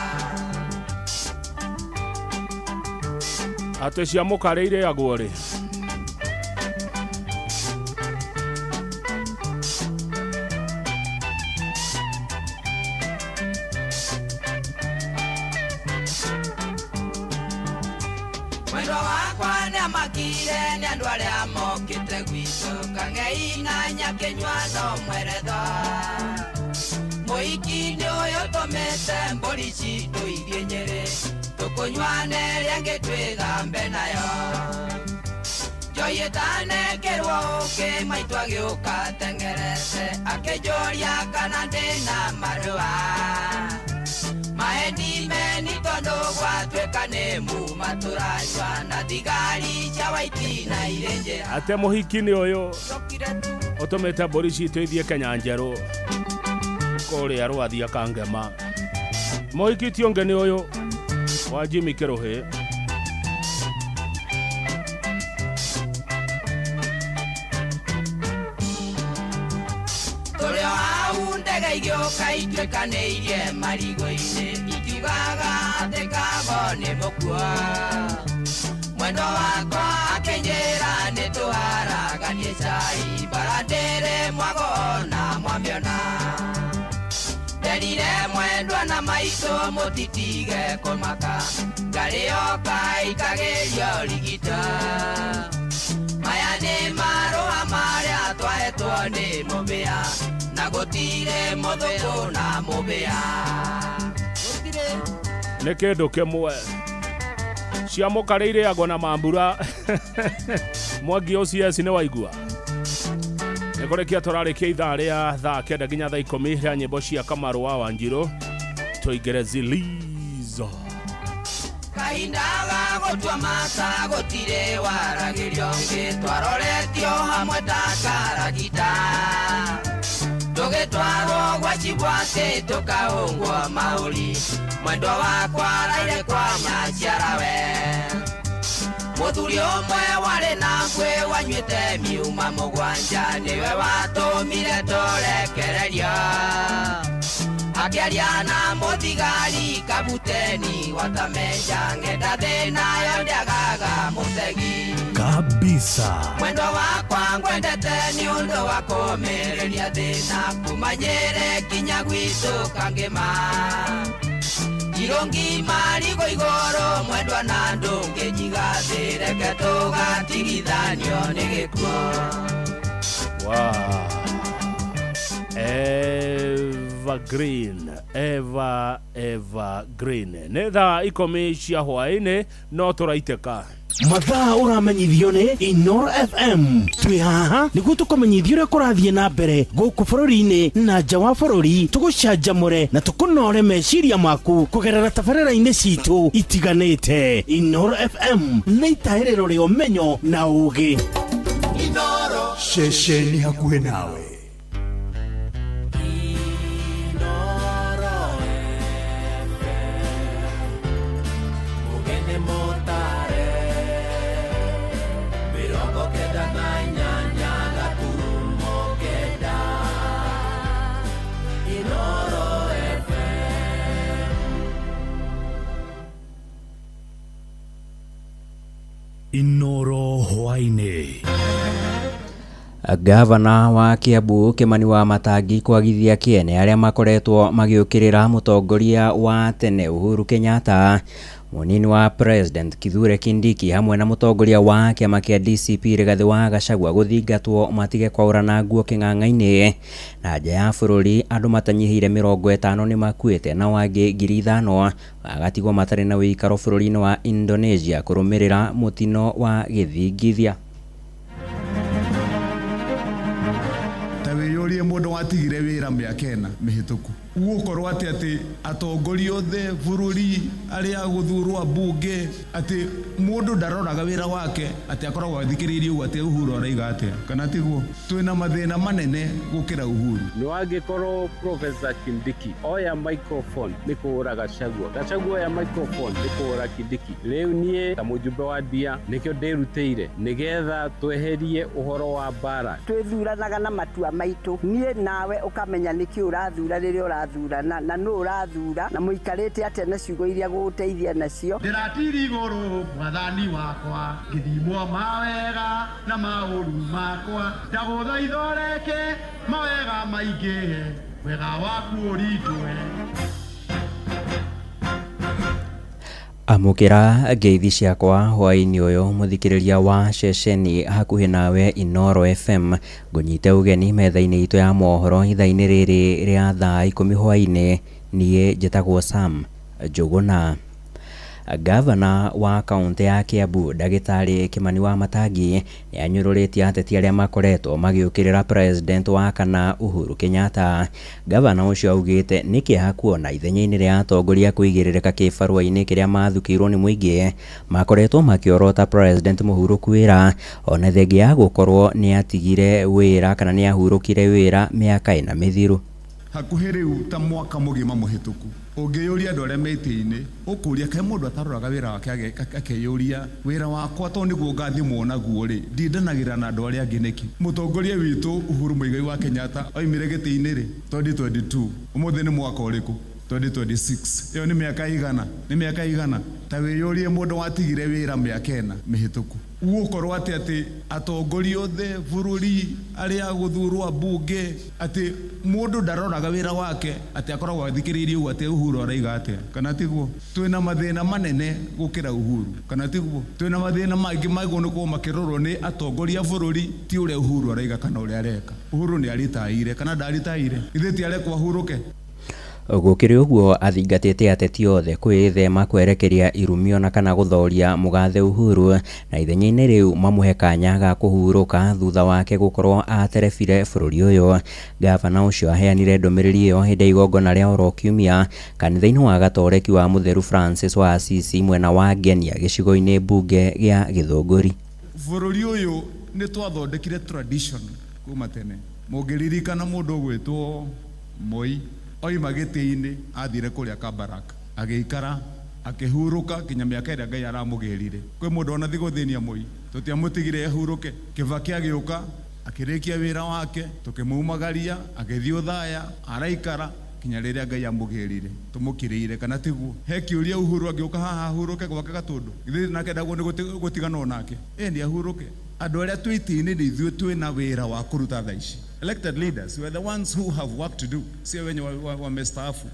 Atĩ cia mũkare irĩagwo rĩ? Mwendwa wakwa nĩamakire nĩ andũ arĩa mokĩte gwitũ, kang'ei na nyakĩnyua no mweretho. Mũhiki nĩ ũyũ tũmĩte mbũri citũ ithiĩ Nyĩrĩ, tũkũnyua na ĩrĩa ĩngĩ twĩthambe nayo. Njohi ĩtanekĩrwo ũkĩ maitũ agĩũka ateng'erete, akĩnjũria kana ndĩna marũa. Maheni meni tondũ gwatuĩka nĩ muma tũranyua, na thigari cia waiti na irĩ njĩra. Ate mũhiki nĩ ũyũ ũtũmĩte mbũri citũ ithiĩ Kenya njerũ kũrĩa rwathia Kangema. Mũhiki ti ũngĩ nĩ ũyũ wa Jimmy Kĩrũhĩ. Tũrĩ o hau ndege igĩũka ituĩkanĩirie marigũ-inĩ, ikiugaga atĩ kago nĩ mũkuo. Mwendwa wakwa akĩnjĩra nĩtũharaganie cai, bara ndĩrĩ mwago na mwamĩona. Nderire mwendwa na maitũ mũtitige kũmaka, ngarĩ yoka ikagĩrio rigita. Maya nĩ marũa marĩa twahetwo nĩ mũmbĩa, na gũtirĩ mũthũngũ na mũmbĩa. Nĩ kĩndũ kĩmwe cia mũkare irĩagwo na mambura. Mwangi OCS nĩ waigua. Nĩ kũrĩkia tũrarĩkia ithaa rĩa thaa 9 nginya thaa 10 rĩa nyĩmbo cia Kamaru wa Wanjirũ, tũingĩre zilizo. Kahinda ga gũtua mata gũtirĩ waragĩrio ũngĩ, twaroretio hamwe ta karagita. Tũgĩtwarwo gwa Chibwatĩ tũkahũngwo mahũri, mwendwa wakwa araire kwa nyaciarawe. Mũthuri ũmwe warĩ na ngwĩ wanyuĩte miuma mũgwanja, nĩwe watũmire tũrekererio. Akĩaria na mũthigari kabuteni watamenja, ng'enda thĩna yo ndĩagaga mũtegi. Kabisa. Mwendwa wakwa ngwendete nĩ ũndũ wa kũũmĩrĩria thĩna, kuma Nyĩrĩ kinya gwitũ Kangĩma. Cirũngi marigũ igũrũ mwendwa na ndũngĩnjigathĩreke tũgatigithanio nĩ gĩkuũ. Wow. Evergreen, evergreen. Nĩ thaa 10 cia hwaĩ-inĩ no tũraitĩka. Mathaa ũramenyithio nĩ Inoro FM. Twĩ haha nĩguo tũkũmenyithia ũrĩa kũrathiĩ na mbere gũkũ bũrũri-inĩ na nja wa bũrũri, tũgũcanjamũre na tũkũnore meciria maku kũgerera tabarĩra-inĩ citũ itiganĩte. Inoro FM nĩ itahĩrĩro rĩa ũmenyo na ũũgĩ. Inoro ceceni hakuhĩ nawe. Inoro hwaĩ-inĩ. Gavana wa Kiambu Kimani wa Matangi kwagithia kĩene arĩa makoretwo magĩũkĩrĩra mũtongoria wa tene Uhuru Kenyatta, mũnini wa President Kithure Kindiki hamwe na mũtongoria wa kĩama kĩa DCP Rigathi wa Gachagua gũthingatwo matige kwaũrana nguo kĩng'ang'a-inĩ. Na nja ya bũrũri andũ matanyihĩire 50 nĩ makuĩte na wangĩ 5,000 magatigwo matarĩ na wĩikaro bũrũri-inĩ wa Indonesia kũrũmĩrĩra mũtino wa gĩthingithia. Wĩyũrie mũndũ watigire wĩra mĩaka 4 mĩhĩtũku gũkorwo atĩ atĩ atongoria othe bũrũri arĩa gũthurwo mbunge atĩ mũndũ ndaroraga wĩra wake atĩ akoragwo athikĩrĩirie ũguo atĩ Uhuru araiga atĩa kana tiguo. Twĩna mathĩna manene gũkĩra Uhuru. Nĩ wangĩkorwo Professor Kindiki oya microphone nĩ kũũra Gachagua, Gachagua oya microphone nĩ kũũra Kindiki. Rĩu niĩ ta mũjumbe wa ndia nĩkĩo ndĩrutĩire nĩgetha tweherie ũhoro wa mbara. Twĩthuranaga na matua maitũ, niĩ nawe ũkamenya nĩkĩ ũrathura rĩrĩa ũrathurana na nũ ũrathura na mũikarĩte atĩa na ciugo iria gũgũteithia nacio. Ndĩratiri igũrũ mwathani wakwa ngĩthimwo mawega na maũru makwa, ndagũthaitha ũreke mawega maingĩ wega waku ũrindwe. Amũkĩra ngeithi ciakwa hwaĩ-inĩ ũyũ mũthikĩrĩria wa ceceni hakuhĩ nawe Inoro FM. Ngũnyite ũgeni metha-inĩ itũ ya mohoro ithaa-inĩ rĩrĩ rĩa thaa 10 hwaĩ-inĩ. Niĩ njĩtagwo Sam Njũgũna. Gavana wa kaunti ya Kiambu Ndagĩtarĩ Kimani wa Matangi nĩ anyũrũrĩtie ateti arĩa makoretwo magĩũkĩrĩra President wa kana Uhuru Kenyatta. Gavana ũcio augĩte nĩ kĩeha kuona ithenya-inĩ rĩa atongoria kũigĩrĩrĩka kĩbarũa-inĩ kĩrĩa mathukĩirwo nĩ mũingĩ makoretwo makĩorota President mũhurũku wĩra ona thengia ya gũkorwo nĩ atigire wĩra kana nĩ ahurũkire wĩra mĩaka 4 mĩthiru. Hakuhĩ rĩu ta mwaka mũgima mũhĩtũku ũngĩyũria andũ arĩa me itĩ-inĩ ũkũria kaĩ mũndũ ataroraga wĩra wake akeyũria wĩra wakwa tondũ nĩguo ngathimwo naguo rĩ ndindanagĩra na andũ arĩa angĩ nĩkĩ. Mũtongoria witũ Uhuru Muigai wa Kenyatta oimire gĩtĩ-inĩ rĩ 2022, ũmũthĩ nĩ mwaka ũrĩkũ? 2026. Ĩyo nĩ mĩaka igana, nĩ mĩaka igana. Ta wĩyũrie mũndũ watigire wĩra mĩaka 4 mĩhĩtũku gũkorwo atĩ atĩ atongoria othe bũrũri arĩa gũthurwo mbunge atĩ mũndũ ndaroraga wĩra wake atĩ akoragwo athikĩrĩirie ũguo atĩ Uhuru araiga atĩa kana tiguo. Twĩna mathĩna manene gũkĩra Uhuru kana tiguo. Twĩna mathĩna mangĩ magwo nĩ gũkorwo makĩrorwo nĩ atongoria bũrũri ti ũrĩa Uhuru araiga kana ũrĩa areka. Uhuru nĩ aritaire kana ndaritaire, ithuĩ ti arekwo ahurũke. Gũkĩrĩ ũguo athingatĩte ateti othe kwĩthema kwerekeria irumio na kana gũthoria mũgathe Uhuru na ithenya-inĩ rĩu mamũhe kanya ga kũhurũka thutha wake gũkorwo aterebire bũrũri ũyũ. Gavana ũcio aheanire ndũmĩrĩri ĩyo hĩndĩ ya igongona rĩa oro kiumia kanitha-inĩ wa Gatoreki wa Mũtheru Francis wa Assisi mwena wa Ngenia gĩcigo-inĩ mbunge gĩa Gĩthũngũri. Bũrũri ũyũ nĩ twathondekire tradition kuma tene. Mũngĩririkana mũndũ ũgwĩtwo Moi oima gĩtĩ-inĩ athire kũrĩa Kabarak agĩikara akĩhurũka nginya mĩaka ĩrĩa Ngai aramũgĩrire. Kwĩ mũndũ ona thi gũthĩnia Moi, tũtiamũtigire ahurũke. Kibaki agĩũka akĩrĩkia wĩra wake tũkĩmumagaria agĩthiĩ Othaya araikara nginya rĩrĩa Ngai amũgĩrire tũmũkirĩire kana tiguo. He kĩũria Uhuru angĩũka haha ahurũke gwake Gatũndũ, githĩ nake ndagwo nĩ gũtiganwo nake? Ĩ nĩ ahurũke. Andũ arĩa twĩ itĩ-inĩ nĩ ithuĩ twĩna wĩra wa kũruta thaa ici. Elected leaders, we are the ones who have work to do, sio wenye wamestaafu.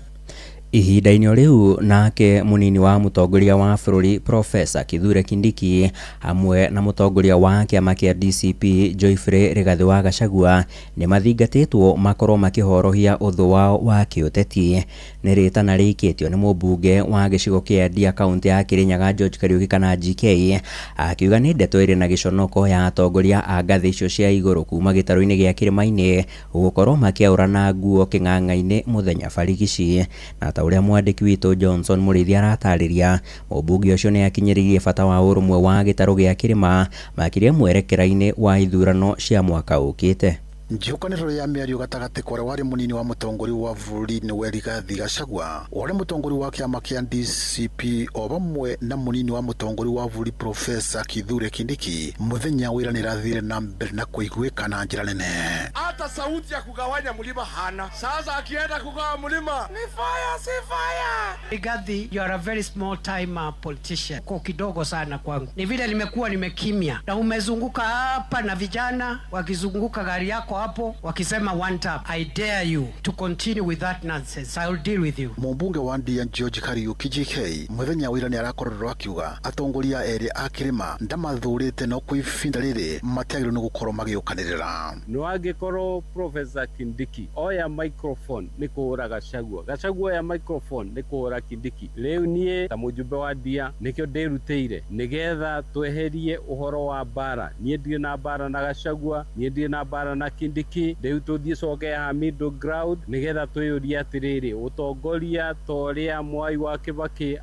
Ihinda-inĩ o rĩu nake mũnini wa mũtongoria wa bũrũri Profesa Kithure Kindiki hamwe na mũtongoria wa kĩama kĩa DCP Geoffrey Rigathĩ wa Gachagua nĩ mathingatĩtwo makorwo makĩhorohia ũthũ wao wa kĩũteti. Nĩ rĩtana rĩikĩtio nĩ mũmbunge wa gĩcigo kĩa Ndia kaũntĩ ya Kĩrĩnyaga George Kariuki kana GK akiuga nĩ ndeto ĩrĩ na gĩconoko ya atongoria a ngathĩ icio cia igũrũ kuma gĩtarũ-inĩ gĩa Kĩrĩma-inĩ gũkorwo makĩaũrana nguo kĩng'ang'a-inĩ mũthenya barigici. Na ta ũrĩa mwandĩki witũ Johnson Mũrĩithi aratarĩria, mũmbunge ũcio nĩ akinyĩrĩirie bata wa ũrũmwe wa gĩtarũ gĩa kĩrĩma makĩria mwerekera-inĩ wa ithurano cia mwaka ũkĩte. Njũkanĩrĩro ya mĩario gatagatĩ kwa ũrĩa warĩ mũnini wa mũtongoria wa bũrũri nĩwe Rigathi Gachagua, ũrĩa mũtongoria wa kĩama kĩa DCP o vamwe na mũnini wa mũtongoria wa bũrũri Profesa Kithure Kindiki mũthenya wĩra nĩrathire na mbere na kũiguĩka na njĩra nene. Hata sauti ya kugawanya mlima hana. Sasa akienda kugawa mlima ni fire, si fire. Rigathi, you are a very small time politician. Kwa kidogo sana kwangu. Ni vile nimekuwa nimekimya na umezunguka hapa na vijana wakizunguka gari yako hapo wakisema one tap. I dare you to continue with that nonsense. I will deal with you. Mũmbunge wa Ndia George Kariuki GK mũthenya wĩra nĩarakorirwo akiuga atongoria erĩ a kĩrĩma ndamathurĩte no kwa ibinda rĩrĩ matiagĩrĩirwo nĩ gũkorwo magĩũkanĩrĩra. No angĩkorwo Professor Kindiki oya microphone nĩ kũhũra Gachagua, Gachagua oya microphone nĩ kũhũra Kindiki, rĩu niĩ ta mũjumbe wa Ndia nĩkĩo ndĩrutĩire nĩgetha tweherie ũhoro wa mbara. Niĩ ndirĩ na mbara na Gachagua, niĩ ndirĩ na mbara na Kindiki, rĩu tũthiĩ coke ha middle ground nĩgetha twĩyũrie atĩrĩrĩ, ũtongoria ta ũrĩa Mwai wa Kibaki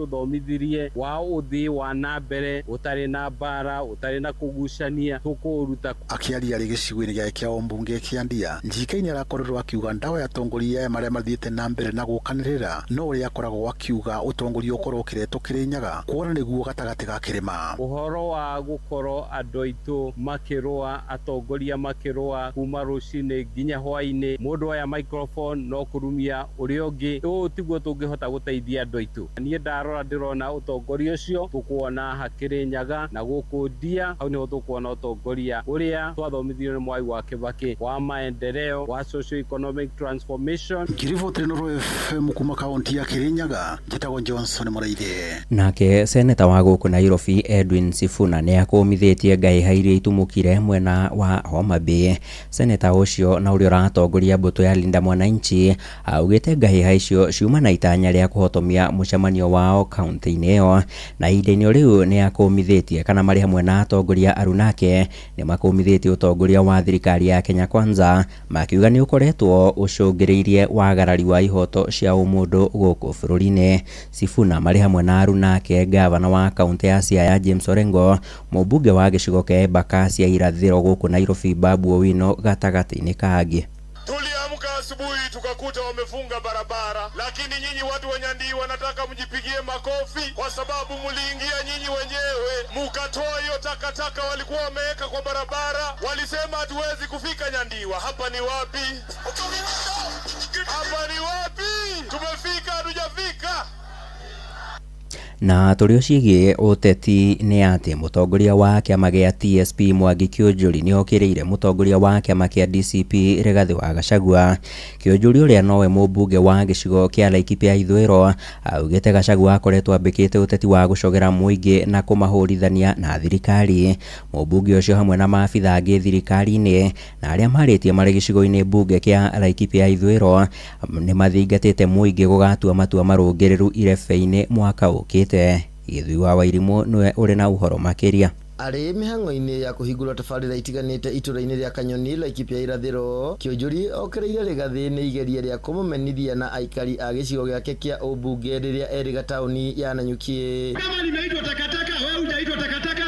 atũthomithirie wa ũthii wa na mbere ũtarĩ na mbara, ũtarĩ na kũgucania, tũkũũruta. Akĩaria rĩ gĩcigo-inĩ gĩake kĩa ũmbunge kĩa Ndia, GK nĩarakorirwo akiuga ndawa ya atongoria aya marĩa mathiĩte na mbere na gũkanĩrĩra no ũrĩa akoragwo akiuga ũtongoria ũkorwo ũkĩretwo Kĩrĩnyaga kuona nĩguo gatagatĩ ga kĩrĩma. Ũhoro wa gũkorwo andũ aitũ makĩrũa, atongoria makĩrũa kuma rũcinĩ nginya hwainĩ, mũndũ oya microphone no kũrumia ũrĩa ũngĩ, ũũ tiguo tũngĩhota gũteithia andũ aitũ. Niĩ ndarora ndĩrona ũtongoria ũcio tũkuona Hakĩrĩnyaga na gũkũ Ndia, hau nĩho tũkuona ũtongoria ũrĩa twathomithirio nĩ Mwai wa Kibaki wa maendeleo, wa socio economic transformation. Ngiribotire Nuru FM kuma kaunti ya Kirinyaga, njĩtagwo Johnson Mũrĩithi. Nake seneta wa gũkũ Nairobi Edwin Sifuna nĩ akũmithĩtie ngahĩha iria itumũkire mwena wa Homa Bay. Seneta ũcio na ũrĩa ũratongoria mbũtũ ya Linda Mwananchi augĩte ngahĩha icio ciuma na itanya rĩa kũhotomia mũcemanio wao kaunti-inĩ ĩyo, na ihinda-inĩ rĩu nĩ akũmithĩtie kana marĩ hamwe na atongoria arunake nĩ makũmithĩtie ũtongoria wa thirikari ya Kenya Kwanza makiuga nĩ ũkoretwo ũcũngĩrĩirie wagarari wa ihoto cia ũmũndũ gũkũ bũrũri-inĩ. Sifuna marĩ hamwe na arunake gavana wa kaunti ya Siaya James Orengo, mũmbunge wa gĩcigo kĩa Embakasi ya irathĩro gũkũ Nairobi Babu Owino gatagatĩ-inĩ kangĩ. Tuliamka asubuhi tukakuta wamefunga barabara, lakini nyinyi watu wa Nyandii wanataka mjipigie makofi kwa sababu mliingia nyinyi wenyewe mukatoa hiyo takataka walikuwa wameweka kwa barabara. Walisema hatuwezi kufika Nyandiwa. Hapa ni wapi? Hapa ni wapi? Tumefika, hatujafika? Na tũrĩ ciĩgiĩ ũteti nĩ atĩ mũtongoria wa kĩama gĩa TSP Mwangi Kĩũnjũri nĩ okĩrĩire mũtongoria wa kĩama kĩa DCP Rigathĩ wa Gachagua. Kĩũnjũri ũrĩa nowe mũmbunge wa gĩcigo kĩa Laikipia Ithũĩro augĩte Gachagua akoretwo ambĩkĩte ũteti wa gũcogera mũingĩ na kũmahũrithania na thirikari. Mũmbunge ũcio hamwe na maabitha angĩ thirikari-inĩ na arĩa marĩtie marĩ gĩcigo-inĩ mbunge kĩa Laikipia Ithũĩro nĩ mathingatĩte mũingĩ gũgatua matua marũngĩrĩru irebe-inĩ mwaka ũkĩte. Gĩthui wa Wairimũ nĩwe ũrĩ na ũhoro makĩria. Arĩ mĩhang'o-inĩ ya kũhingũra tabarĩra itiganĩte itũra-inĩ rĩa Kanyoni Laikipia Irathĩro, Kĩũnjũri okĩrĩire Rigathĩ nĩ igeria rĩa kũmũmenithia na aikari a gĩcigo gĩake kĩa ũmbunge rĩrĩa erĩga taũni ya Nanyuki. Kama nimeitwa takataka, wewe hujaitwa takataka.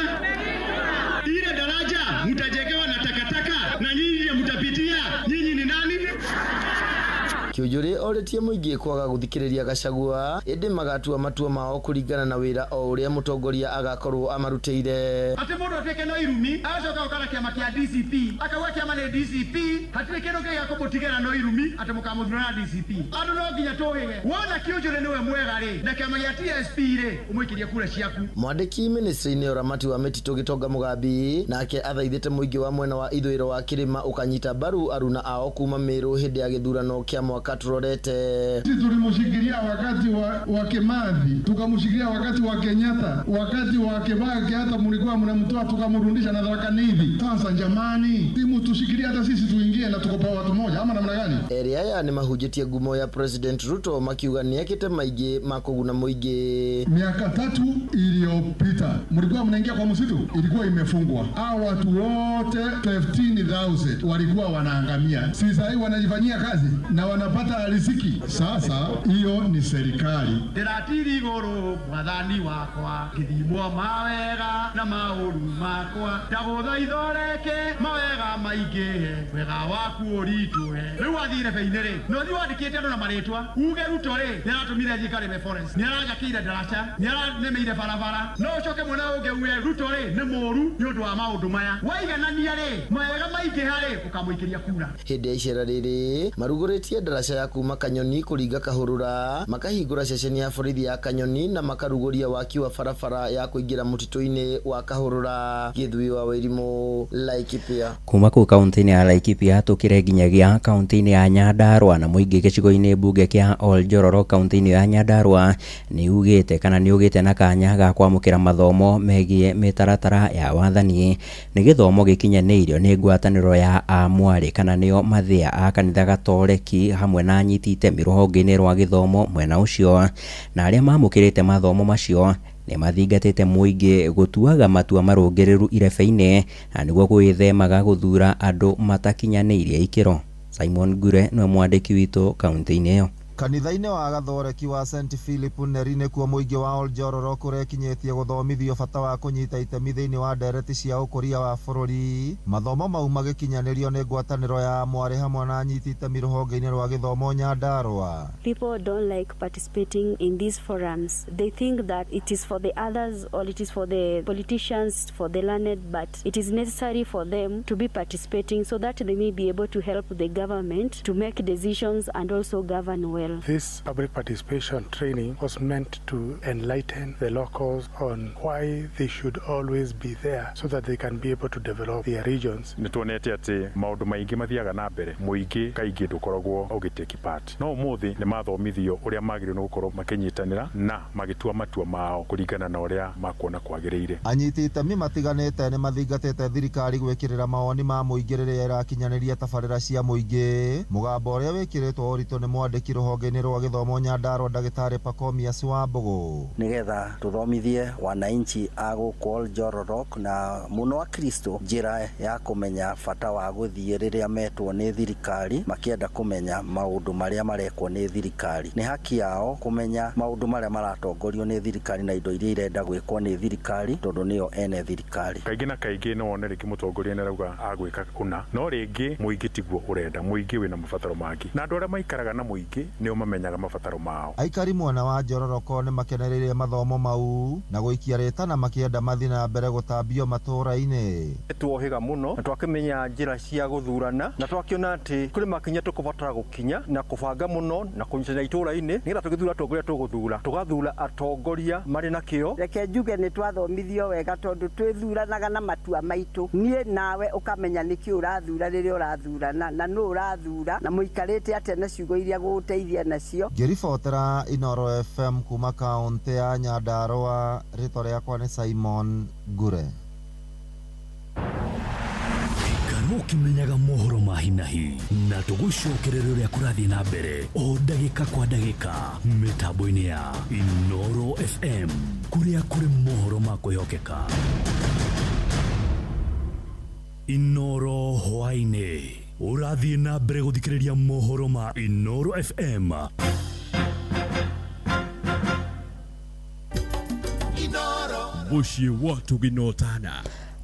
Ile daraja mtajengewa na takataka na nyinyi mtapitia. Nyinyi ni nani? Kĩũnjũri orĩtie mũingĩ kwaga gũthikĩrĩria Gachagua ĩndĩ magatua matua mao kũringana na wĩra o ũrĩa mũtongoria agakorwo amarutĩire. Atĩ mũndũ atuĩke no irumi agacoka gũka na kĩama kĩa DCP akauga kĩama nĩ DCP, hatirĩ kĩndũ kĩngĩ gĩa no irumi atĩ mũkamũthura na DCP. Andũ no nginya tũhĩge wona Kĩũnjũri nĩwe mwega rĩ na kĩama gĩa TSP rĩ ũmũikĩrie kura ciaku. Mwandĩki ministry-inĩ ũramati wa mĩtitũ Gĩtonga Mũgambi nake athaithĩte mũingĩ wa mwena wa ithũĩro wa kĩrĩma ũkanyita mbaru aruna ao kuma Meru hĩndĩ ya gĩthurano kĩa mwaka mwaka tũrorete. Sisi tulimshikilia wakati wa Kimathi, tukamshikilia wakati wa Kenyatta, wakati wa Kibaki hata mlikuwa mnamtoa tukamrudisha na Tharaka Nithi. Sasa jamani, timu tushikilie hata sisi tuingie na tuko kwa watu moja ama namna gani? Eri aya nĩ mahunjĩtie ngumo ya President Ruto makiuga nĩekĩte maingĩ ma kũguna mũingĩ. Miaka 3 iliyopita mlikuwa mnaingia kwa msitu, ilikuwa imefungwa. Hao watu wote 15,000 walikuwa wanaangamia. Sasa hii wanajifanyia kazi na wanapata riziki. Sasa hiyo ni serikali. Ndiratiri igũrũ mwathani wakwa ngĩthimwo mawega na maũru makwa ndagũtha ithoreke mawega maingĩhe wega waku ũritũhe. Rĩu wathire bei-inĩ rĩ na ũthiĩ wandĩkĩte andũ na marĩtwa uge Ruto rĩ nĩaratũmire thiĩ ngarĩme forest, nĩaranjakĩire ndaraca, nĩaranĩmĩire barabara, no ũcoke mwena ũngĩ uge Ruto rĩ nĩ mũũru nĩ ũndũ wa maũndũ maya. Waiganania rĩ mawega maingĩha rĩ ũkamũikĩria kura. Hĩndĩ ya icera rĩrĩ marugũrĩtie ndaraca ya kuma Kanyoni kũringa Kahũrũra, makahingũra ceceni ya borithi ya Kanyoni na makarugũria waki wa barabara ya kũingĩra mũtitũ-inĩ wa Kahũrũra. Gĩthui wa Wairimu, Laikipia. Kuma kũu kaunti-inĩ ya Laikipia tũkĩre nginyagia kaunti-inĩ ya Nyandarua na mũingĩ gĩcigo-inĩ mbunge kĩa Oljororo kaunti-inĩ ya Nyandarua nĩ ugĩte kana nĩ ugĩte na kanya ga kwamũkĩra mathomo megiĩ mĩtaratara ya wathani. Nĩ gĩthomo gĩkinyanĩirio nĩ ngwatanĩro ya amwarĩ kana nĩo mathĩa a kanitha gatoreki hamwe na anyiti itemi rũhonge-inĩ rwa gĩthomo mwena ũcio, na arĩa mamũkĩrĩte mathomo macio nĩ mathingatĩte mũingĩ gũtuaga matua marũngĩrĩru irebe-inĩ na nĩguo gwĩthemaga gũthura andũ matakinyanĩirie ikĩro. Simon Ngure nĩwe mwandĩki witũ kaunti-inĩ ĩyo. Kanitha-inĩ wa Gathoreki wa St Philip Neri nĩkuo mũingĩ wa Oljororo kũrekinyĩtie gũthomithio bata wa kũnyita itemi thĩinĩ wa ndereti cia ũkũria wa bũrũri. Mathomo mau magĩkinyanĩrio nĩ ngwatanĩro ya mwarĩ hamwe na anyiti itemi rũhonge-inĩ rwa gĩthomo Nyandarua. People don't like participating in these forums. They think that it is for the others or it is for the politicians, for the learned, but it is necessary for them to be participating so that they may be able to help the government to make decisions and also govern well. This public participation training was meant to enlighten the locals on why they should always be there so that they can be able to develop their regions. Nĩtuonete atĩ maũndũ maingĩ mathiaga na mbere mũingĩ kaingĩ ndũkoragwo ũgĩtake part, no ũmũthĩ nĩ mathomithio ũrĩa magĩrĩirwo nĩ gũkorwo makĩnyitanĩra na magĩtua matua mao kũringana na ũrĩa makuona kwagĩrĩire. Anyiti itemi matiganĩte nĩ mathingatĩte thirikari gwĩkĩrĩra mawoni ma mũingĩ rĩrĩa ĩrakinyanĩria tabarĩra cia mũingĩ. Mũgambo ũrĩa wĩkĩrĩtwo ũritũ nĩ mwandĩki rũhonge-inĩ rwa gĩthomo Nyandarua ndagĩtarĩ Pacomius Wambũgũ. Nĩgetha tũthomithie wananchi a gũkũ Oljororok na mũno akristo njĩra ya kũmenya bata wa gũthiĩ rĩrĩa metwo nĩ thirikari makĩenda kũmenya maũndũ marĩa marekwo nĩ thirikari. Nĩ haki yao kũmenya maũndũ marĩa maratongorio nĩ thirikari na indo iria irenda gwĩkwo nĩ thirikari tondũ nĩo ene thirikari. Kaingĩ na kaingĩ no wone rĩngĩ mũtongoria nĩ arauga agwĩka ũna, no rĩngĩ mũingĩ tiguo ũrenda, mũingĩ wĩna mabataro mangĩ na andũ arĩa maikaraga na mũingĩ nĩo mamenyaga mabataro mao. Aikari mwena wa Njororoko nĩ makenereire mathomo mau na gũikia rĩtana makĩenda mathiĩ na mbere gũtambio matũũra-inĩ. Tuohĩga mũno na twakĩmenya njĩra cia gũthurana na twakĩona atĩ kũrĩ makinya tũkũbatara gũkinya na kũbanga mũno na kũnyitanĩra itũũra-inĩ nĩgetha tũgĩthura atongoria tũgũthura tũgathura atongoria marĩ na kĩo. Reke njuge nĩ twathomithio wega tondũ twĩthuranaga na matua maitũ, niĩ nawe ũkamenya nĩkĩ ũrathura rĩrĩa ũrathurana na nũ ũrathura na mũikarĩte atĩa na ciugo iria gũgũteithia nacio. Ngĩribotera Inooro FM kuma kaũntĩ ya Nyandarua, rĩtwa rĩakwa nĩ Simon Ngure. Ũkĩmenyaga mohoro ma hinahi na tũgũcokerera ũrĩa kũrathiĩ na mbere o ndagĩka kwa ndagĩka mĩtambo-inĩ ya Inooro FM kũrĩa kũrĩ mohoro ma kwĩhokeka. Inooro hwaĩ-inĩ ũrathiĩ na mbere gũthikĩrĩria mohoro ma Inooro FM. Mũciĩ wa tũginotana.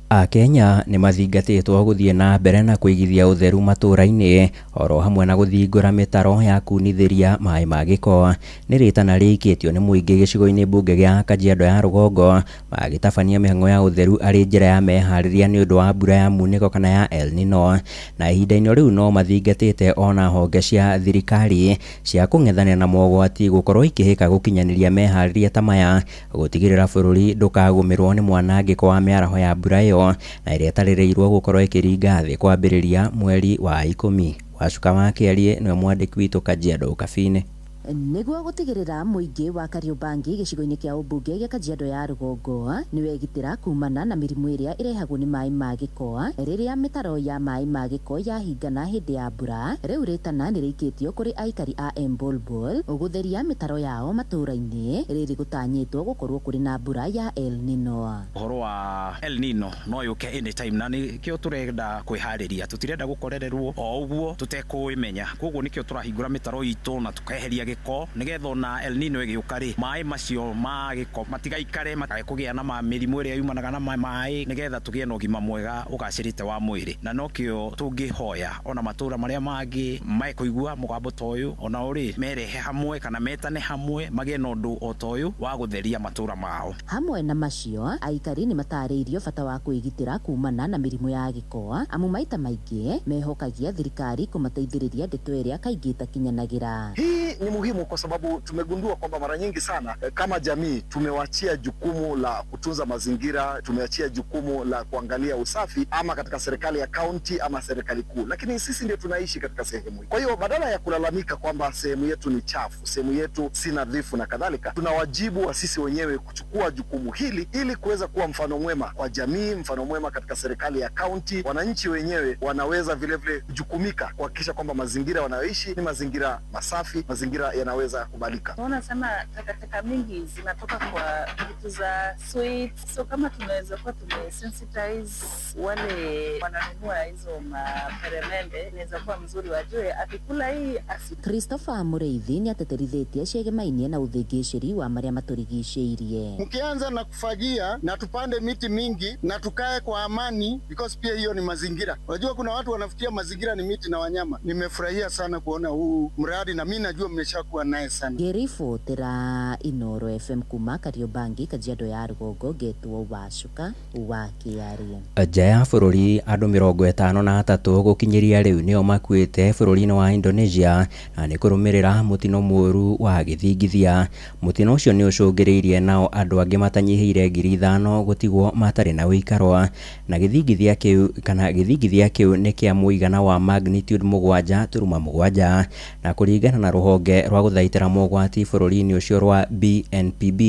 Akenya nĩ mathingatĩtwo gũthiĩ na mbere na kũigithia ũtheru matũũra-inĩ oro hamwe na gũthingũra mĩtaro ya kunithĩria maĩ ma gĩko. Nĩ rĩtana rĩikĩtio nĩ mũingĩ gĩcigo-inĩ mbunge gĩa Kajiado ya rũgongo magĩtabania mĩhang'o ya ũtheru arĩ njĩra ya meharĩria nĩ ũndũ wa mbura ya munĩko kana ya El Nino, na ihinda-inĩ rĩu no mathingatĩte ona honge cia thirikari cia kũng'ethanĩra na mogwati gũkorwo ikĩhĩka gũkinyanĩria meharĩria ta maya gũtigĩrĩra bũrũri ndũkagũmĩrwo nĩ mwanangĩko wa mĩaraho ya mbura ĩyo na ĩrĩa ĩtarĩrĩirwo gũkorwo ĩkĩringa thĩ kwambĩrĩria mweri wa 10 Wacuka wa Kĩarie nĩwe mwandĩki witũ Kajiado Kabine. Nĩguo gũtigĩrĩra mũingĩ wa Kariobangi gĩcigo-inĩ kĩa ũmbunge gĩa Kajiado ya rũgongo nĩwegitĩra kumana na mĩrimũ ĩrĩa ĩrehagwo nĩ maĩ ma gĩko rĩrĩa mĩtaro ya maĩ ma gĩko yahingana hĩndĩ ya mbura. Rĩu rĩtana nĩrĩikĩtio kũrĩ aikari a Embolbol gũtheria mĩtaro yao matũũra-inĩ rĩrĩ gũtanyĩtwo gũkorwo kũrĩ na mbura ya El Nino. Ũhoro wa El Nino no yũke anytime na nĩkĩo tũrenda kwĩharĩria, tũtirenda gũkorererwo o ũguo tũtekũĩmenya, koguo nĩkĩo tũrahingũra mĩtaro itũ na tũkeheria gĩko nĩgetha ona El Nino ĩgĩũka rĩ, maĩ macio ma gĩko matigaikare makae kũgĩa na mĩrimũ ĩrĩa yumanaga na maĩ, nĩgetha tũgĩe na ũgima mwega ũgacĩrĩte wa mwĩrĩ. Na nokĩo tũngĩhoya ona matũra marĩa mangĩ mekũigua mũgambo ta ũyũ ona ũrĩ merehe hamwe kana metane hamwe magĩe na ũndũ o ta ũyũ wa gũtheria matũra mao. Hamwe na macio, aikari nĩ matarĩirio bata wa kwĩgitĩra kumana na mĩrimũ ya gĩko amu maita maingĩ mehokagia thirikari kũmateithĩrĩria ndeto ĩrĩa kaingĩ ĩtakinyanagĩra. Hii ni muhimu kwa sababu tumegundua kwamba mara nyingi sana kama jamii tumewachia jukumu la kutunza mazingira, tumeachia jukumu la kuangalia usafi ama katika serikali ya kaunti ama serikali kuu, lakini sisi ndio tunaishi katika sehemu hii. Kwa hiyo badala ya kulalamika kwamba sehemu yetu ni chafu, sehemu yetu si nadhifu na kadhalika, tuna wajibu wa sisi wenyewe kuchukua jukumu hili ili kuweza kuwa mfano mwema kwa jamii, mfano mwema katika serikali ya kaunti. Wananchi wenyewe wanaweza vile vile kujukumika kuhakikisha kwamba mazingira wanayoishi ni mazingira masafi, mazingira yanaweza kubalika. Tunaona sana takataka mingi zinatoka kwa vitu za sweet, so kama tunaweza kuwa tumesensitize wale wananunua hizo maperemende, inaweza kuwa mzuri wajue akikula hii asi. Christopher Mureithi nĩatĩtĩrithĩtie ciĩgemainie na ũthĩngĩcĩri wa marĩa matũrigicĩirie. Mkianza na kufagia na tupande miti mingi na tukae kwa amani, because pia hiyo ni mazingira. Unajua kuna watu wanafikiria mazingira ni miti na wanyama. Nimefurahia sana kuona huu mradi na mimi najua mmeshakuwa naye sana. Ngĩribotera Inoro FM kuma Kariobangi, Kajiado ya rũgongo, ngetwo Wacuka wa Kĩarie. Nja ya bũrũri andũ 53 gũkinyĩria rĩu nĩo makuĩte bũrũri-inĩ wa Indonesia na nĩ kũrũmĩrĩra mũtino mũũru wa gĩthingithia. Mũtino ũcio nĩ ũcũngĩrĩirie nao andũ angĩ matanyihĩire 5,000 gũtigwo matarĩ na ũikaro, na gĩthingithia kĩu kana gĩthingithia kĩu nĩ kĩa mũigana wa magnitude 7.7, na kũringana na rũhonge rwa gũthaitĩra mogwati bũrũri-inĩ ũcio rwa BNPB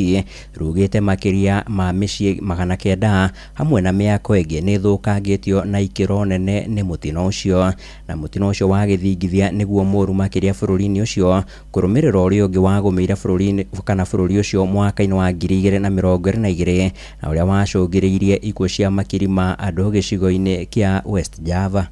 rugĩte makĩria ma mĩciĩ 900 hamwe na mĩako ĩngĩ nĩ ĩthũkangĩtio na ikĩro nene nĩ mũtino ũcio. Na mũtino ũcio wa gĩthingithia nĩguo mũũru makĩria bũrũri-inĩ ũcio kũrũmĩrĩra ũrĩa ũngĩ wagũmĩire bũrũri-inĩ kana bũrũri ũcio mwaka-inĩ wa 2022 na ũrĩa wacũngĩrĩirie ikuũ cia makiri ma andũ gĩcigo-inĩ kĩa West Java.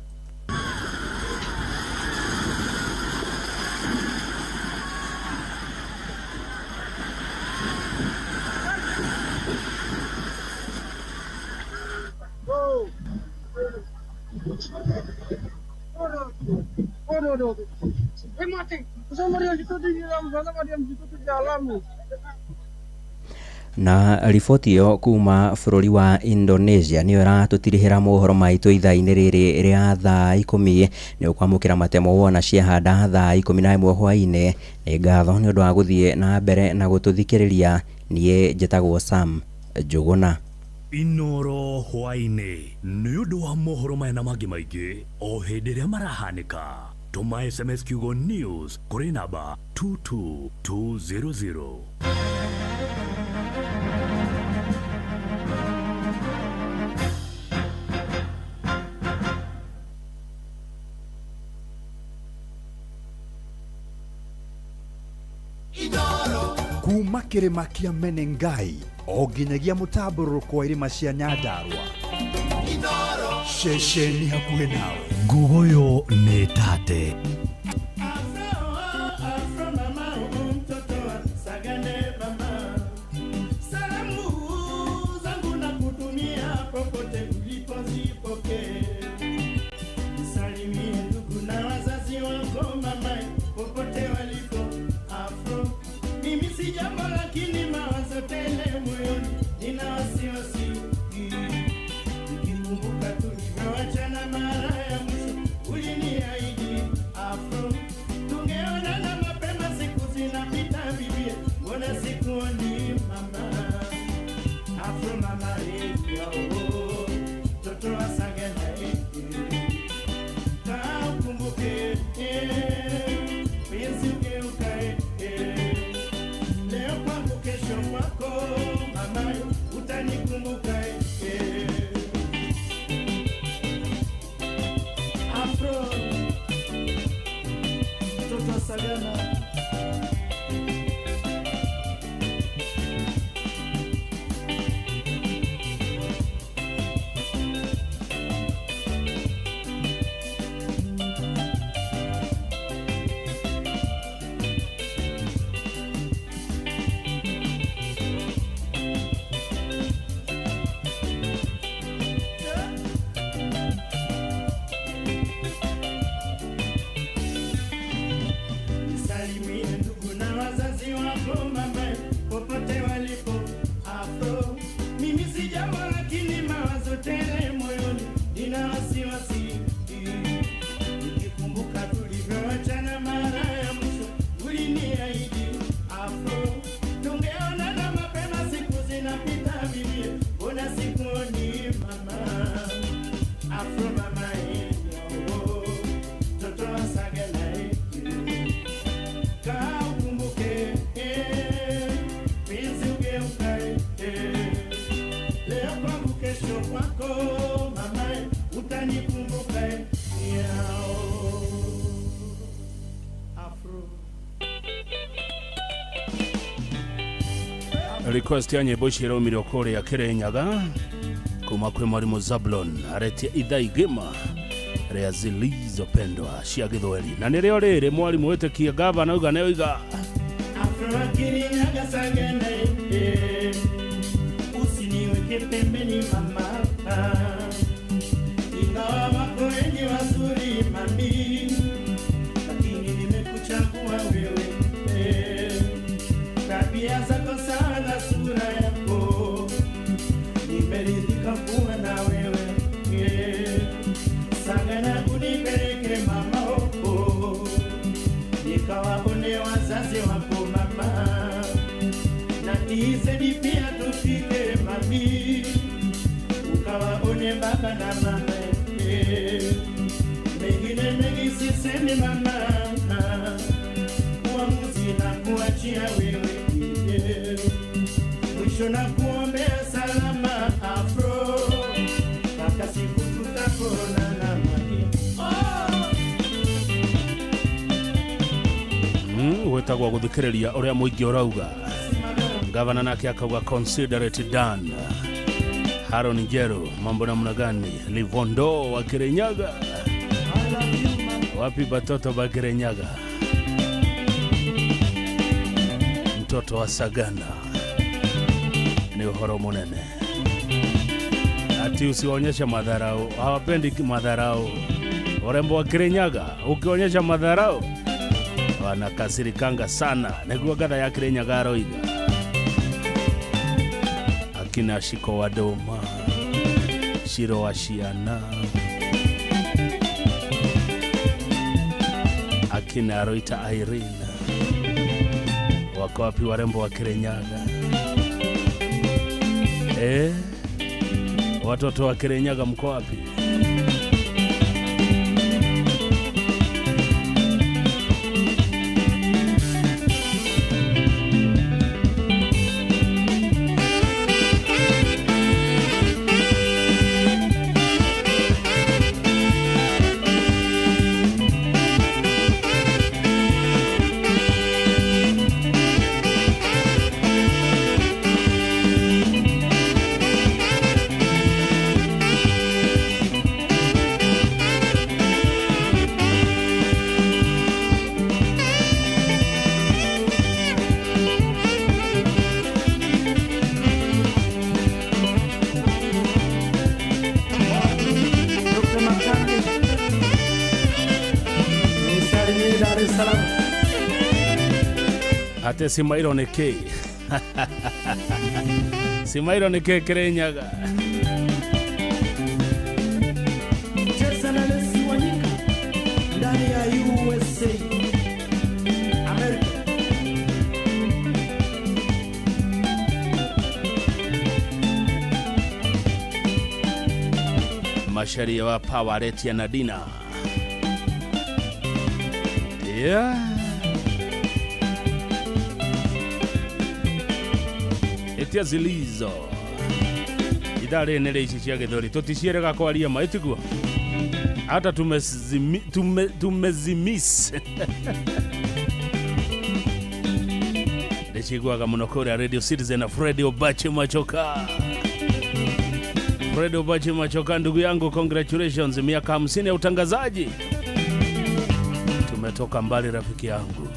Na riboti ĩyo kuma bũrũri wa Indonesia nĩyo ĩratũtirihĩra mohoro maitũ ithaa-inĩ rĩrĩ rĩa thaa 10. Nĩ ũkwamũkĩra matemo wona ciahanda thaa 11 hwaĩ-inĩ. Nĩ ngatho nĩ ũndũ wa gũthiĩ na mbere na gũtũthikĩrĩria. Niĩ njĩtagwo Sam Njũgũna. Inoro hwaĩ-inĩ nĩ ũndũ wa mohoro maya na mangĩ maingĩ o hĩndĩ ĩrĩa marahanĩka. Tũma SMS kiugo news kũrĩ namba 22200. Kuma kĩrĩma kĩa Menengai o nginyagia mũtambũrũko wa irĩma cia Nyandarua, ceceni hakuhĩ nawe. Ngugoyo nĩ tate. Nikikumbuka tulivyoachana mara ya mwisho, uliniahidi. Request ya nyĩmbo ici ĩraumire kũrĩa Kĩrĩnyaga kuma kwĩ mwarimũ Zablon, aretia ithaa igima rĩa zilizopendwa cia Gĩthweri, na nĩrĩo rĩrĩ mwarimũ wĩtĩkia gavana uga nĩ oiga. Afro Kirinyaga Sagana, eh, usiniweke pembeni mama, ingawa wako wengi wazuri mami, lakini nimekuchagua wewe, eh. Tabia zako sana, sura yako, nimeridhika kuwa na wewe, eh. Sagana unipeleke mama huko, nikawaone wazazi wako mama, na tizeni pia tufike mami, ukawaone baba na mama, eh. Mengine mengi sisemi mama, uamuzi na kuachia wewe, eh. Mwisho na kuombea salama Afro, mpaka siku tutakonana mami. Oh! Gwĩtagwo gũthikĩrĩria ũrĩa mũingĩ ũrauga. Gavana nake akauga consider it done. Haron Njeru, mambo namna gani? Livondo wa Kirinyaga, wapi batoto ba Kirinyaga? Mtoto wa Sagana ni ũhoro mũnene. Ati usiwaonyeshe madharau, hawapendi madharau. Warembo wa Kirinyaga, ukionyesha madharau wanakasirikanga sana. Nĩguo ngatha ya Kirinyaga aroiga. Akina Shiko wa Doma, Shiro wa Shiana, akina Roita Irene, wako wapi warembo wa Kirinyaga? Watoto wa Kirinyaga mko wapi? Dr. Makange, nisalimie Dar es Salaam. Ate Simairo nĩ kĩ? Simairo nĩ kĩ Kirinyaga? Cheza na Lesi Wanyika ndani ya USA America. Masharia wa Power Retia na Dina. Yeah. Etia zilizo ithaa rĩrĩ nĩ rĩa ici cia Gĩthweri, tũticiĩrega kwaria ma ĩtiguo hata tumezimis ndĩciguaga mũno kũrĩa Radio Citizen na Fred Obachi Machoka. Fred Obachi Machoka, ndugu yangu, congratulations, miaka 50 ya utangazaji. Tumetoka mbali rafiki yangu.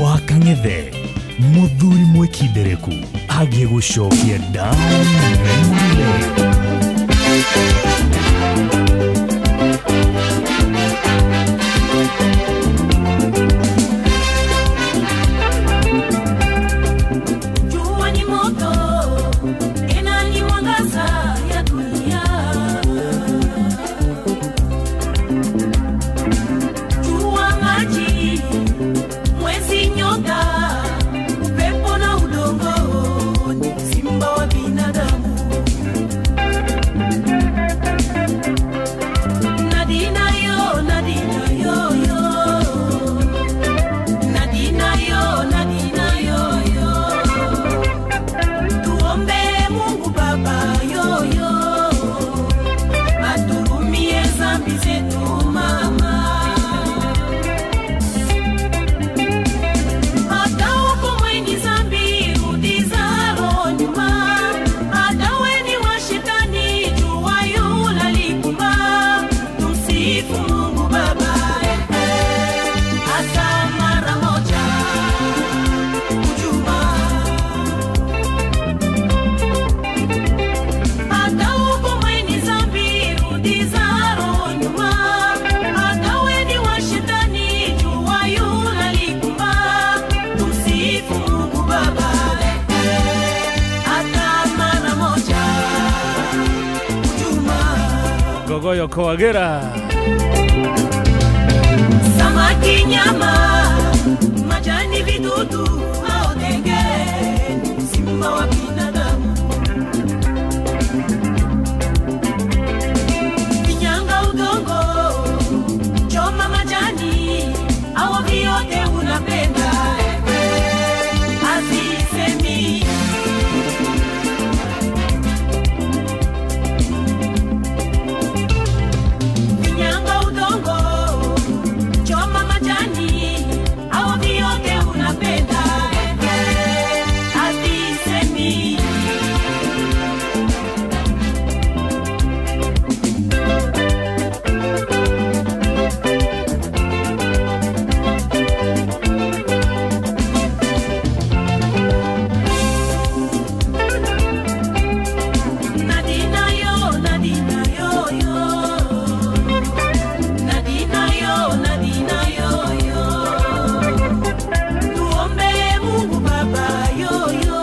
Wakang'ethe muthuri mwikindereku agĩgũcokia down memory lane. Ndogoyo kwagĩra. Samaki, nyama, majani, vidudu, maodenge, simba wa binadamu. Finyanga udongo, choma majani, au vyote unapenda. Azisemi. Finyanga udongo, choma majani, au vyote unapenda. Azisemi. Nadina yo, Nadina yo yo. Nadina yo, Nadina yo yo. Tuombe Mungu Baba yo yo.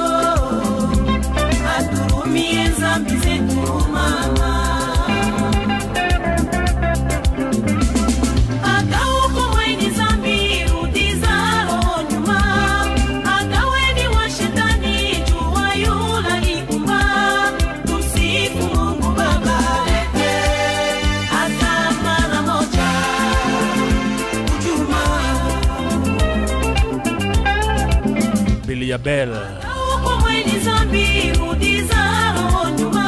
Aturumie zambi zetu mama. Ata uko mweni zambi rudiza roho nyuma. Ata weni wa shetani jua yula likumba. Tusifu Mungu Baba, hata mara moja kujuma. Bilia Bell. Uko mweni zambi rudiza roho nyuma.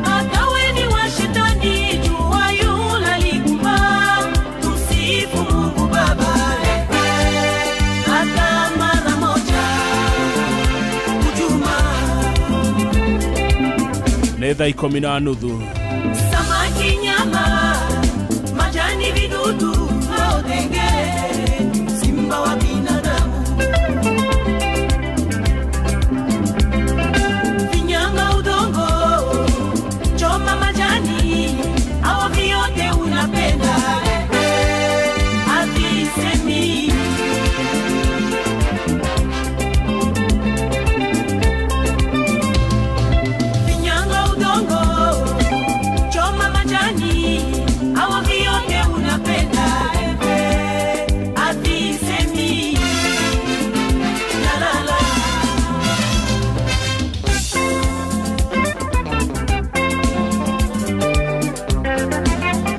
Hata weni wa shetani jua yula likumba. Tusifu Mungu Baba, hata mara moja kujuma. Nĩ thaa 10:30. Samaki, nyama, majani, vidudu, maodenge, simba wa binadamu. Finyanga udongo, choma majani, au vyote unapenda. Havisemi. Finyanga udongo, choma majani, au vyote unapenda. Havisemi. La la la.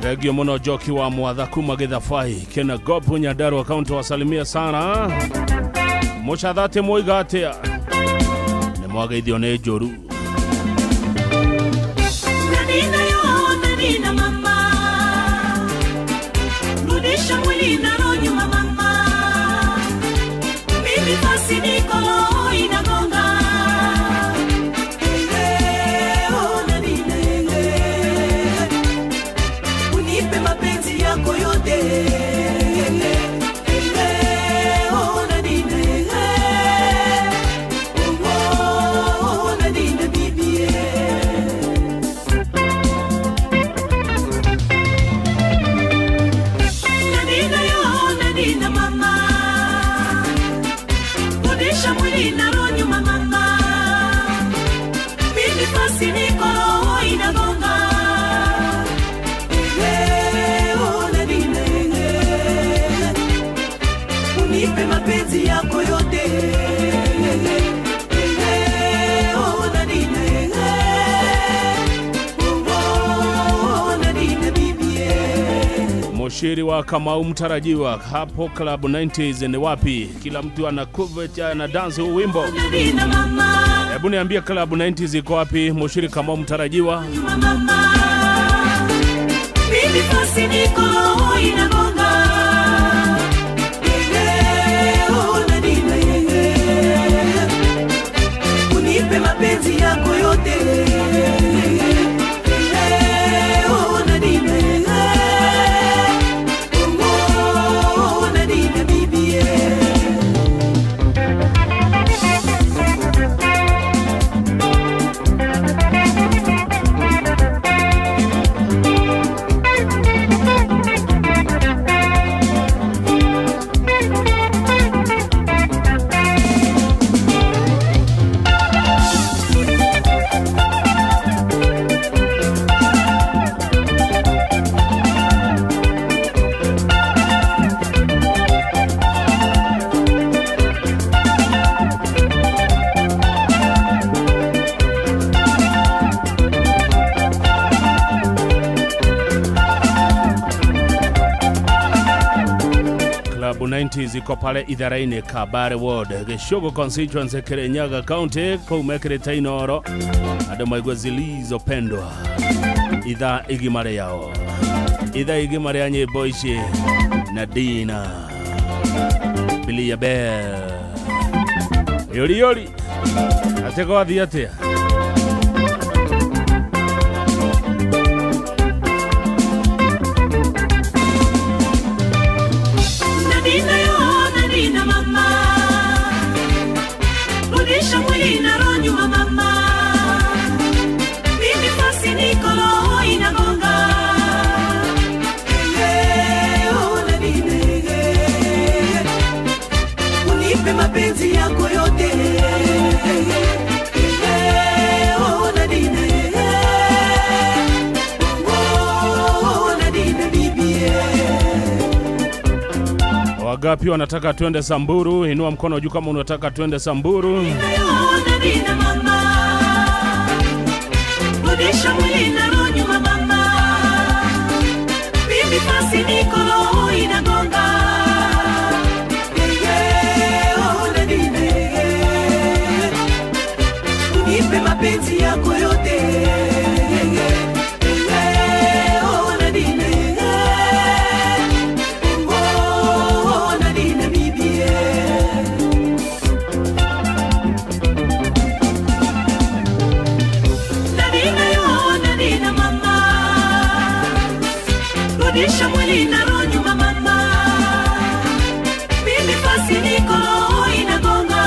Thengio mũno Njoki wa Mwatha kuma Gĩthabai kena Gopu Nyandarua kaunti wasalimia sana mũcathati mwoiga atĩa nĩ mwageithio nĩ njũru. Nadina yo, Nadina mama, rudisha mwili na roho nyuma mama, mimi basi niko roho inagonga. Eh, oh, Nadina, eh, unipe mapenzi yako yote. Eh, oh, Nadina, eh, oh, oh, Nadina bibi, eh. Nadina yo, Nadina mama, rudisha mwili na roho nyuma mama, mimi basi niko roho inagonga. Eh, oh, Nadina, eh, unipe mapenzi yako yote. Eh, oh, Nadina, eh, oh, oh, Nadina bibi, eh. Mushiri wa Kamau mtarajiwa hapo Club 90s ni wapi? Kila mtu ana kuvecha na dance huu wimbo. Nadina mama, Hebu niambie Club 90s iko wapi? Mushiri Kamau mtarajiwa. Mimi basi niko roho inagonga. Eh, oh, Nadina, eh, unipe mapenzi yako yote. Eh, oh, Nadina, eh, oh, oh, Nadina bibi, eh. Klabu 90 iko pale Ithara-inĩ, Kabare Ward, Gĩcũgũ constituency, Kirinyaga County. Kũu mekĩrĩte Inoro andũ maigue zilizopendwa ithaa igima rĩao, ithaa igima rĩa nyĩmbo ici na Dina Bilia Bell yori yori atĩ gwathiĩ atĩa. Nadina yo, Nadina mama, rudisha mwili na roho nyuma mama, mimi fasi niko roho inagonga. Eh, oh, Nadina, eh, unipe mapenzi yako yote. Eh, oh, Nadina, eh, oh, Nadina bibi, eh. Wagapi wanataka twende Samburu? Inua mkono juu kama unataka twende Samburu. Nadina mama, rudisha mwili na roho nyuma mama, mimi fasi niko roho inagonga. Eh, oh, Nadina, eh, unipe mapenzi yako yote. Eh, oh, Nadina, eh, oh, Nadina bibi, eh. Nadina yo, Nadina mama, rudisha mwili na roho nyuma mama, mimi fasi niko roho inagonga.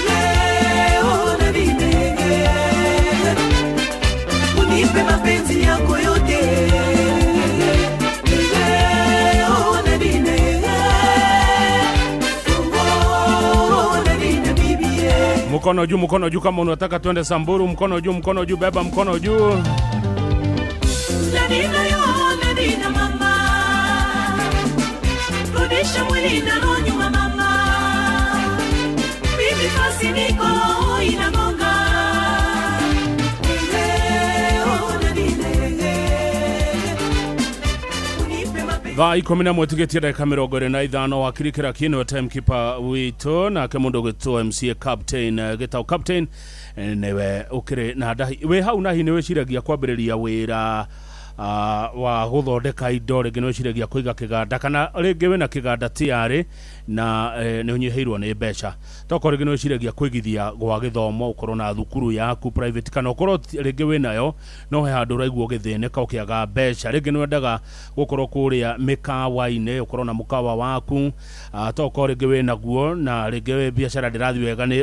Eh, oh, Nadina, eh, unipe mapenzi yako yote. Eh, oh, Nadina, eh, oh, Nadina bibi, eh. Mkono juu, mkono juu kama unataka twende Samburu. Mkono juu, mkono juu, beba mkono juu. Nadina yo, Nadina mama, rudisha mwili na roho nyuma mama, mimi fasi niko roho inagonga. Eh, oh, Nadina, eh, unipe mapenzi. Thaa 11 tigĩtie ndagĩka 25. Wakiri Kĩraki nĩwe timekeeper witũ, nake mũndũ ũgĩtwo MCA captain, gĩtagwo captain, nĩwe ũkĩrĩ na ndahi wĩ hau. Nahi nĩ wĩciragia kwambĩrĩria wĩra wa gũthondeka indo, rĩngĩ nĩ wĩciragia kũiga kĩganda, kana rĩngĩ wĩna kĩganda tiarĩ na nĩ ũnyihĩirwo nĩ mbeca. Tokorwo rĩngĩ nĩ wĩciragia kũigithia gwa gĩthomo, ũkorwo na thukuru yaku private, kana ũkorwo rĩngĩ wĩnayo no he handũ ũraigua ũgĩthĩnĩka ũkĩaga mbeca. Rĩngĩ nĩ wendaga gũkorwo kũrĩa mĩkawa-inĩ, ũkorwo na mũkawa waku, tokorwo rĩngĩ wĩnaguo na rĩngĩ biacara ndĩrathiĩ wega, nĩ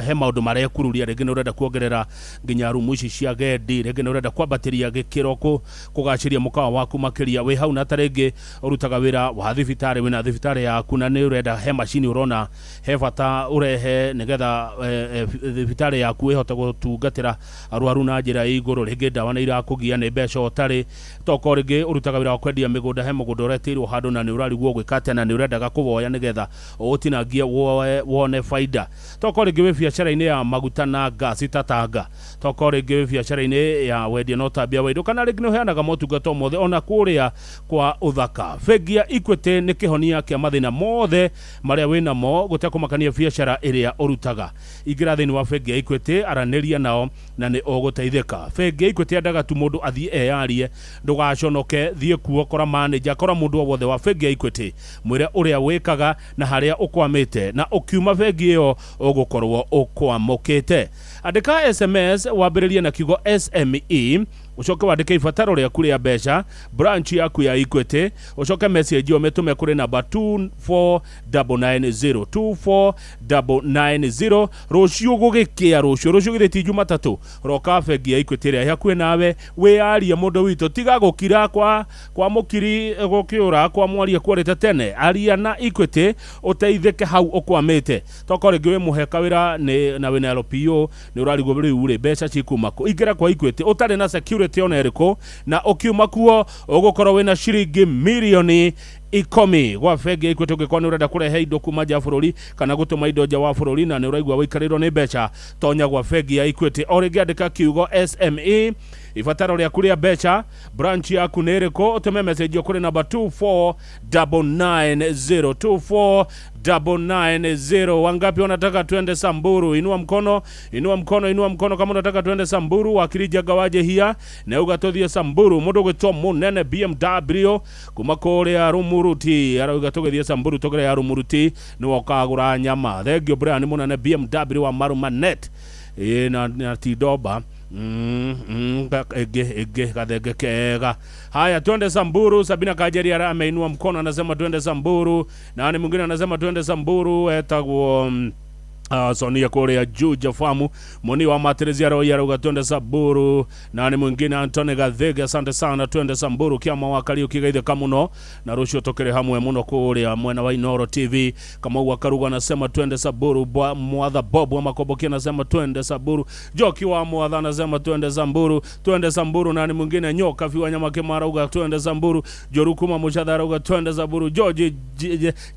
he maũndũ marekururia. Rĩngĩ nĩ ũrenda kuongerera nginya rumu ici cia gendi, rĩngĩ nĩ ũrenda kwambatĩria gĩkĩro kũgacĩria mũkawa waku makĩria. Wĩ hau na ta rĩngĩ ũrutaga wĩra wa thibitarĩ, wĩna thibitarĩ yaku na nĩ ũrenda he macini ũrona he bata ũrehe nĩgetha thibitarĩ yaku ĩhote gũtungatĩra arwaru na njĩra ĩ igũrũ. Rĩngĩ ndawa nĩ irakũgia nĩ mbeca ũtarĩ. Tokorwo rĩngĩ ũrutaga wĩra wa kwendia mĩgũnda, he mũgũnda ũretĩirwo handũ na nĩ ũrarigwo gwĩka atĩa na nĩ ũrendaga kũwoya nĩgetha ũũtinangie wone faida. Tokorwo rĩngĩ wĩ biacara-inĩ ya maguta na ngasi ta Tanga, tokorwo rĩngĩ wĩ biacara-inĩ ya wendia na ũtambia wa indo, kana rĩngĩ nĩ ũheanaga motungata mothe ona kũrĩa kwa ũthaka, bengi ya Equity nĩ kĩhonia kĩa mathĩna mothe marĩa wĩnamo gũtekũmakania biacara ĩrĩa ũrutaga. Ingĩra thĩinĩ wa bengi ya Equity, aranĩria nao na nĩ ũgũteithĩka. Bengi ya Equity yendaga tu mũndũ athiĩ eyarie, ndũgaconoke, thiĩ kuo, kora manager, kora mũndũ o wothe wa bengi ya Equity, mwĩre ũrĩa wĩkaga na harĩa ũkwamĩte, na ũkiuma bengi ĩyo ũgũkorwo ũkwamũkĩte. Andĩka SMS wambĩrĩrie na kiugo SME, ucoke wandĩke ibataro rĩaku rĩa mbeca, branch yaku ya Equity, ucoke message ĩyo mĩtũme kũrĩ namba 24990, 24990. Rũciũ gũgĩkĩa, rũciũ rũciũ githĩ ti Jumatatũ, roka bengi ya Equity ĩrĩa ĩ hakuhĩ nawe wĩyarie. Mũndũ witũ, tiga gũkira kwa mũkiri gũkĩũra kwa mwaria kwarĩte tene. Aria na Equity ũteithĩke hau ũkwamĩte. Tokorwo rĩngĩ wĩ mũheka wĩra nĩ na wĩna LPO, nĩ ũrarigwo rĩu rĩ mbeca cikuma kũ. Ingĩra kwa Equity ũtarĩ na security ona ĩrĩkũ, na ũkiuma kuo ũgũkorwo wĩna ciringi mirioni 10 gwa bengi ya Equity. Ũngĩkorwo nĩ ũrenda kũrehe indo kuma nja ya bũrũri kana gũtũma indo nja wa bũrũri na nĩ ũraigua wĩikarĩirwo nĩ mbeca, tonya gwa bengi ya Equity. O rĩngĩ andĩka kiugo SME, Ibataro rĩaku rĩa mbeca, branch yaku nĩ ĩrĩkũ? Ũtũme message kũrĩ namba 24990, 24990. Wangapi wanataka twende Samburu? Inua mkono, inua mkono, inua mkono kama unataka twende Samburu. Wakirija gawaje hia na uga Samburu. Mundu gwitwo Munene BMW kuma kuria Rumuruti arauga tugithie Samburu, tugire ya Rumuruti ni wokagura nyama. Thank you Brian Munene BMW wa Marumanet na Tidoba. Ege gathenge kega. Haya, twende Samburu. Sabina Kajeri ameinua mkono anasema twende Samburu. Nani mwingine anasema twende Samburu? Etagwo Sonia Korea Juja Famu Moni wa Matrezia Roya arauga twende Samburu. Nani mwingine? Antone Gathege, asante sana, twende Samburu. Kiama wa Kariuki kigaithe kamuno na rucio tokere hamwe muno kuria mwena wa Inoro TV. Kama wa Karuga anasema twende Samburu. Mwatha Bob wa Makoboki anasema twende Samburu. Joki wa Mwatha anasema twende Samburu, twende Samburu. Nani mwingine? Nyoka fi wanyama Kimara uga twende Samburu. Jorukuma Mushadha arauga twende Samburu. George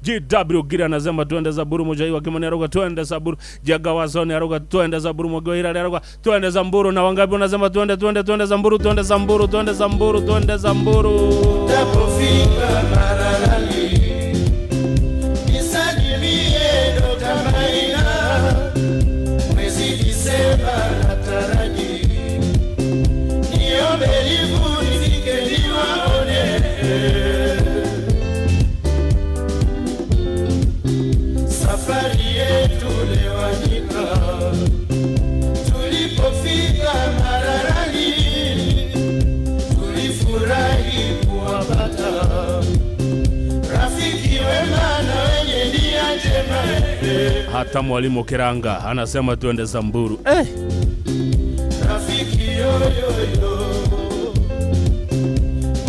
GW Gira anasema twende Samburu. Mujai wa Kimani arauga twende Samburu. Jagawasoni aruga twende Samburu. Mwagoira aruga twende Samburu. Na wangapi wanasema twende twende twende Samburu, twende Samburu, twende Samburu, twende Samburu. Tapofika Maralali nisalimie Dr. Maina, mwezi Disemba nataraji, niombe livu nifike niwaone. Safari yetu Lewanyika, tulipofika Maralali tulifurahi kuwapata rafiki wema na wenye nia njema. Hata mwalimu Kiranga anasema twende Samburu. Rafiki yoyoyo,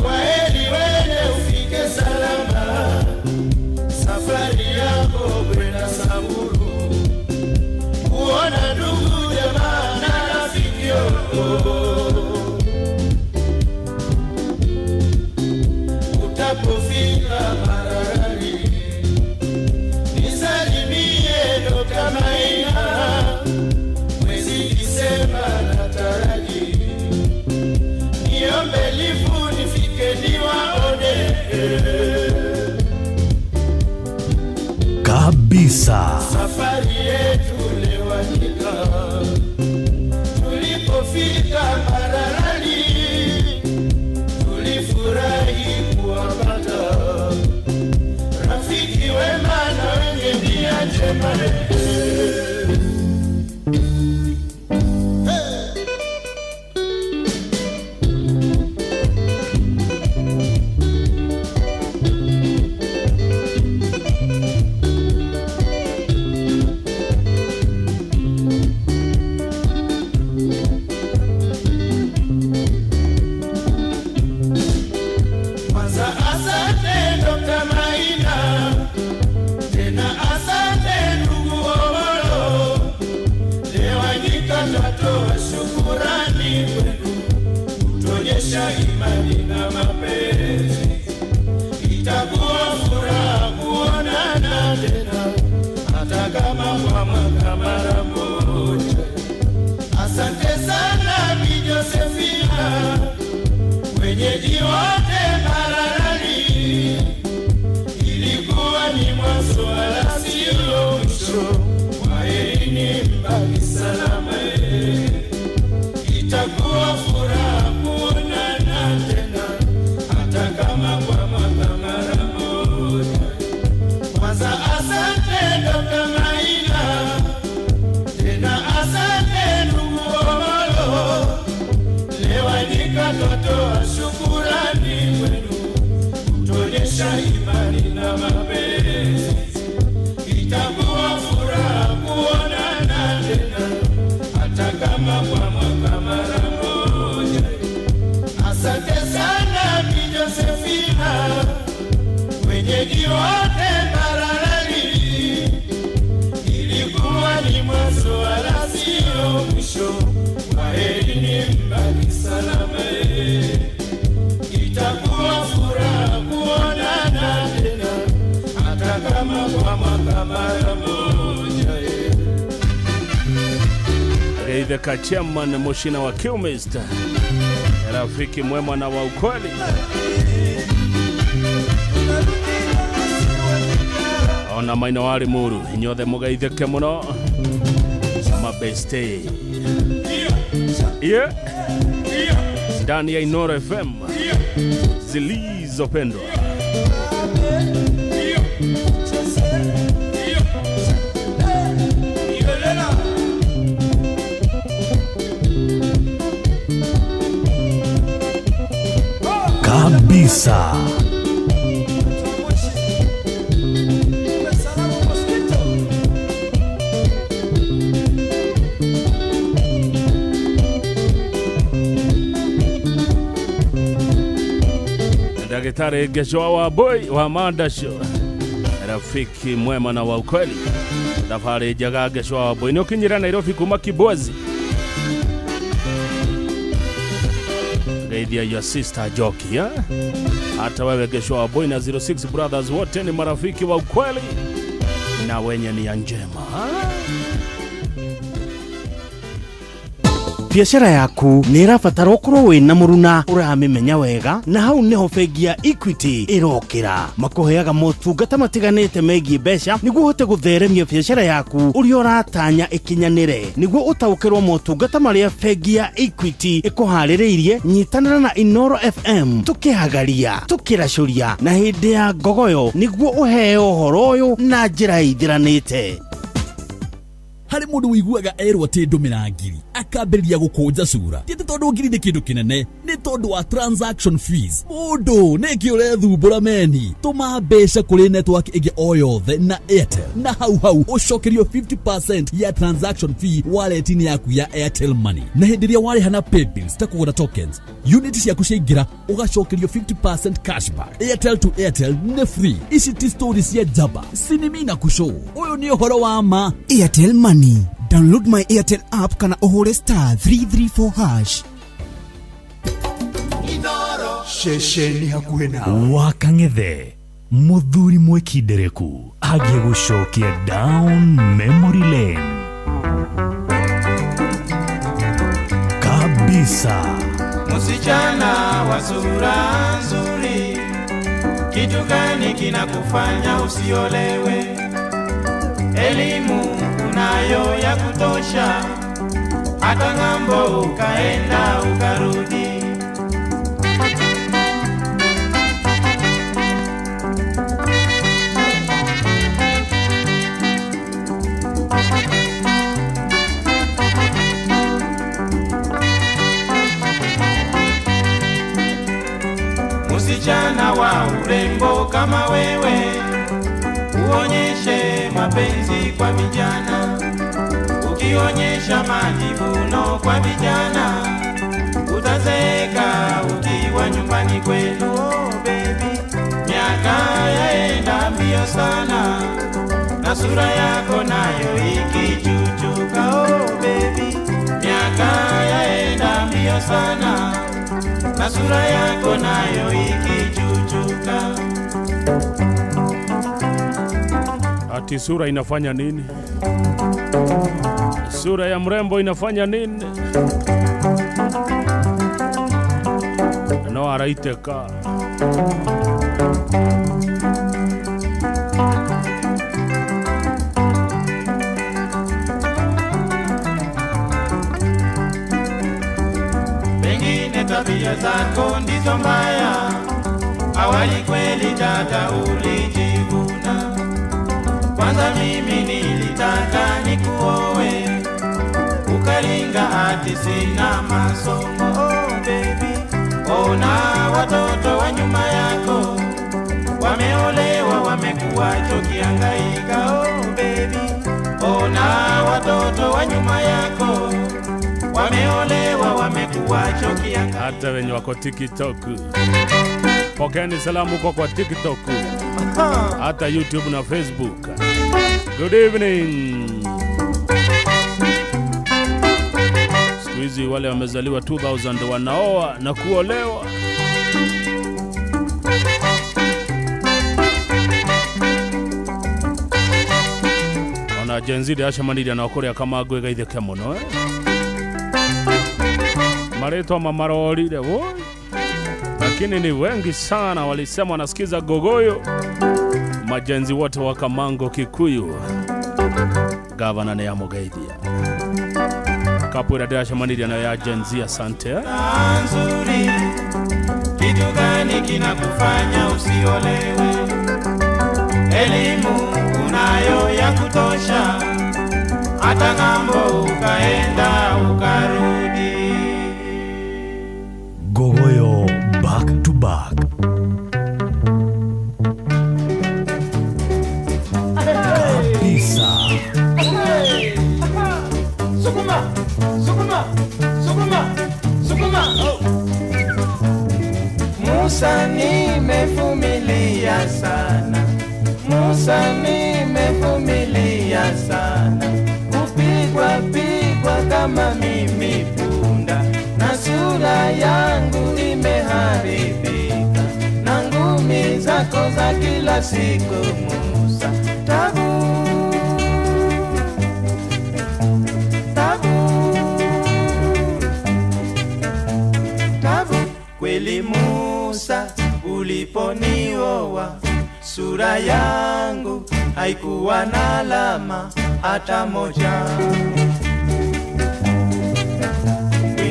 kwaheri wene ufike salama, safari yako kwenda Samburu, kuona ndugu jamaa na rafiki yako. Utapofika Maralali nisalimie Dr. Maina, mwezi Disemba nataraji, niombe lifu nifike niwaone. Kabisa. Safari yetu Lewanyika, tulipofika Maralali tulifurahi kuwapata rafiki wema na wenye nia njema. Imani na mapenzi, itakuwa furaha kuonana tena, hata kama kwa mwaka mara moja. Asante sana Bi Josephina, wenyeji wote Maralali, ilikuwa ni mwanzo wala sio mwisho. Kwaherini mbaki salama, itakuwa furaha kuonana tena, hata kama kwa mwaka mara moja. Kwanza asante Dr. Maina, tena asante ndugu Omolo, Lewanyika twatoa shukurani kwenu, kutuonyesha imani na mapenzi. Itakuwa furaha kuonana tena, hata kama kwa mwaka mara moja. Asante sana Bi Josephina, wenyeji wote Maralali, ilikuwa ni mwanzo wala sio mwisho. Kwaherini mbaki salama, itakuwa furaha kuonana tena, hata kama kwa mwaka mara moja. Geitheka chairman Mushina wa Qmist, rafiki mwema na wa ukweli. Ona maina wari muru inyothe mugeitheke muno mabeste. Yeah. Ndani ya Inoro FM zilizopendwa. Kabisa. Daktari Geshwa wa boy wa Mandasho, rafiki mwema na wa ukweli. Thabarĩ njega Geshwa wa boy. Nĩũkinyĩra Nairobi kuma Kibwezi. Geithia your sister Joki, eh? Hata wewe Geshwa wa boy na 06 Brothers wote ni marafiki wa ukweli na wenye nia njema. Biacara yaku nĩ ĩrabatara ũkorwo wĩna mũruna ũramĩmenya wega, na hau nĩho bengi ya Equity ĩrokĩra. Makũheaga motungata matiganĩte megiĩ mbeca nĩguo ũhote gũtheremia biacara yaku ũrĩa ũratanya ĩkinyanĩre. Nĩguo ũtaũkĩrwo motungata marĩa bengi ya Equity ĩkũharĩrĩirie, nyitanĩra na Inoro FM tũkĩhagaria, tũkĩracũria na hĩndĩ ya ngogoyo nĩguo ũheo ũhoro ũyũ na njĩra ĩthiranĩte. Harĩ mũndũ ũiguaga erwo atĩ ndũmĩra ngiri akambĩrĩria gũkũnja cura. Ti atĩ tondũ ngiri nĩ kĩndũ kĩnene, nĩ tondũ wa transaction fees. Mũndũ nĩkĩ ũrethumbũra meni? Tũma mbeca kũrĩ network ĩngĩ o yothe na Airtel, na hau hau ũcokerio 50% ya transaction fee wallet-inĩ yaku ya Airtel Money. Na hĩndĩ ĩrĩa warĩha na paybills ta kũgũra tokens, unit ciaku ciaingĩra ũgacokerio 50% cashback. Airtel to Airtel nĩ free. Ici ti story cia njamba, sinimi na kushow. Ũyũ nĩ ũhoro wa ma. Airtel Money. Download my Airtel app kana ũhũre star 334 hash. Ceceni hakuhĩ nawe. Wakang'ethe mũthuri mwĩkindereku agĩgũcokia down memory lane kabisa. Msichana wa sura nzuri, kitu gani kinakufanya usiolewe? Elimu unayo ya kutosha, hata ng'ambo ukaenda ukarudi. Msichana wa urembo kama wewe, uonyeshe mapenzi kwa vijana. Ukionyesha majivuno kwa vijana, utazeeka ukiwa nyumbani kwenu. Oh baby, miaka yaenda mbio sana, na sura yako nayo ikichuchuka. Oh baby, miaka yaenda mbio sana, na sura yako nayo ikichuchuka. Ati sura inafanya nini? Sura ya mrembo inafanya nini? No araiteka. Pengine tabia zako ndizo mbaya, awali kweli dada ulijivuna. Kwanza mimi nilitaka nikuoe, ukaringa ati sina masomo. Oh baby, ona watoto wa nyuma yako wameolewa, wamekuwa chokihangaika. Oh baby, ona watoto wa nyuma yako wameolewa, wamekuwa chokihangaika. Hata wenye wako TikTok, pokeeni salamu kwa TikTok, hata YouTube na Facebook. Good evening. Siku hizi wale wamezaliwa 2000 wanaoa na kuolewa. Ona Gen Z acamanire na kuria kama ngwe gaitheke muno. Marĩtwa mamarorire woi, lakini ni wengi sana walisema wanasikiza Gogoyo. Majenzi wote wa Kamango Kikuyu, gavana nĩ amũgeithia kapu ĩrĩa ndĩracemanirie nayo ya Gen Z. Asante. Nzuri, kitu gani kinakufanya usiolewe? Elimu unayo ya kutosha, hata ng'ambo ukaenda ukarudi. Gogoyo back to back. Kabisa. Sukuma, sukuma, sukuma, sukuma. Musa, nimevumilia sana. Musa, nimevumilia sana. Kupigwa pigwa kama mimi punda, na sura yangu imeharibika, na ngumi zako za kila siku Musa. Tabu, tabu, tabu. Kweli Musa, uliponioa sura yangu haikuwa na alama hata moja.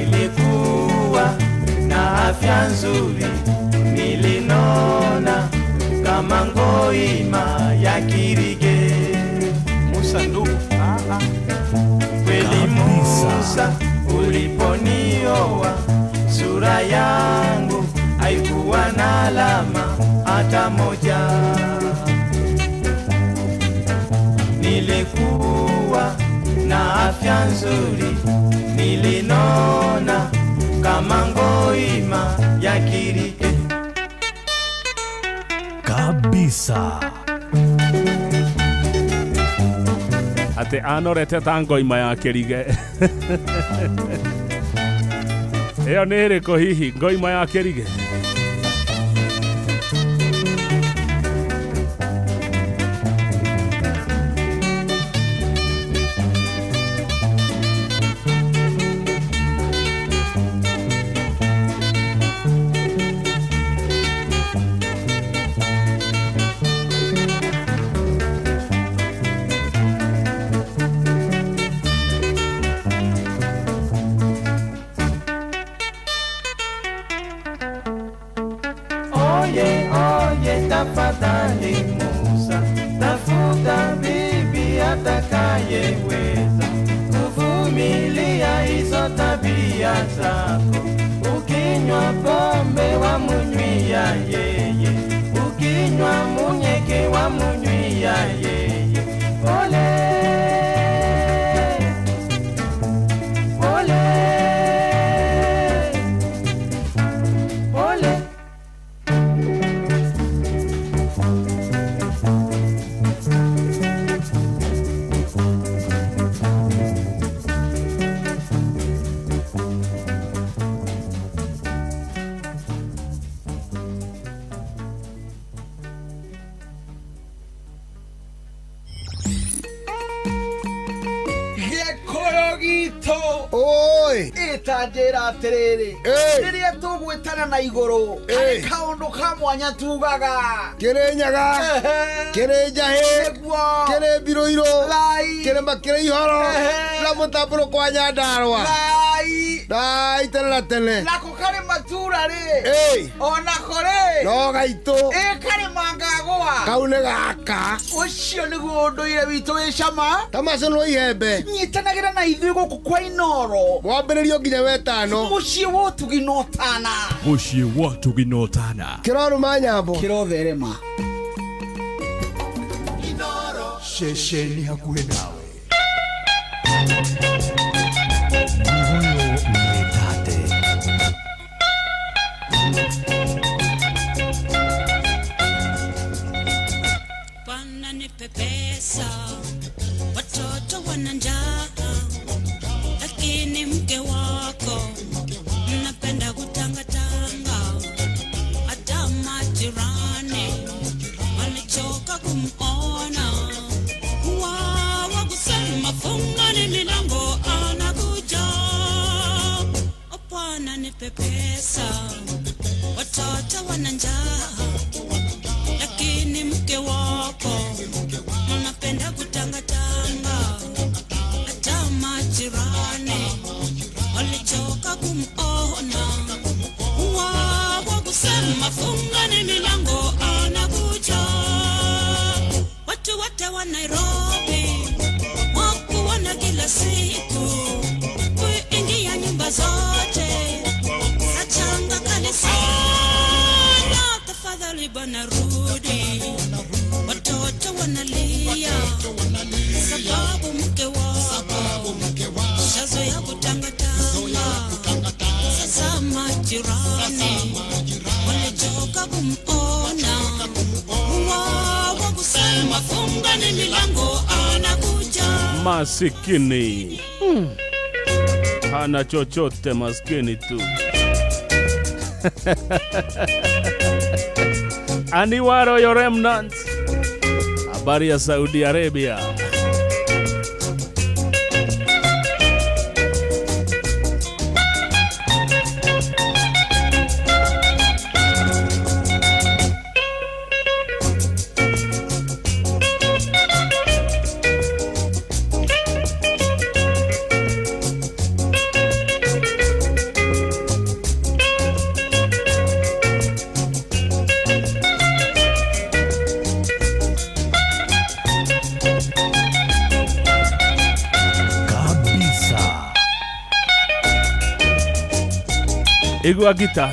Nilikuwa na afya nzuri, nilinona kama ngoima ya kirige. Musa ndugu, kweli Musa, uliponioa sura yangu haikuwa na alama hata moja. Nilikuwa na afya nzuri, nilinona kama ngoima ya kirike. Kabisa. Atĩ anorete ta ngoima ya kĩrige. Ĩyo nĩ ĩrĩkũ hihi ngoima ya kĩrige? Oye, oye, tafadhali Musa, tafuta bibi atakayeweza kuvumilia hizo tabia zako. Ukinywa pombe wamunywia yeye, ukinywa munyeke wamunywia yeye. Pole, pole, pole. Gĩkũyũ gitũ Oi. Ĩtanjĩra atĩrĩrĩ, rĩrĩa tũgwĩtana na igũrũ harĩ kaũndũ ka mwanya tugaga. Kĩrĩ Nyaga, kĩrĩ Njahĩ, Nĩguo. kĩrĩ Mbirũirũ, Thai. kĩrĩma kĩrĩ Ihoro na mũtambũrũko wa Nyandarũa. Thai. Thai tene na tene. Nako karĩ matura rĩ, onako rĩ No gaitũ. Ĩ karĩma ngagũa. Kau nĩ gaka. Ũcio nĩguo ũndũire witũ wĩ cama. Ta maconwo ihembe. Nyitanagĩra na ithuĩ gũkũ kwa Inoro. Mwambĩrĩrio nginya wetano. Mũciĩ wa ũtugi na ũtana. Mũciĩ wa ũtugi na ũtana. Kĩrorũma nyambo. Kĩrotherema. Ceceni hakuhĩ nawe. Gogoyo metate. Bwana nipe pesa, watoto wana njaa, lakini mke wako mnapenda kutangatanga, hata majirani walichoka kumona. Wawa kusema fungani milango, anakuja. O Bwana. pesa, watoto wana njaa, lakini mke wako anapenda kutangatanga. Hata majirani walichoka kumuona, wao kusema fungani milango anakuja. Watu wote wa Nairobi wakuona kila siku, kuingia nyumba zote za changa kali sana. Tafadhali bwana rudi, watoto wanalia sababu mke wako shazoea kutangatanga. Sasa majirani walichoka kumuona, wao kusema fungani milango anakuja. Masikini hana chochote, maskini tu. Aniwaro your remnants. Habari ya Saudi Arabia. Kabisa. Igua gita.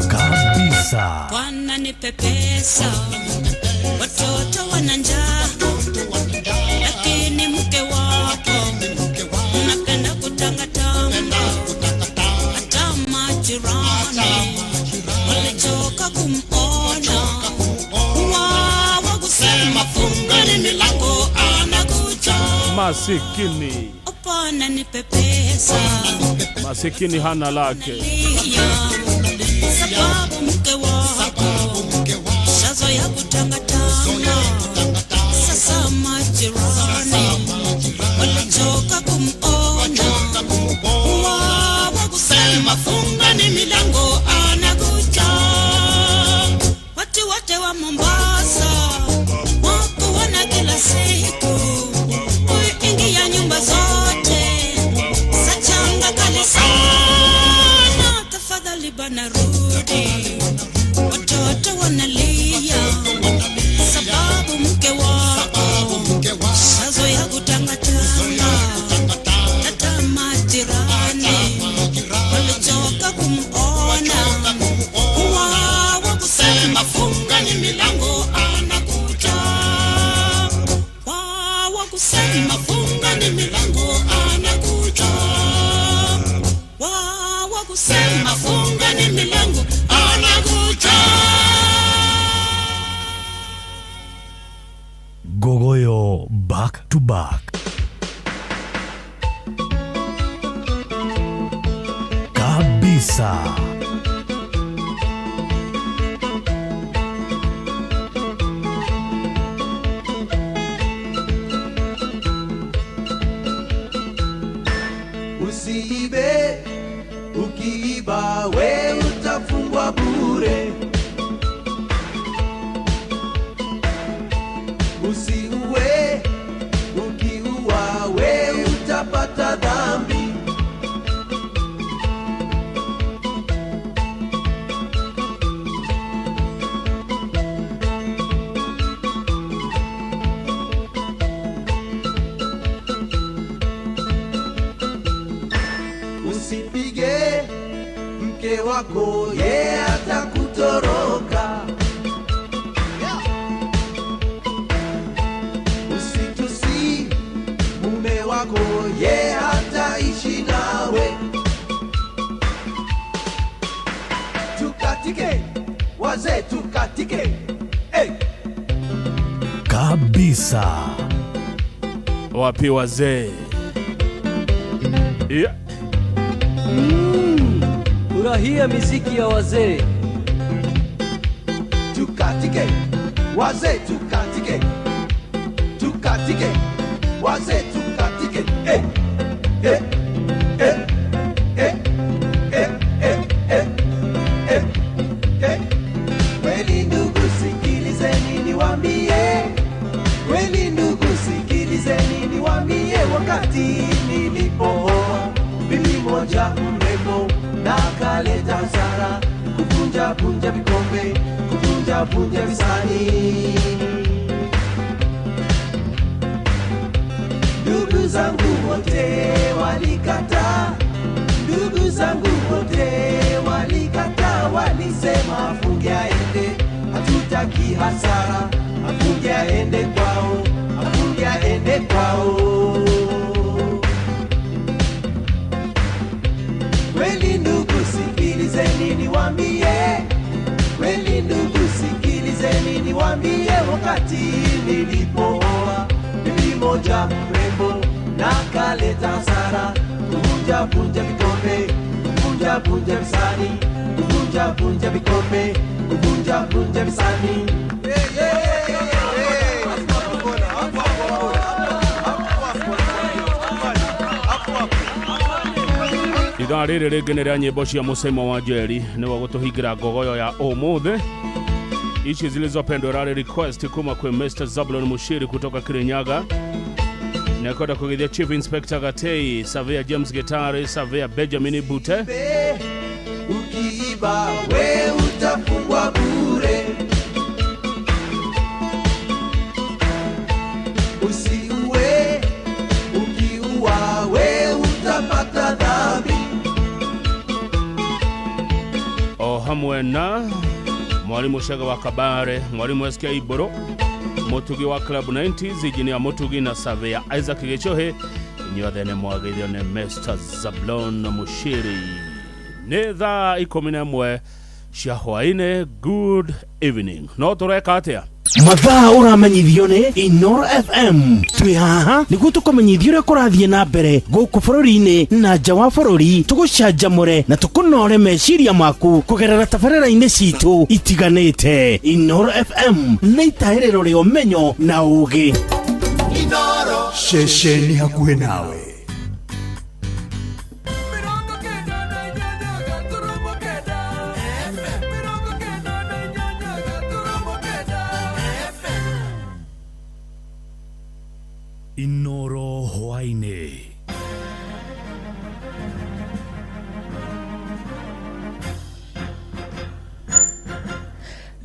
Kabisa. Bwana nipe pesa, watoto wana njaa, lakini mke wako unapenda kutangatanga. Hata majirani walichoka kumuona, wao kusema fungani milango anakuja. Masikini, Bwana nipe pesa, masikini hana lake. lia sababu mke wako shazoea kutangatanga. Sasa majirani walichoka kumuona, wao kusema fungani milango anakuja. Watu wote wa Mombasa wakuona kila siku, kuingia nyumba zote za changa kali sana. Tafadhali bana rudi, watoto wanalia sababu mke wako shazoea kutangatanga. Hata majirani walichoka kumuona, wao kusema fungani milango anakuja. Wao kusema fungani milango anakuja. Wao kusema fungani milango anakuja. Gogoyo back to back. Kabisa. Usiibe, ukiiba we utafungwa bure. Usiue, ukiua we utapata dhambi. Usipige mke wako, yeye atakutoroka. Usitusi mume wako, yeye hataishi nawe. Tukatike wazee, tukatike hey. Kabisa. Wapi wazee? Yeah. Furahia miziki ya wazee. Tukatike wazee, tukatike, tukatike wazee, tukatike hey. Hey. Hey. Hey. Hey. Hey. Hey. Hey. Hey. Kweli ndugu, sikilizeni niwaambie, kweli ndugu, sikilizeni niwaambie, wakati nilipooa bibi moja mrembo na kaleta hasara, kuvunja vunja vikombe, kuvunja vunja visani. Ndugu zangu wote walikataa, ndugu zangu wote walikataa, walisema afunge aende, hatutaki hasara, afunge aende kwao, afunge aende kwao. Kweli ndugu, sikilizeni niwaambie, kweli ndugu, sikilizeni niwaambie, wakati nilipooa bibi moja mrembo na kaleta hasara, kuvunja vunja vikombe, kuvunja vunja visani, kuvunja vunja vikombe, kuvunja vunja visani. Ithaa rĩrĩ rĩngĩ nĩ rĩa nyĩmbo cia mũcemo wa Njeri nĩwe gũtũhingĩra ngogoyo ya ũmũthĩ. Ici zilizopendwa rarĩ request kuma kwĩ Mr. Zablon Mushiri kutoka Kirinyaga, nakwenda kũgeithia Chief Inspector Gatei, Surveyor James Gitari, Surveyor Benjamin Bute. Ukiiba we utafungwa bure, usiue, ukiua we utapata dhambi. O hamwe na mwalimu Shega wa Kabare, mwalimu SK Iboro, Mutugi wa Club 90s, Engineer Mutugi na Surveyor Isaac Gichohe, inyuothe nĩ mwageithio nĩ Mr. Zablon Mushiri. Nĩ thaa 11 cia hwaĩ-inĩ. Good evening. No tũreka atĩa? Mathaa ũramenyithio nĩ Inoro FM. Twĩ haha nĩguo tũkũmenyithia ũrĩa kũrathiĩ na mbere gũkũ bũrũri-inĩ na nja wa bũrũri, tũgũcanjamũre na tũkũnore meciria maku kũgerera tabarĩra-inĩ citũ itiganĩte. Inoro FM nĩ itahĩrĩro rĩa ũmenyo na ũũgĩ. Inoro ceceni hakuhĩ nawe. Inoro hwaĩ-inĩ.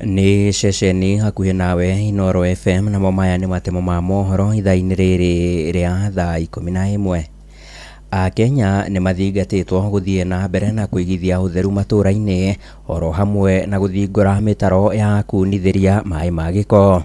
Nĩ ceceni hakuhĩ nawe Inoro FM, namo maya nĩ matemo ma mohoro ithaa-inĩ rĩrĩ rĩa thaa 11. Akenya nĩ mathingatĩtwo gũthiĩ na mbere na kũigithia ũtheru matũũra-inĩ oro hamwe na gũthingũra mĩtaro ya kunithĩria maĩ ma gĩko.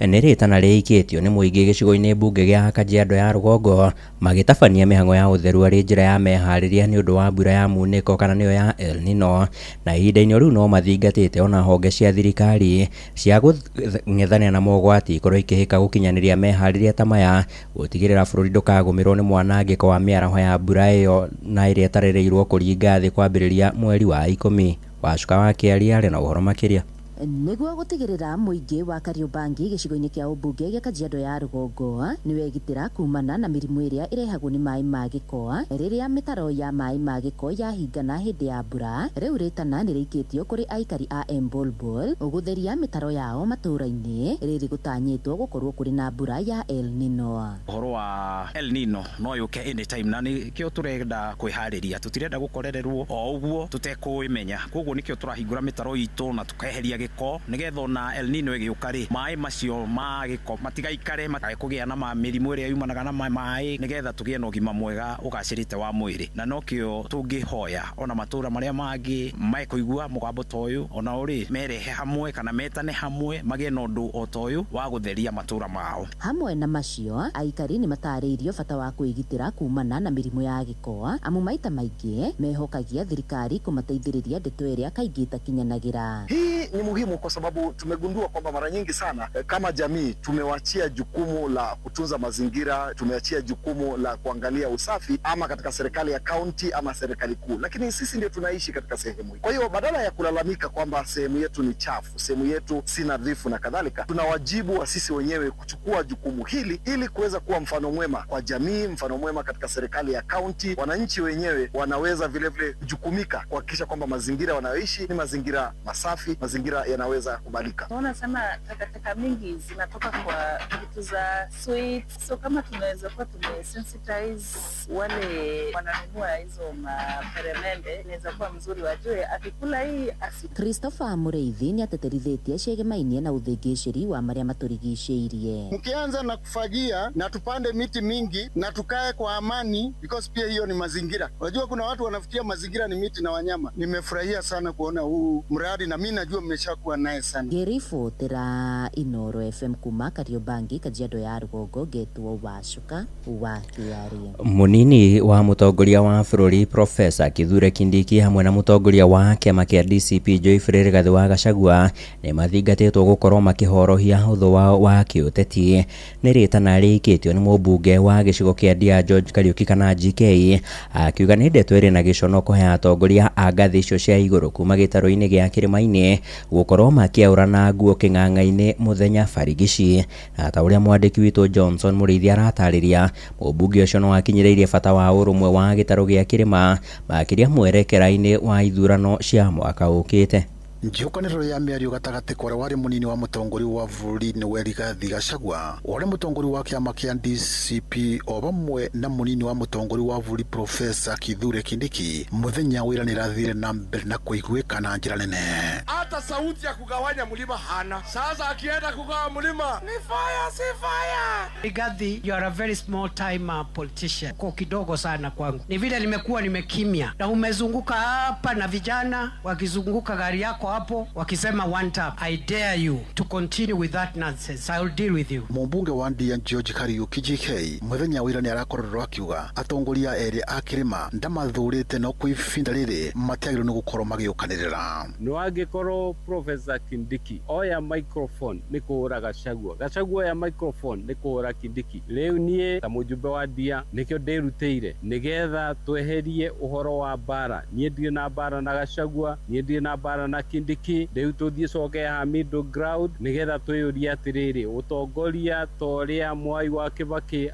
Nĩ rĩtana rĩikĩtio nĩ mũingĩ gĩcigo-inĩ mbunge gĩa Kajiado ya rũgongo magĩtabania mĩhang'o ya ũtheru arĩ njĩra ya meharĩria nĩ ũndũ wa mbura ya munĩko kana nĩyo ya El Nino, na ihinda-inĩ rĩu no mathingatĩte ona honge cia thirikari cia kũng'ethania na mogwati ikorwo ikĩhĩka gũkinyanĩria meharĩria ta maya gũtigĩrĩra bũrũri ndũkagũmĩrwo nĩ mwanangĩko wa mĩaraho ya mbura ĩyo na ĩrĩa ĩtarĩrĩirwo kũringa thĩ kwambĩrĩria mweri wa 10. Wacuka wa Kĩaria arĩ na ũhoro makĩria. Nĩguo gũtigĩrĩra mũingĩ wa Kariobangi gĩcigo-inĩ kĩa ũmbunge gĩa Kajiado ya rũgongo nĩwegitĩra kumana na mĩrimũ ĩrĩa ĩrehagwo nĩ maĩ ma gĩko rĩrĩa mĩtaro ya maĩ ma gĩko yahingana hĩndĩ ya mbura. Rĩu rĩtana nĩ rĩikĩtio kũrĩ aikari a Embolbol gũtheria mĩtaro yao matũũra-inĩ rĩrĩ gũtanyĩtwo gũkorwo kũrĩ na mbura ya El Nino. Ũhoro wa El Nino no yũke anytime na nĩkĩo tũrenda kwĩharĩria, tũtirenda gũkorererwo o ũguo tũtekũĩmenya, koguo nĩkĩo tũrahingũra mĩtaro itũ na tũkeheria gĩko. gĩko nĩgetha ona El Nino ĩgĩũka rĩ, maĩ macio ma gĩko matigaikare makae kũgĩa na mĩrimũ ĩrĩa yumanaga na maĩ, nĩgetha tũgĩe na ũgima mwega ũgacĩrĩte wa mwĩrĩ. Na nokĩo tũngĩhoya ona matũra marĩa mangĩ mekũigua mũgambo ta ũyũ, ona ũrĩ merehe hamwe kana metane hamwe magĩe na ũndũ o ta ũyũ wa gũtheria matũra mao. Hamwe na macio, aikari nĩ matarĩirio bata wa kwĩgitĩra kumana na mĩrimũ ya gĩko, amu maita maingĩ mehokagia thirikari kũmateithĩrĩria ndeto ĩrĩa kaingĩ ĩtakinyanagĩra. Hii ni muhimu kwa sababu tumegundua kwamba mara nyingi sana kama jamii tumewachia jukumu la kutunza mazingira, tumeachia jukumu la kuangalia usafi ama katika serikali ya kaunti ama serikali kuu, lakini sisi ndio tunaishi katika sehemu hii. Kwa hiyo badala ya kulalamika kwamba sehemu yetu ni chafu, sehemu yetu si nadhifu na kadhalika, tuna wajibu wa sisi wenyewe kuchukua jukumu hili ili kuweza kuwa mfano mwema kwa jamii, mfano mwema katika serikali ya kaunti. Wananchi wenyewe wanaweza vilevile kujukumika kuhakikisha kwamba mazingira wanayoishi ni mazingira masafi, mazingira yanaweza kubalika. Tunaona sana takataka mingi zinatoka kwa vitu za sweet, so kama tunaweza kuwa tumesensitize wale wananunua hizo maperemende, inaweza kuwa mzuri wajue akikula hii asi. Christopher Mureithi nĩ ateterithĩtie ciĩgemainie na ũthĩngĩcĩri wa marĩa matũrigicĩirie. Mkianza na kufagia na tupande miti mingi na tukae kwa amani, because pia hiyo ni mazingira. Unajua kuna watu wanafikiria mazingira ni miti na wanyama. Nimefurahia sana kuona huu mradi na mimi najua mmeshakuwa naye sana. Ngĩribotera Inoro FM kuma Kariobangi, Kajiado ya Rũgongo, ngetwo Wacuka wa Kĩarie. Munini wa mũtongoria wa bũrũri Profesa Kithure Kindiki hamwe na mũtongoria wa kĩama kĩa DCP Geoffrey Rigathi wa Gachagua nĩ mathingatĩtwo gũkorwo makĩhorohia ũthũ wao wa kĩũteti. Nĩ rĩtana rĩikĩtio nĩ mũmbunge wa gĩcigo kĩa Ndia George Kariuki kana GK akiuga nĩ ndeto ĩrĩ na gĩconoko he atongoria a ngathĩ icio cia igũrũ kuma gĩtarũ-inĩ gĩa Kĩrĩma-inĩ gũkorwo makĩaũrana nguo kĩng'ang'a-inĩ mũthenya barigici. Na ta ũrĩa mwandĩki witũ Johnson Mũrĩithi aratarĩria, mũmbunge ũcio no akinyĩrĩirie bata wa ũrũmwe wa gĩtarũ gĩa kĩrĩma makĩria mwerekera-inĩ wa ithurano cia mwaka ũkĩte. Njũkanĩrĩro ya mĩario gatagatĩ kwa ũrĩa warĩ mũnini wa mũtongoria wa bũrũri nĩwe Rigathi Gachagua, ũrĩa mũtongoria wa kĩama kĩa DCP o vamwe na mũnini wa mũtongoria wa bũrũri Profesa Kithure Kindiki mũthenya wĩra nĩrathire na mbere na kũiguĩka na njĩra nene. Hata sauti ya kugawanya mlima hana. Sasa akienda kugawa mlima ni fire, si fire. Rigathi, you are a very small time politician. Kwa kidogo sana kwangu. Ni vile nimekuwa nimekimya na umezunguka hapa na vijana wakizunguka gari yako hapo wakisema one tap. I dare you to continue with that nonsense. I will deal with you. Mũmbunge wa Ndia George Kariuki GK mũthenya wĩra nĩarakorirwo akiuga atongoria erĩ a kĩrĩma ndamathurĩte no kwa ihinda rĩrĩ matiagĩrĩirwo nĩ gũkorwo magĩũkanĩrĩra. No angĩkorwo Professor Kindiki oya microphone nĩ kũhũra Gachagua, Gachagua oya microphone nĩ kũhũra Kindiki, rĩu niĩ ta mũjumbe wa Ndia nĩkĩo ndĩrutĩire nĩgetha tweherie ũhoro wa mbara. Niĩ ndirĩ na mbara na Gachagua, niĩ ndirĩ na mbara na Kindiki, rĩu tũthiĩ coke ha middle ground nĩgetha twĩyũrie atĩrĩrĩ, ũtongoria ta ũrĩa Mwai wa Kibaki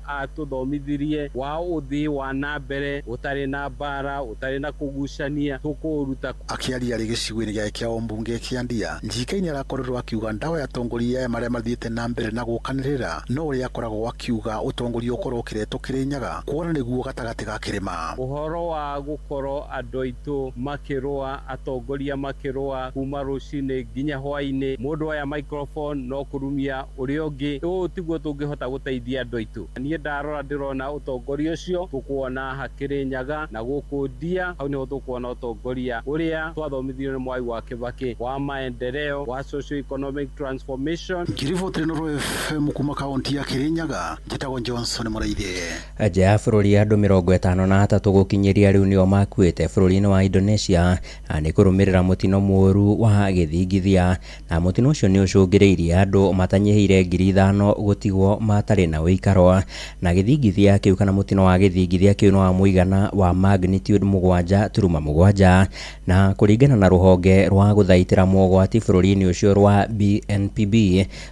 atũthomithirie wa ũthii wa na mbere ũtarĩ na mbara, ũtarĩ na kũgucania, tũkũũruta. Akĩaria rĩ gĩcigo-inĩ gĩake kĩa ũmbunge kĩa Ndia, GK nĩarakorirwo akiuga ndawa ya atongoria aya marĩa mathiĩte na mbere na gũkanĩrĩra no ũrĩa akoragwo akiuga ũtongoria ũkorwo ũkĩretwo Kĩrĩnyaga kuona nĩguo gatagatĩ ga kĩrĩma. Ũhoro wa gũkorwo andũ aitũ makĩrũa, atongoria makĩrũa kuma rũcinĩ nginya hwainĩ, mũndũ oya microphone no kũrumia ũrĩa ũngĩ, ũũ tiguo tũngĩhota gũteithia andũ aitũ. Niĩ ndarora ndĩrona ũtongoria ũcio tũkuona Hakĩrĩnyaga na gũkũ Ndia, hau nĩho tũkuona ũtongoria ũrĩa twathomithirio nĩ Mwai wa Kibaki wa maendeleo, wa socio economic transformation. Ngiribotire Noro FM kuma kaunti ya Kĩrĩnyaga, njĩtagwo Johnson Mũrĩithi. Nja ya bũrũri andũ 53 gũkinyĩria rĩu nĩo makuĩte bũrũri-inĩ wa Indonesia na nĩ kũrũmĩrĩra mũtino mũũru wa gĩthingithia, na mũtino ũcio nĩ ũcũngĩrĩirie andũ matanyihĩire 5,000 gũtigwo matarĩ na ũikaro. Na gĩthingithia kĩu kana mũtino wa gĩthingithia kĩu nĩ wa mũigana wa magnitude 7.7, na kũringana na rũhonge rwa gũthaitĩra mogwati bũrũri-inĩ ũcio rwa BNPB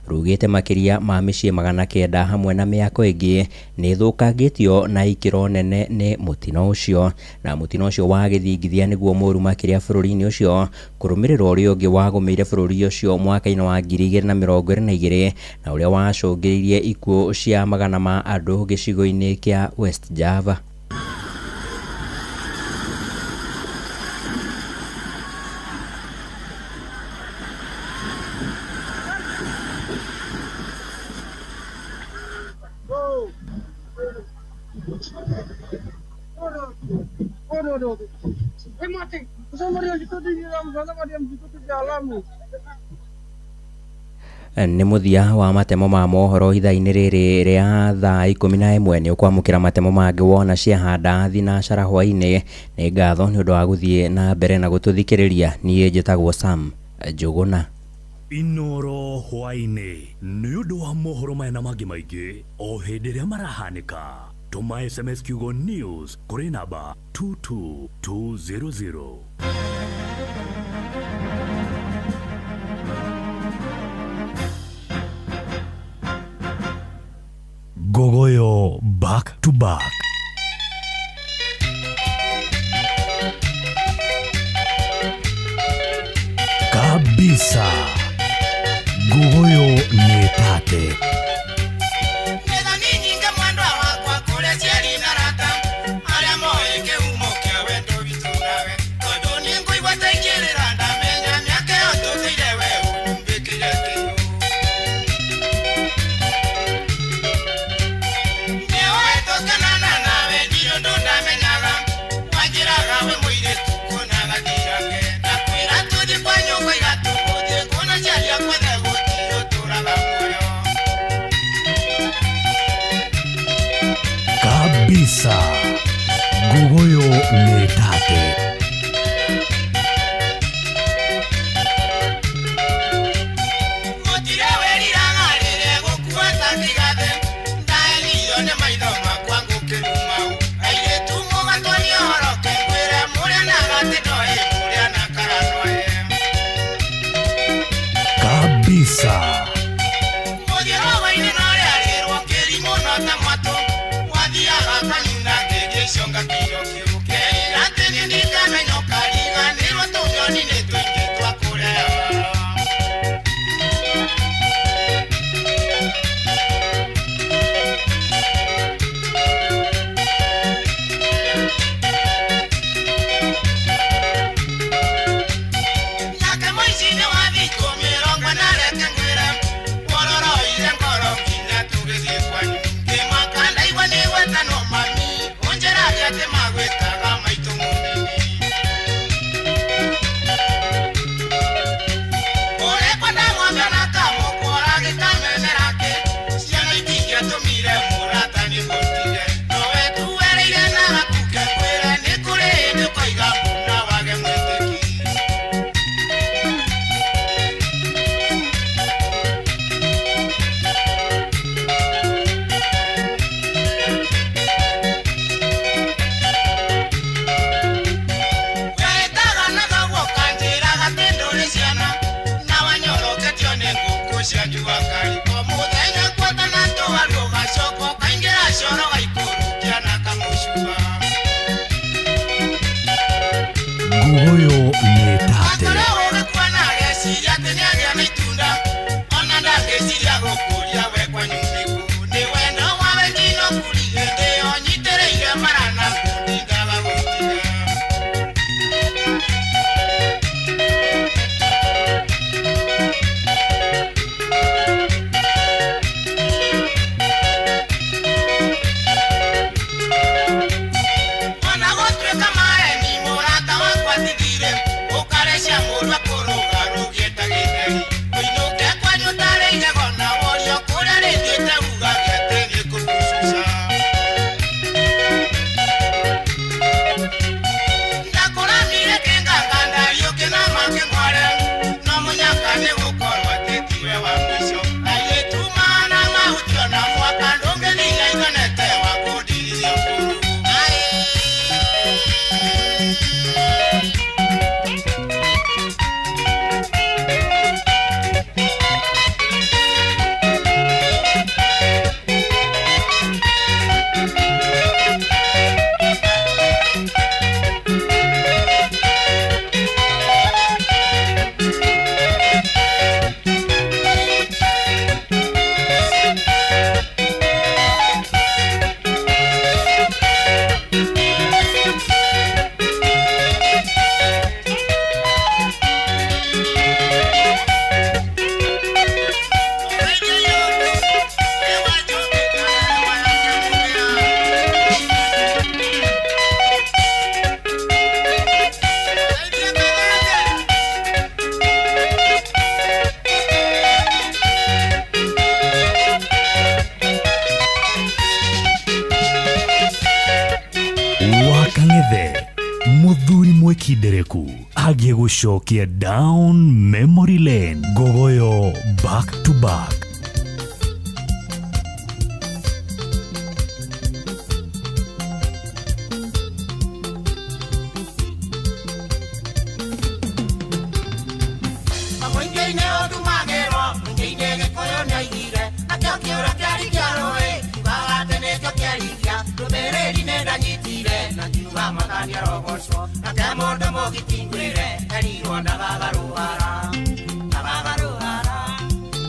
rugĩte makĩria ma mĩciĩ 900 hamwe na mĩako ĩngĩ nĩ ĩthũkangĩtio na ikĩro nene nĩ mũtino ũcio. Na mũtino ũcio wa gĩthingithia nĩguo mũũru makĩria bũrũri-inĩ ũcio kũrũmĩrĩra ũrĩa ũngĩ wagũmĩire bũrũri ũcio mwaka-inĩ wa 2022 na ũrĩa wacũngĩrĩirie ikuũ cia magana ma andũ gĩcigo-inĩ kĩa West Java. Nĩ mũthia wa matemo ma mohoro ithaa-inĩ rĩrĩ rĩa thaa 11. Nĩ ũkwamũkĩra matemo mangĩ wona ciahanda thinacara hwaĩ-inĩ. Nĩ ngatho nĩ ũndũ wa gũthiĩ na mbere na gũtũthikĩrĩria. Niĩ njĩtagwo Sam Njũgũna. Inoro hwaĩ-inĩ nĩ ũndũ wa mohoro maya na mangĩ maingĩ o hĩndĩ ĩrĩa marahanĩka, tũma SMS kiugo news kũrĩ namba 22200. Gogoyo back to back. Kabisa. Gogoyo nĩ tate. Kabisa. Gogoyo nĩ tate. Kabisa. Agĩgũcokia down memory lane. Ngogoyo back to back. Mũingĩ-inĩ ũndumagĩrwo, mũingĩ-inĩ Gĩkũyũ nĩoigire, nakĩo kĩũra kĩarĩ kĩa rũĩ, kiugaga atĩ nĩkĩo kĩariria, ndũmĩrĩri nĩndanyitire, na ngiuga Mwathani arogocwo, nake mũndũ mũgiti ngwĩre, erirwo ndagagarũhara, ndagagarũhara,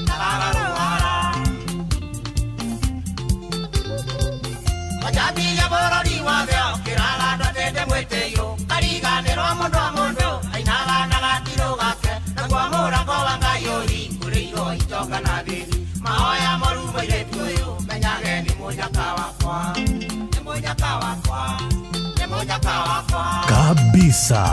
ndagagarũhara. Mũcambia bũrũri wothe okĩraga andũ atĩ ndĩmwĩtĩiyũ, kariganĩrwo mũndũ o mũndũ, ainaga na gatirũ gake, naguo mũrango wa Ngai ũhingũrĩirwo itonga na thĩni, mahoya moru mũirĩtu ũyũ, menyage nĩ mũnyaka wakwa, nĩ mũnyaka wakwa, nĩ mũnyaka wakwa. Kabisa.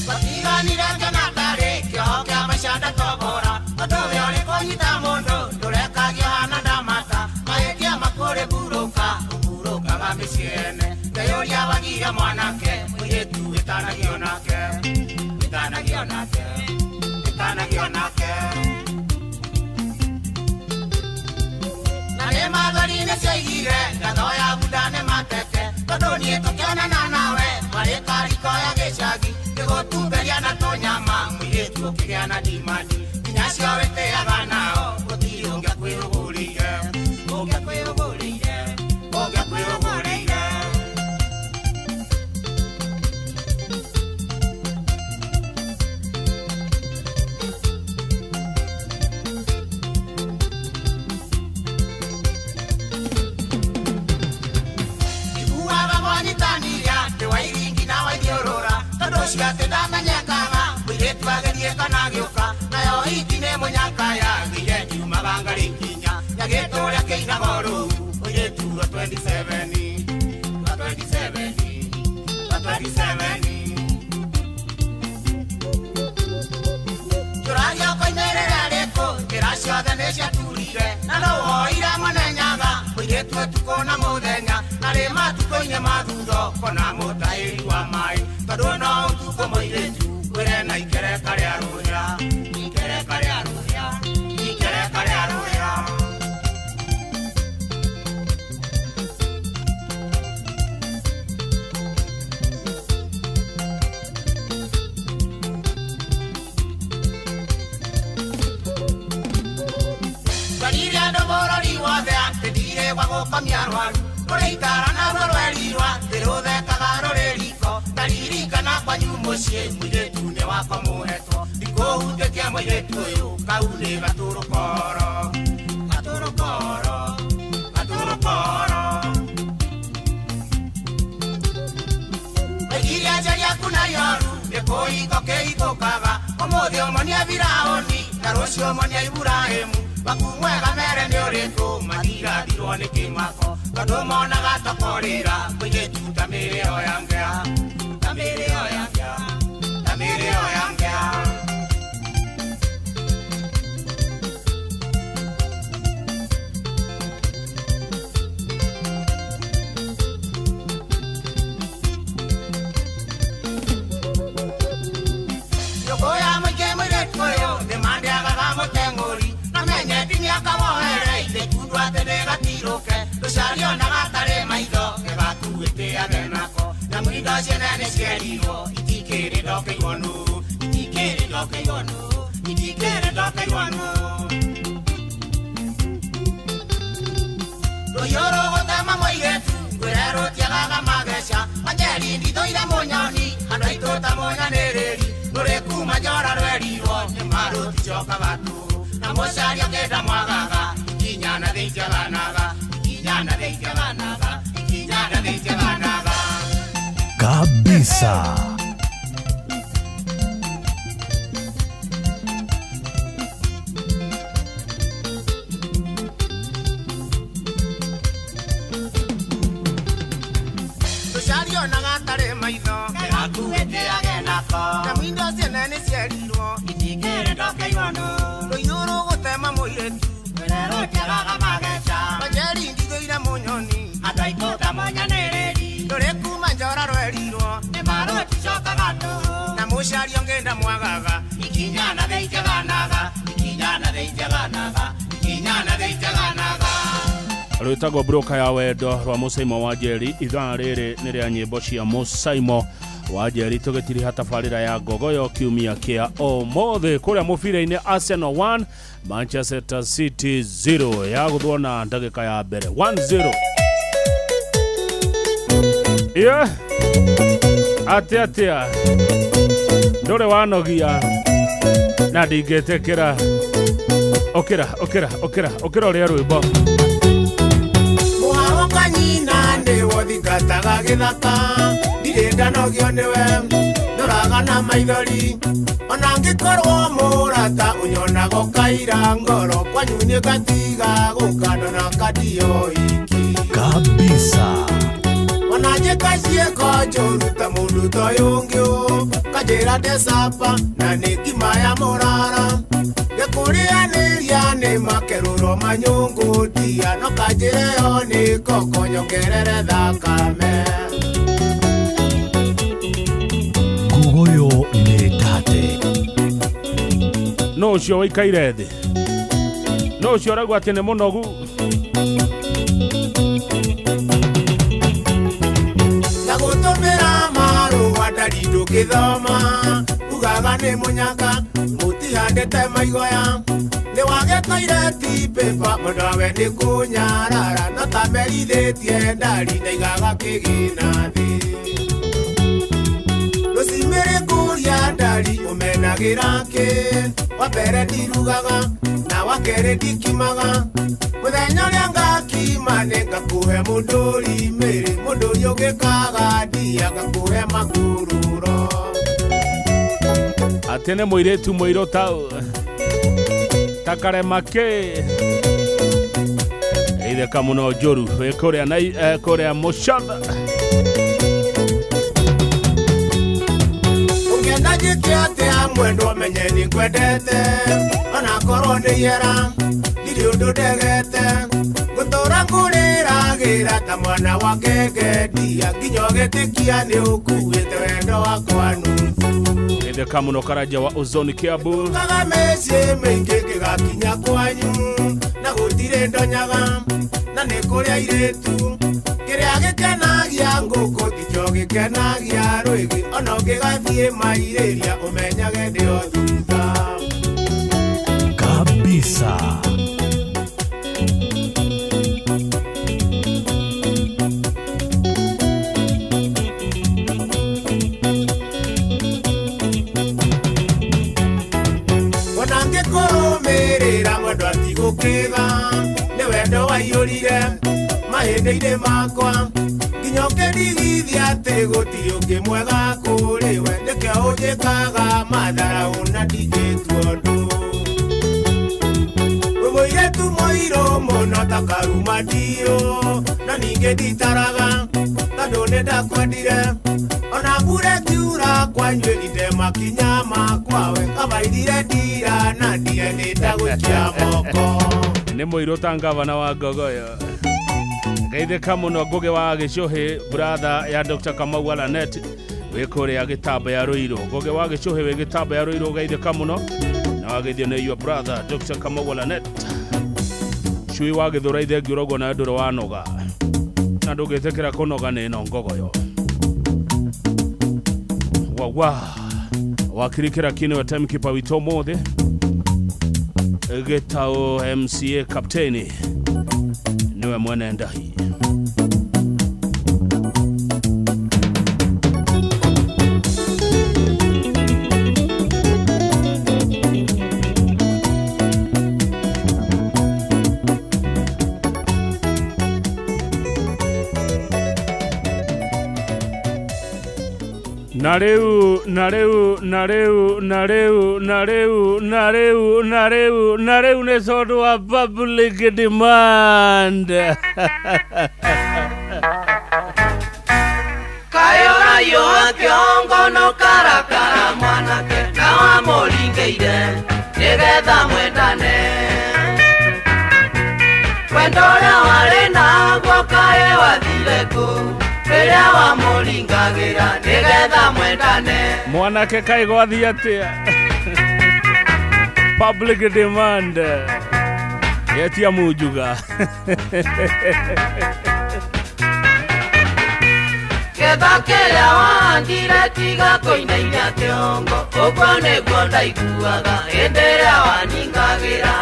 Twatiganire ngĩona ndarĩ kĩoho kĩa maica ndatobora, ũndũ ũyũ ũrĩ kũnyita mũndũ ndũrekagio hana ndamata, mahĩtia makũrĩ mburũka, ũmburũkaga mĩciĩ ene, ngeyũria wagire mwanake, mũirĩtu wĩtanagio nake, wĩtanagio nake, wĩtanagio nake. Na nĩ mathori-inĩ ciaigire ngatho ya bunda nĩ mateke, tondũ niĩ tũkĩonana nawe twarĩ kariko ya gĩcagi, ngĩgũtumberia na tũnyama, mũirĩtu ũkĩgĩa na ndimandi, nginya acio wĩtĩaga nao gũtirĩ ũngĩakwĩrũgũrĩire, ũngĩakwĩrũgũrĩire, ũngĩakwĩrũgũrĩire. Iguaga mwanyitanire atĩ wairingi na waithiũrũra, tondũ ũcio atĩ ndamenyekaga, mũirĩtu agerie kana agĩũka, nayo hiti nĩ mũnyaka yagĩire ngiumaga ngarĩ nginya, nyagĩtũrĩa kĩinaga rũu, mũirĩtu wa 27, wa 27, wa 27. Njũragia ũkoimĩrĩra rĩkũ, njĩra ciothe nĩciaturire, na no woire mwene nyaga, mũirĩtu ũtukũ na mũthenya, na rĩ matukũ-inĩ ma thutha ũkona mũtahĩri wa maĩ, tondũ no ũtukũ mũirĩtu ngwĩre na ikereka rĩa rũhĩa, ikereka rĩa rũhĩa, ikereka rĩa rũhĩa. Twaririe andũ bũrũri wothe atĩ ndirĩ gwa gũkomia arwaru, rũrĩ itara naruo rwerirwo atĩ rũthekaga rũrĩ riko, ndaririkana kwanyu mũciĩ mũirĩtu nĩ wakwa mũhetwo, ndikũhutĩtie mũirĩtu ũyũ kau nĩ gatũrũkoro, gatũrũkoro, gatũrũkoro. Waigirie njeri aku na yoru nĩ kũhingo kĩhingũkaga, ũmũthĩ ũmonia Firaũni na rũciũ ũmonia Iburahĩmu, waku mwega mere nĩ ũrĩkũ matirathirwo nĩ kĩmako, tondũ monaga tokorĩra mũirĩtu ta mĩrĩo ya ngĩa, ta mĩrĩo ya ngĩa, ta mĩrĩo ya ngĩa. Nyũngũ ya mũingĩ mũirĩtu ũyũ nĩmandeagaga mũteng'ũri, na menyeti mĩaka wohere ithĩkundũ atĩ ndĩgatirũke, rũcario na gatarĩ maitho gĩgakuĩtĩage nako, nyamũ indo ciene nĩcierirwo itikĩrĩ ndokeirwo nũ, itikĩrĩ ndokeirwo nũ, itikĩrĩ ndokeirwo nũ. Rũhiũ rũgũtema mũirĩtu ngwĩre rũtiagaga mageca, Wanjeri ndithũire mũnyoni, andũ aitũ ta mũnyanĩrĩri, rũrĩ kuma njora rwerirwo nĩ marũticokaga tũhũ, na mũcaria kĩnda mwagaga, ikinya na thĩ itiaganaga, ikinya na thĩ itiaganaga, ikinya na thĩ itiaganaga. Kabisa. Rũcario na gatarĩ maitho, gĩgakuĩtĩage nako, nyamũ indo ciene nĩcierirwo, itikĩrĩ ndokeirwo. Ngĩcaria ngĩenda mwagaga ikinya na thĩ itiaganaga ikinya na thĩ itiaganaga ikinya na thĩ itiaganaga. Rwĩtagwo broka ya wendo rwa Mũsaimo wa Njeri. Ithaa rĩrĩ nĩ rĩa nyĩmbo cia Mũsaimo wa Njeri, tũgĩtiriha tabarĩra ya ngogoyo kiumia kĩa ũmũthĩ. Kũrĩa mũbira-inĩ, Arsenal 1 Manchester City 0, ya gũthwo na ndagĩka ya mbere 1-0. Yeah. Atĩa atĩa ndũrĩ wanogia na ndingĩtĩkĩra. Ũkĩra ũkĩra ũkĩra ũkĩra ũrĩa rwĩmbo. Mũharo kanyina nĩwo thingataga gĩthaka, ndirĩ ndanogio nĩwe, ndoraga na maithori ona ngĩkorwo mũrata ũnyonaga ũkaira ngoro kwanyu nĩ ngatiga gũka ndona kandio iki kabisa. Ona njĩka ciĩko njũru ta mũndũ ta ũyũ ũngĩ ũ kanjĩra ndecapa na nĩ ngima ya mũrara gĩkũrĩanĩria nĩ makerũro manyũngũ ndia no kanjĩre yo nĩ koko nyongerere thakame. Ngogoyo nĩ tate. No ũcio wĩikaire thĩ, no ũcio ũraigua atĩ nĩ mũnogu. Na gũtũmĩra marũa ndari ndũngĩthoma, ugaga nĩ mũnyaka mũtihandĩte maigoya, nĩ wagĩtoire ti paper mũndũ awe nĩ kũnyarara no ta merithĩtie ndari ndaigaga kĩgĩna thĩ. Rũcimĩrĩ kũria ndari ũmenagĩra kĩ, wa mbere ndirugaga na wa kerĩ ndikimaga, mũthenya ũrĩa ngakima nĩ ngakũhe mũndũri mĩrĩ, mũndũri ũngĩkaga ndia ngakũhe makururo. Atĩ nĩ mũirĩtu mũirũ ta karema kĩ itheka mũno njũru wĩ kũrĩa na kũrĩa mũcatha. Ũngĩenda njĩke atĩa mwendwa menye nĩ ngwendete, onakorwo nĩ ihera ndirĩ ũndũ ndegete, ngũtũra ngũrĩragĩra ta mwana wa ngenge ndia nginya ũgĩtĩkia nĩ ũkuĩte wendo wakwa nuthu. Itheka mũno Karanja wa Ozoni Kiambu. Kaga mĩciĩ mĩingĩ ngĩgakinya kwanyu na gũtirĩ ndonyaga na nĩ kũrĩ airĩtu, kĩrĩa gĩkenagia ngũkũ tikĩo gĩkenagia rwĩgĩ, ona ũngĩgathiĩ mairĩria ũmenyage ndĩ o thutha. Kabisa. Ona ngĩkũrũmĩrĩra mwendwa atigũkĩga, nĩ wendo waiyũrire mahĩndĩ-inĩ makwa nginya ũkĩndigithia atĩ gũtirĩ ũngĩ mwega kũrĩ we, nĩkĩo ũnjĩkaga matharaũ na ndingĩtua ũndũ. Wĩ mũirĩtu mũirũ mũno ta karuma ndiũ, no ningĩ nditaraga tondũ nĩ ndakwendire, ona mbura ĩkiura kwanyu ĩrinde makinya makwa we kabaithire ndira na ndiendete gũikia moko. Nĩ mũirũ ta ngavana wa Ngogoyo. Geithĩka mũno Ngũgĩ wa Gĩcũhĩ, brother ya Dr. Kamau Alanet wĩ kũrĩa Gĩtamba ya Rũirũ. Ngũgĩ wa Gĩcũhĩ wĩ Gĩtamba ya Rũirũ, geithĩka mũno na wageithio nĩ your brother Dr. Kamau Alanet. Cui wa Gĩthũra ithengi ũrauga nawe ndũrĩ wanoga na ndũngĩtĩkĩra kũnoga nĩ ĩno Ngogoyo. Wawa wakiri Kĩra nĩwe timekeeper witũ ũmũthĩ, Gĩtaũ MCA captain niwe mwene ndahi. Na rĩu na rĩu na rĩu na rĩu na rĩu na rĩu na rĩu na rĩu nĩ tondũ wa public demand. Kayorayo kĩongo no karakara mwanake na wamũringĩire nĩgetha mwendane, wendo ũrĩa warĩ naguo kaĩ wathire kũ? Rĩrĩa Rĩrĩa wamũringagĩra nĩgetha mwendane. Mwanake kaĩ gwathiĩ atĩa? Public demand yetia Munjuga. Ketha kĩrĩa wahandire tiga kũinainia kĩongo, ũguo nĩguo ndaiguaga hĩndĩ ĩrĩa waningagĩra.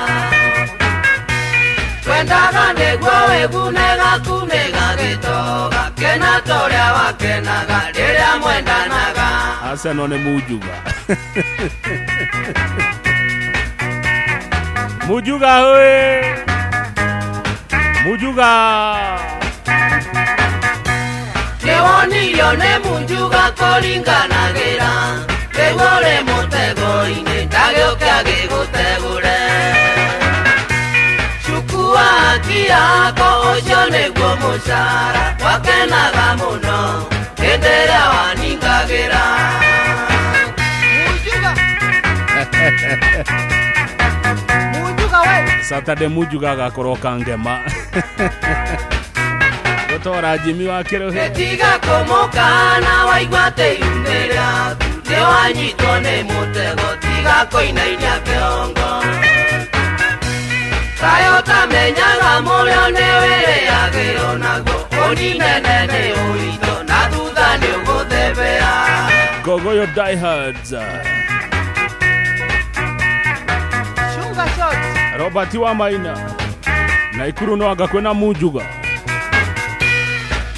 Twendaga nĩguo wĩgune gaku nĩ gagĩtoga, kena torĩa wakenaga rĩrĩa mwendanaga. Arsenal nĩ Munjuga. Munjuga hoye. Munjuga. Nĩwonirio nĩ Munjuga kũringanagĩra, rĩu ũrĩ mũtego-inĩ ndagĩũke agĩgũtegũre. Chukua haki yako ũcio nĩguo mũcara, wakenaga mũno hĩndĩ ĩrĩa waningagĩra. Munjuga. Munjuga we. Saturday Munjuga agakorwo Kangema. Gũtora Jimmy wa Kĩrũhĩ. Tiga kũmũkana waigua atĩ iune rĩaku nĩwanyitwo nĩ mũtego, tiga kũinainia kĩongo. Kaĩ ũtamenyaga mũrĩo nĩwĩrĩagĩrwo naguo, ũninene nĩ ũritũ na thutha nĩũgũthebea. Gogoyo Diehards. Sugar shot. Robert wa Maina. Naikuru no anga kwĩna Munjuga.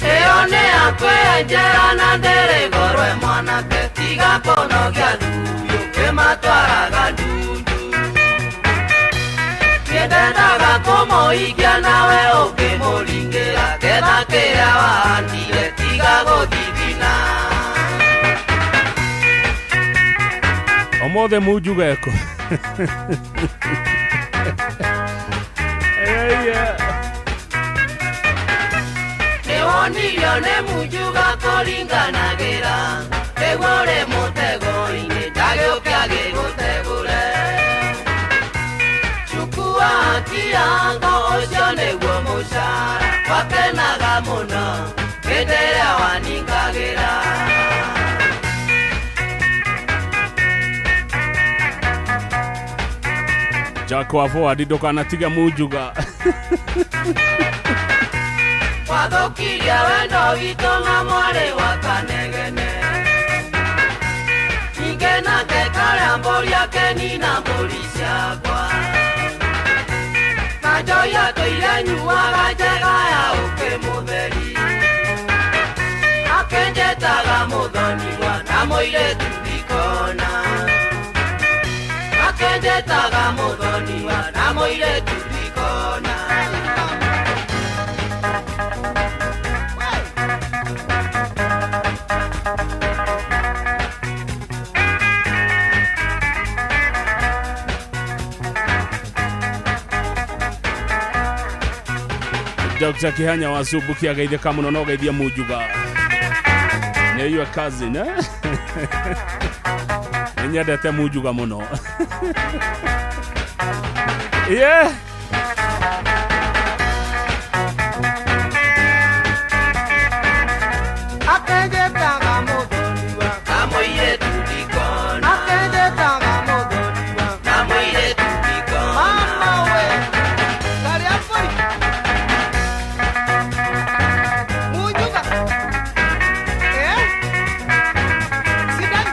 Ĩyo nĩ yakwenjera na ndĩrĩ goro mwanake, tiga kũnogia thuyu kĩmatwaraga ndundu. Nĩndendaga kũmũhikia nawe ũkĩmũringĩra, ketha kĩrĩa wahandire tiga gũthithina. Ũmũthĩ Munjuga ekũ. Nĩwonirio nĩ Munjuga kũringanagĩra, rĩu ũrĩ mũtego-inĩ ndagĩũke agĩgũtegũre. Chukua haki yako ũcio nĩguo mũcara, wakenaga mũno hĩndĩ ĩrĩa waningagĩra. Jack wa forward ndũkanatiga Munjuga. Wathũkirie wendo witũ na mwarĩ wa Kanegene, ningĩ nake karĩa mbũri akenina mbũri ciakwa. Na njohi atũire nyuaga njega ya ũkĩ mũtheri, akĩnjĩtaga mũthoniwa na mũirĩtu ndikona. Akĩnjĩtaga mũthoniwa na mũirĩtu ndikona. Dr. Kihanya wa Subuki ageithĩka mũno na ũgeithia Munjuga. Nĩ your cousin, eh? Nĩ nyendete Munjuga mũno. Yeah. Akĩnjĩtaga mũthoniwa na mũirĩtu ndikona. Akĩnjĩtaga mũthoniwa na mũirĩtu ndikona. Mama we. Karĩa mbũri. Munjuga. Eh? Sidai.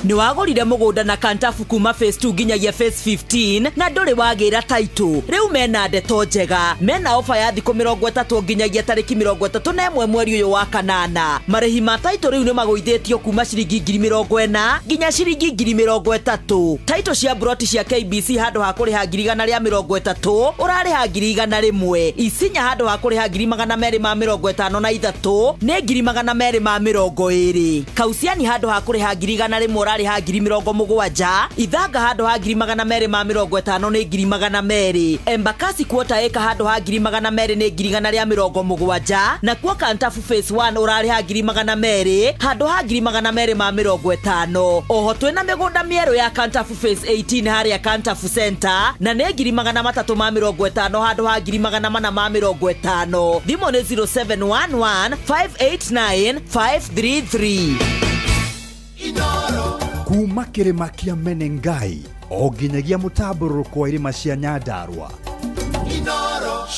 Nĩ wagũrire mũgũnda na kantabu kuma phase 2 nginyagia phase 15 na ndũrĩ wagĩra title. Rĩu mena ndeto njega, mena ofa ya thikũ 30 nginyagia tarĩki 31 mweri ũyũ wa kanana. Marĩhi ma title rĩu nĩ magũithĩtio kuma ciringi 40,000 nginya ciringi 30,000. Title cia broti cia KBC handũ ha kũrĩha 130,000 ũrarĩha 101,000. Isinya handũ ha kũrĩha 253,000 nĩ 220,000. Kausiani handũ ha kũrĩha 100,000 ũrarĩha Ũrarĩha 70,000. Ithanga handũ ha 250,000 nĩ 200,000. Embakasi quarter acre handũ ha 200,000 nĩ 170,000. Nakuo Kantafu phase 1 ũrarĩha 200,000 handũ ha 250,000. Oho twĩna mĩgũnda mĩerũ ya Kantafu phase 18 harĩa Kantafu Center na nĩ 350,000 handũ ha 450,000. Thimũ nĩ 0711 589 533. Kuma kĩrĩma kĩa Menengai o nginyagia mũtambũrũko wa irĩma cia Nyandarua,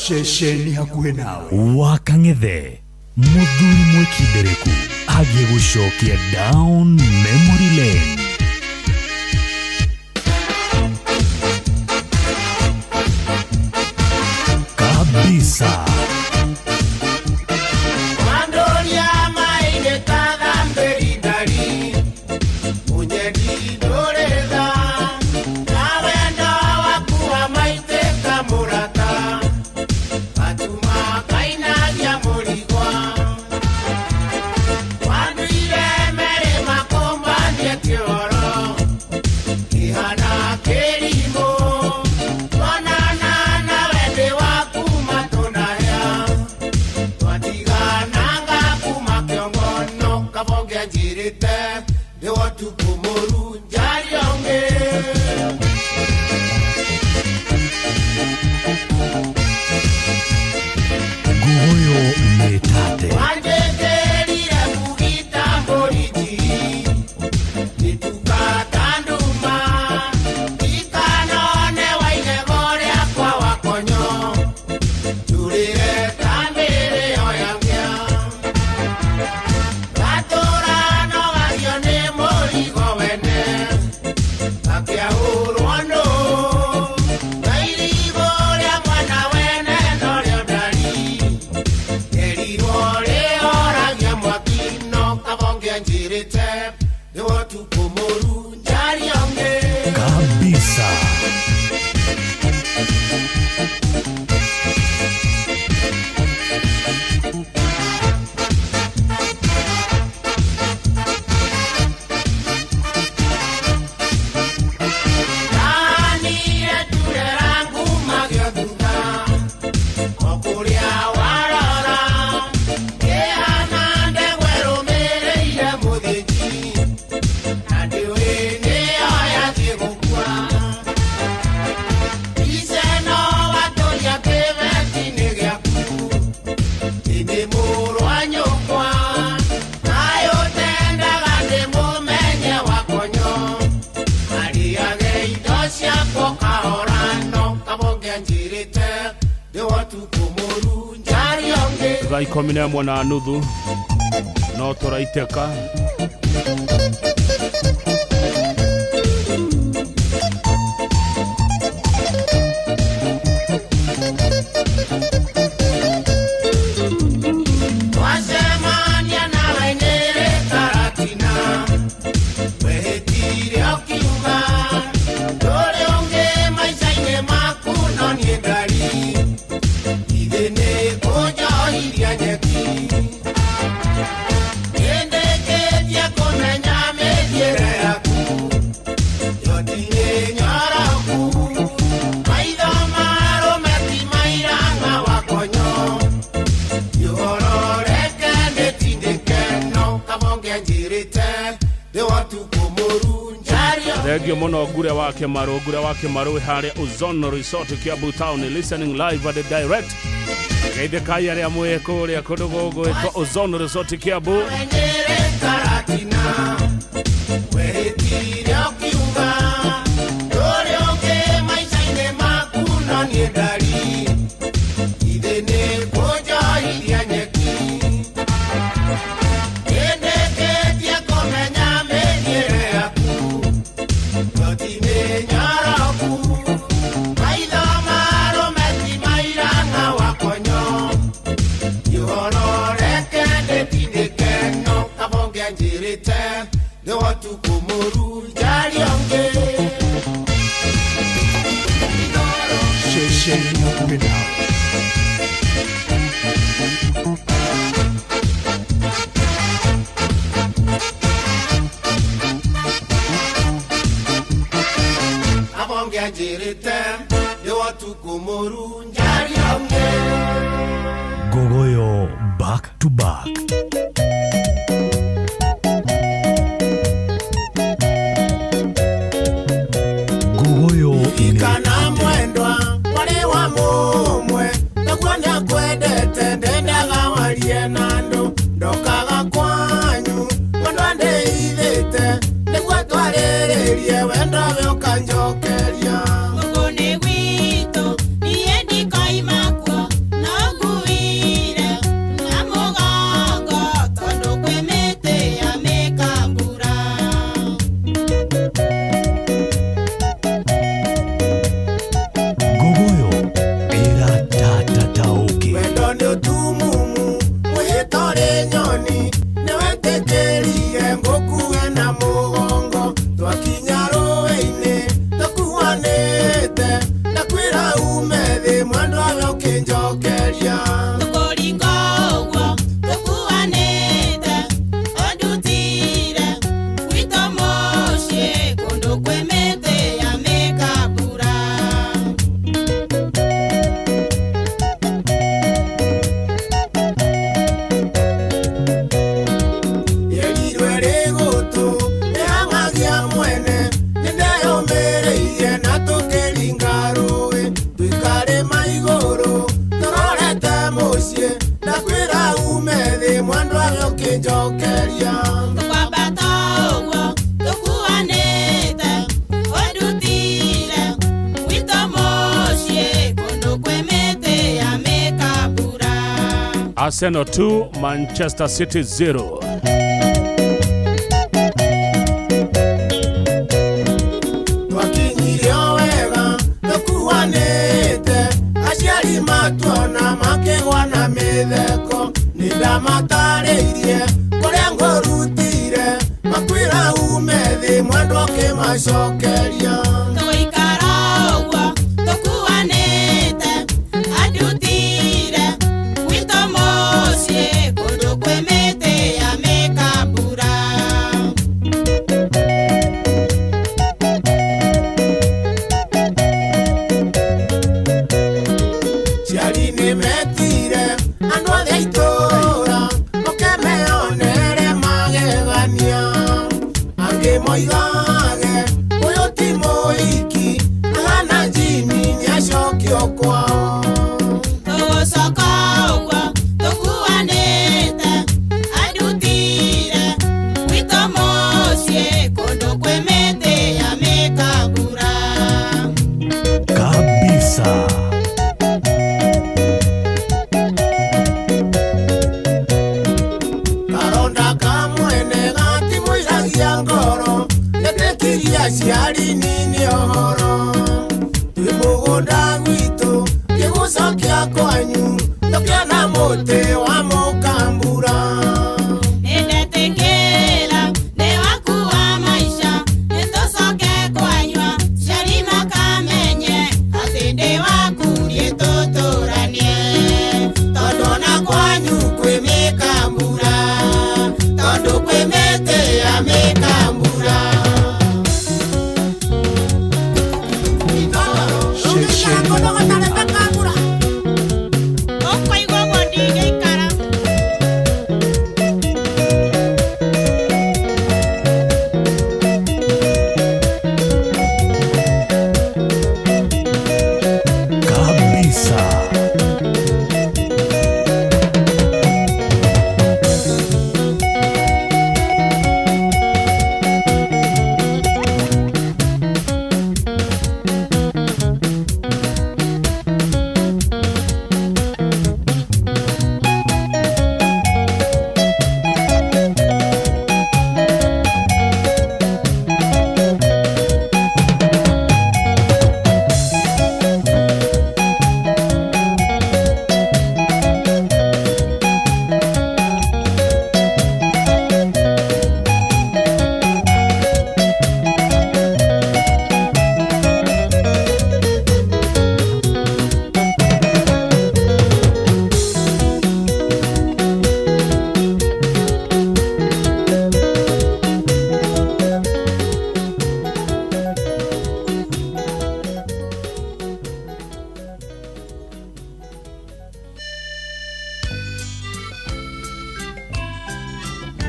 ceceni hakuhĩ nawe. Wa Kang'ethe, mũthuri mwĩkindereku agĩgũcokia down memory lane. Kabisa. Wandoria maine kathambĩri ndari, mũnyendi ndũrĩ tha, na wendo waku wa maitĩka mũrata, gatuma kainagia mũrigwa. Wanduire merĩ makũmbanie kĩoro, kĩhana kĩrimũ, tuonana nawe ndĩ waku matũnahĩa. Twatigananga kuma kĩongono kabonge anjĩrĩte nĩ wotukũ mũru njaria ũngĩ. Nguoyo nĩ tate. Wanjĩkĩrire mugita mbũriti gĩtuka ta nduma ikanone wainego rĩakwa wakonyo njũrĩre ta mĩrĩo ya ngĩa gatũra nogagio nĩ mũrigo wene gakĩahũrwo nũ na irigũ rĩa mwana wene norĩo ndari erirwo rĩoragia mwaki no kabonge anjĩrĩte nĩ wotukũ mũru njaria ũngĩ. Kabisa. Ndanire turera ngumagio thutha o kũrĩa warora kĩhana ndegwa ĩrũmĩrĩire mũthĩnji na ndĩũĩ nĩyo yathiĩ gũkua iceno watũria kĩbeti-inĩ gĩaku ĩndĩ mũrũ wa nyũkwa nayo ũtendaga ndĩmũmenye wakonyo arĩage indo ciakwo kahora no kabonge anjĩrĩte ndĩ wotukũ mũru njaria ũngĩ. 11:30 no tũraitĩka. Twacemania nawe nĩrĩ karatina wehĩtire ũkiuga ndũrĩ ũngĩ maica-inĩ maku no niĩ ndari ithe nĩ kũnjohiria nyeki nĩndĩkĩtie kũmenya mĩthiĩre yaku yotirĩ nyoroku maitho marũme ti mairanga wakonyo ũhoro reke ndĩtindĩke no kabonge anjĩrĩte ndĩ wotukũ mũru njaria. Thengio mũno Ngure wa Kĩmarũ, Ngure wa Kĩmarũ wĩ harĩa Ozone Resort Kiambu Town, listening live and direct. Geithĩkai arĩa mwĩ kũrĩa kũndũ gũgwĩtwo Ozone Resort Kiambu. Nĩrĩ karatina wehĩtire ũkiuga ndũrĩ ũngĩ maica-inĩ maku no niĩ ndari ithe nĩ kũnjohiria nyeki nĩndĩkĩtie kũmenya mĩthiĩre yaku yoti nĩ nyoroku maitho marũme ti mairanga wakonyo ũhoro reke ndĩtindĩke no kabonge anjĩrĩte nĩ wotukũ mũru njaria ũngĩ. Ceceni hakuhĩ nawe. Nĩnjĩrĩte nĩ watukũ mũru njaria ũngĩ. Ngogoyo back to back. Ngogoyo inĩ Kana mwendwa warĩ wa mũmwe naguo nĩakwendete ndendaga warie na andũ ndokaga kwanyu mwendwa ndĩithĩte nĩguo twarĩrĩrie wendo we ũkanjokeria. Gũkũ nĩ gwitũ niĩ ndikoima kuo no nguire na mũgongo tondũ kwĩ mĩtĩ ya mĩkambura. Ngogoyo ĩra tata taũke. Wendo nĩ ũtumumu mwĩhĩto rĩ nyoni nĩwetĩkĩrie ngũkue na mũgongo twakinya rũĩ-inĩ tũkuanĩte ndakwĩra ume thĩ mwendwa we ũkĩnjokeria. Tũkũringa ũguo tũkuanĩte ũndutire gwitũ mũciĩ kũndũ kwĩ mĩtĩ ya mĩkambura. Yerirwe rĩ gũtũ ĩhang'agia mwene nĩndeyũmĩrĩirie na tũkĩringa rũĩ tũikarĩma igũrũ tũrorete mũciĩ ndakwĩra ume thĩ mwendwa we ũkĩnjokeria. Tũkwambata ũguo tũkuanĩte ũndutire gwitũ mũciĩ kũndũ kwĩ mĩtĩ ya mĩkambura. Arsenal 2, Manchester City 0. Twakinyirio wega tũkuanĩte aciari matuona makĩgwa na mĩtheko nĩndamatarĩirie kũrĩa ngũrutire makwĩra ume thĩ mwendwa ũkĩmacokeria. Tũgũikara ũguo tũkuanĩte andutire gwitũ mũciĩ kũndũ kwĩ mĩtĩ ya mĩkambura. Ciari nĩmetire andũ othe a itũũra moke meyonere magegania angĩ moigage ũyũ ti mũhiki ahana njini nĩacokio kwao. Tũgũcoka ũguo tũkuanĩte andutire gwitũ mũciĩ kũndũ kwĩ mĩtĩ ya mĩkambura. Kabisa. Karonda ka mwene gatimũiragia ngoro nĩndĩkirie aciari nini ũhoro twĩ mũgũnda gwitũ ngĩgũcokia kwanyu tũkĩona mũtĩ wa mũkambura. Nĩndetĩkĩra nĩ waku wa maica nĩtũcoke kwanyua ciari makamenye atĩ ndĩ waku niĩ tũtũranie tondũ ona kwanyu kwĩ mĩkambura tondũ kwĩ mĩtĩ ya mĩkambura. Ceceni Ũkũigua ũguo ndingĩikara.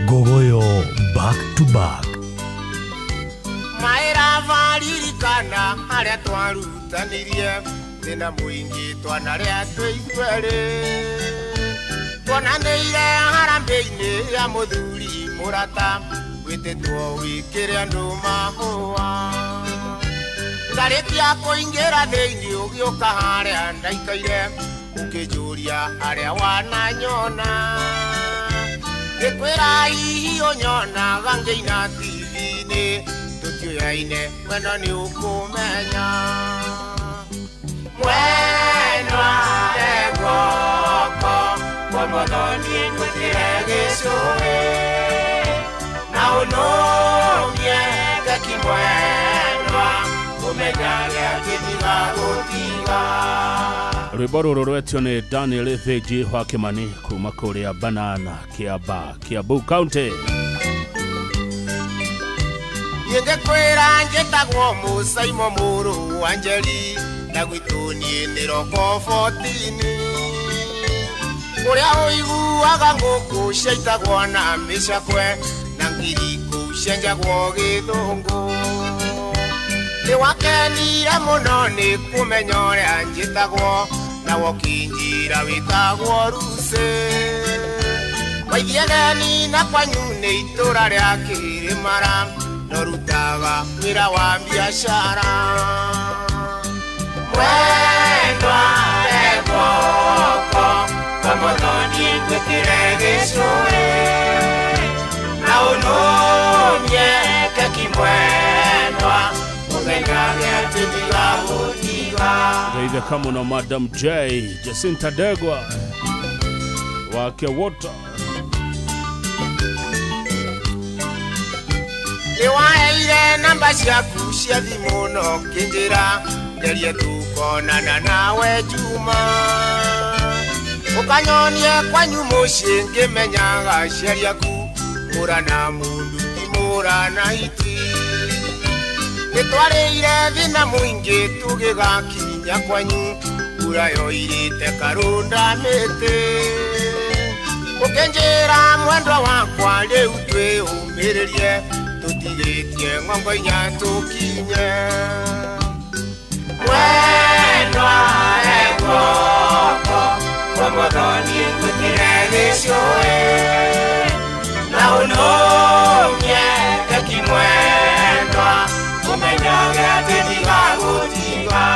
Ngogoyo back to back. Maĩravaririkana harĩa twarutanirie thĩna mũingĩ twanarĩa twĩ ithuerĩ tuonanĩire harambĩ-inĩ ya mũthuri mũrata wĩtĩtwo wĩkĩre andũ mahũa ndarĩkia kũingĩra thĩinĩ ũgĩũka harĩa ndaikaire ũkĩnjũria harĩa wananyona ngĩkwĩra hihi ũnyonaga ngĩina TV-inĩ tũtiũyaine wendo nĩ ũkũmenya mwendwa ndegwoko kwa mwathoni ngwĩkĩre gĩcũhĩ na ũnũmie keki mwendwa ũmenyage atĩ ndigagũtiga. Rwĩmbo rũrũ rwetio nĩ Daniel Thĩnji wa Kĩmani kuma kũrĩa Banana Kĩamba, Kiambu County. Niĩ ngĩkwĩra njĩtagwo Mũcaimo mũrũ wa Njeri na gwitũ niĩ nĩ roko 14 kũrĩa ũiguaga ngũkũ ciaitagwo na mĩcakwe na ngiri kũu cienjagwo gĩthũngũ. Nĩ wakenire mũno nĩ kũmenya ũrĩa njĩtagwo na wokinjira wĩtagwo Ruse. Waithiageni na kwanyu nĩ itũra rĩa Kĩrĩmara no rutaga wĩra wa biacara. Mwendwa ndegwoko kwa mwathoni ngwĩkĩre gĩcũhĩ na ũnũmie keki mwendwa ũmenyage atĩ ndigagũtiga. Geithĩka mũno Madam J Jacinta Ndegwa wake Water. Nĩ waheire namba ciaku cia thimũ no ũkĩnjĩra ngerie tũkonana nawe Juma ũkanyonie kwanyu mũciĩ ngĩmenyaga aciari aku mũra na mũndũ ti mũra na hiti. Nĩ twarĩire thĩna mũingĩ tũgĩgakinya kwanyu mbura yoirĩte karũnda mĩtĩ ũkĩnjĩra mwendwa wakwa rĩu twĩũmĩrĩrie tũtigĩtie ng'ongo inya tũkinye. Mwendwa egwoko kwa mwathoni ngwĩkĩre gĩcũhĩ na ũnũmie keki mwendwa ũmenyage atĩ ndigagũtiga.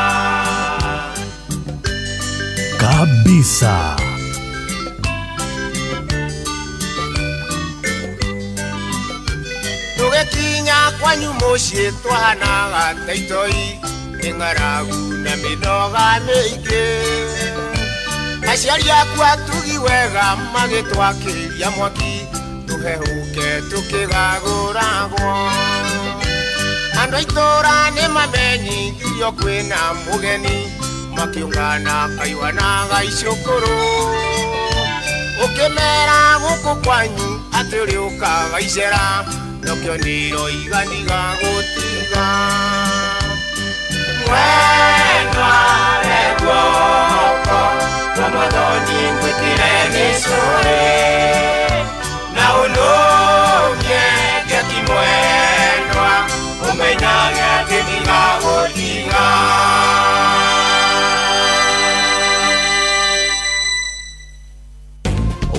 Kabisa. Tũgĩkinya kwanyu mũciĩ twahanaga ta itoi nĩ ng'aragu na mĩnoga mĩingĩ. Aciari aku atugi wega magĩtwakĩria mwaki tũhehũke tũkĩgagũragwo. Andũ a itũũra nĩ mamenyithirio kwĩna mũgeni makĩũngana kaiwanaga icũkũrũ ũkĩmera gũkũ kwanyu atĩ ũrĩũkaga icera nokĩo nĩroiga ndigagũtiga. Mwendwa ndegwoko kwa mwathoni ngwĩkĩre gĩcũhĩ na ũnũmie keki mwendwa ũmenyage atĩ ndigagũtiga.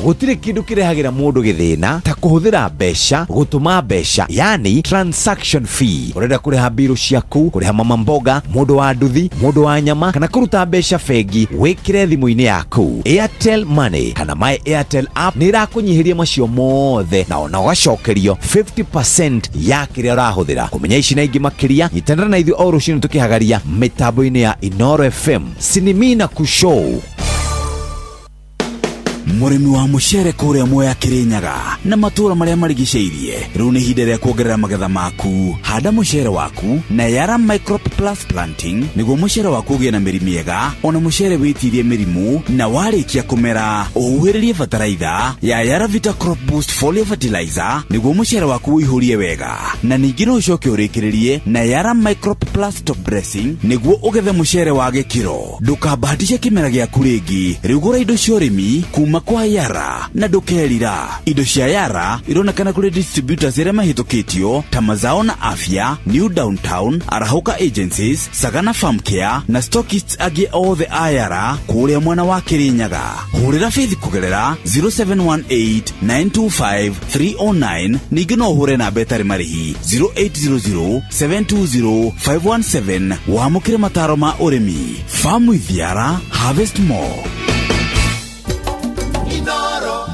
Gũtirĩ kĩndũ kĩrehagĩra mũndũ gĩthĩna ta kũhũthĩra mbeca gũtũma mbeca, yani transaction fee. Ũrenda kũrĩha mbirũ ciaku, kũrĩha mama mboga, mũndũ wa nduthi, mũndũ wa nyama, kana kũruta mbeca bengi, wĩkĩre thimũ-inĩ yaku. Airtel Money kana My Airtel app nĩ ĩrakũnyihĩria macio mothe na ona ũgacokerio 50% ya kĩrĩa ũrahũthĩra. Kũmenya ici na ingĩ makĩria, nyitanĩra na ithuĩ o rũcinĩ tũkĩhagaria mĩtambo-inĩ ya Inoro FM, Sinimina Kushow. Mũrĩmi wa mũcere kũrĩa Mwea Kĩrĩnyaga na matũũra marĩa marigicĩirie, rĩu nĩ ihinda rĩa kuongerera magetha maku. Handa mũcere waku na Yara Microp Plus Planting nĩguo mũcere waku ũgĩe na mĩri mĩega, ona mũcere wĩtirie mĩrimũ, na warĩkia kũmera ũhuhĩrĩrie bataraitha ya Yara Vita Crop Boost Foliar Fertilizer nĩguo mũcere waku ũihũrie wega, na ningĩ no ũcoke ũrĩkĩrĩrie na Yara Microp Plus Top Dressing nĩguo ũgethe mũcere wa gĩkĩro. Ndũkambahatishe kĩmera gĩaku rĩngĩ, rĩu gũra indo cia ũrĩmi kuma Rĩma kwa Yara na ndũkerira. Indo cia Yara ironekana kũrĩ distributors arĩa mahĩtũkĩtio ta Mazao na Afya, New Downtown, Arahũka Agencies, Sagana Farm Care na stockists angĩ othe a Yara kũrĩa mwena wa Kĩrĩnyaga. Hũrĩra Faith kũgerera 0718 925 309. Ningĩ no ũhũre namba ĩtarĩ marĩhi 0800 720 517 wamũkĩre mataro ma ũrĩmi. Farm with Yara, harvest more.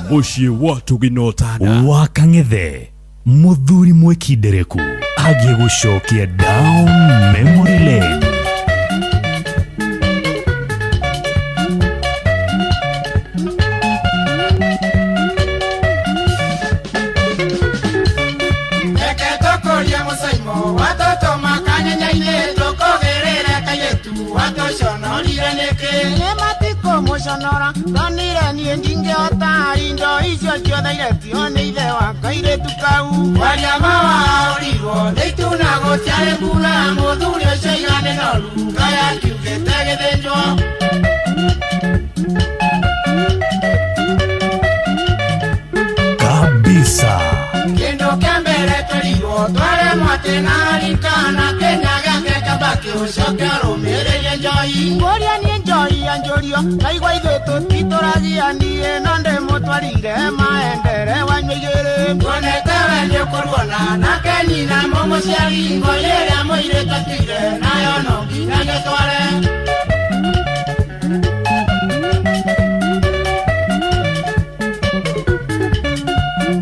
Mũciĩ wa tũginotana wa Kang'ethe, mũthuri mwĩkindereku agiĩ gũcokia down memory lane. Reke tũkũrie mũcaimo watoto makanyenya-inĩ tũkũgĩrĩre kairĩtu watũconorire nĩkĩ nĩ matikũmũconora ndonire niĩ ndingĩhota indo icio ciothe iretio nĩ ithe wa kairĩtu kau. Waria mawaũrirwo nĩ ituna gũtiarĩ mbura mũthuri ũcio igane noru kaya kiugĩte gĩthĩnjwo. Kabisa. Kĩndũ kĩa mbere twerirwo twaremwo atĩ na rikana kĩnya gĩake kambaki ũcoke ũrũmĩrĩrie njohi. Ngũria niĩ njohi ya njũrio ndaigua ithuĩ tũtitũragia niĩ no ndĩmũtwarire maendere wanyua igĩrĩ. Tuonete we nĩũkũruona nake nyina mũmũciari ngoi ĩrĩa mũirĩtu atuire nayo no nginya gĩtware.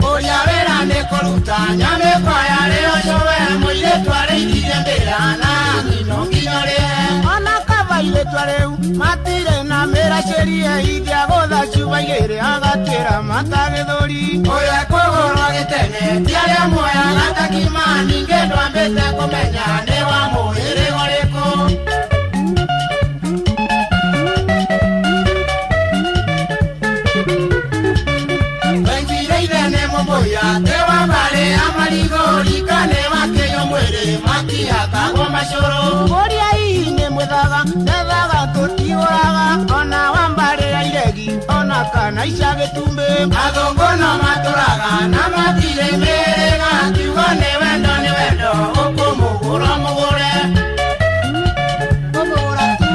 Ũrĩa wĩra nĩ kũruta nyamĩkwa yarĩo cũwe mũirĩtu arĩithirie mbĩra na ngino nginya ũrĩhe. Ona kaba irĩtwa rĩu matirĩ na mĩracĩrie ithia gũtha cuba igĩrĩ agatĩra mata gĩthũri. Ũyũ ekũgũrwo gĩtene ti arĩa muoyaga ta kima ningĩ ndwambĩte kũmenya nĩ wa mũhĩrĩga ũrĩkũ. Twaiguire ithe nĩ mũmbũiya tĩ wa mbarĩ ya marigũ rika nĩ wakĩywo mwĩrĩ makihakagwo macũrũ. Ngũria hihi nĩ mwĩthaga ndethaga tũtigũraga ona wa mbarĩ ya iregi ona kana ica gĩtumbĩ. Athũngũ no matũraga na matirĩ mĩhĩrĩga kiugo nĩ wendo nĩ wendo ũkũmũgũra mũgũre. Kũmũgũra tu.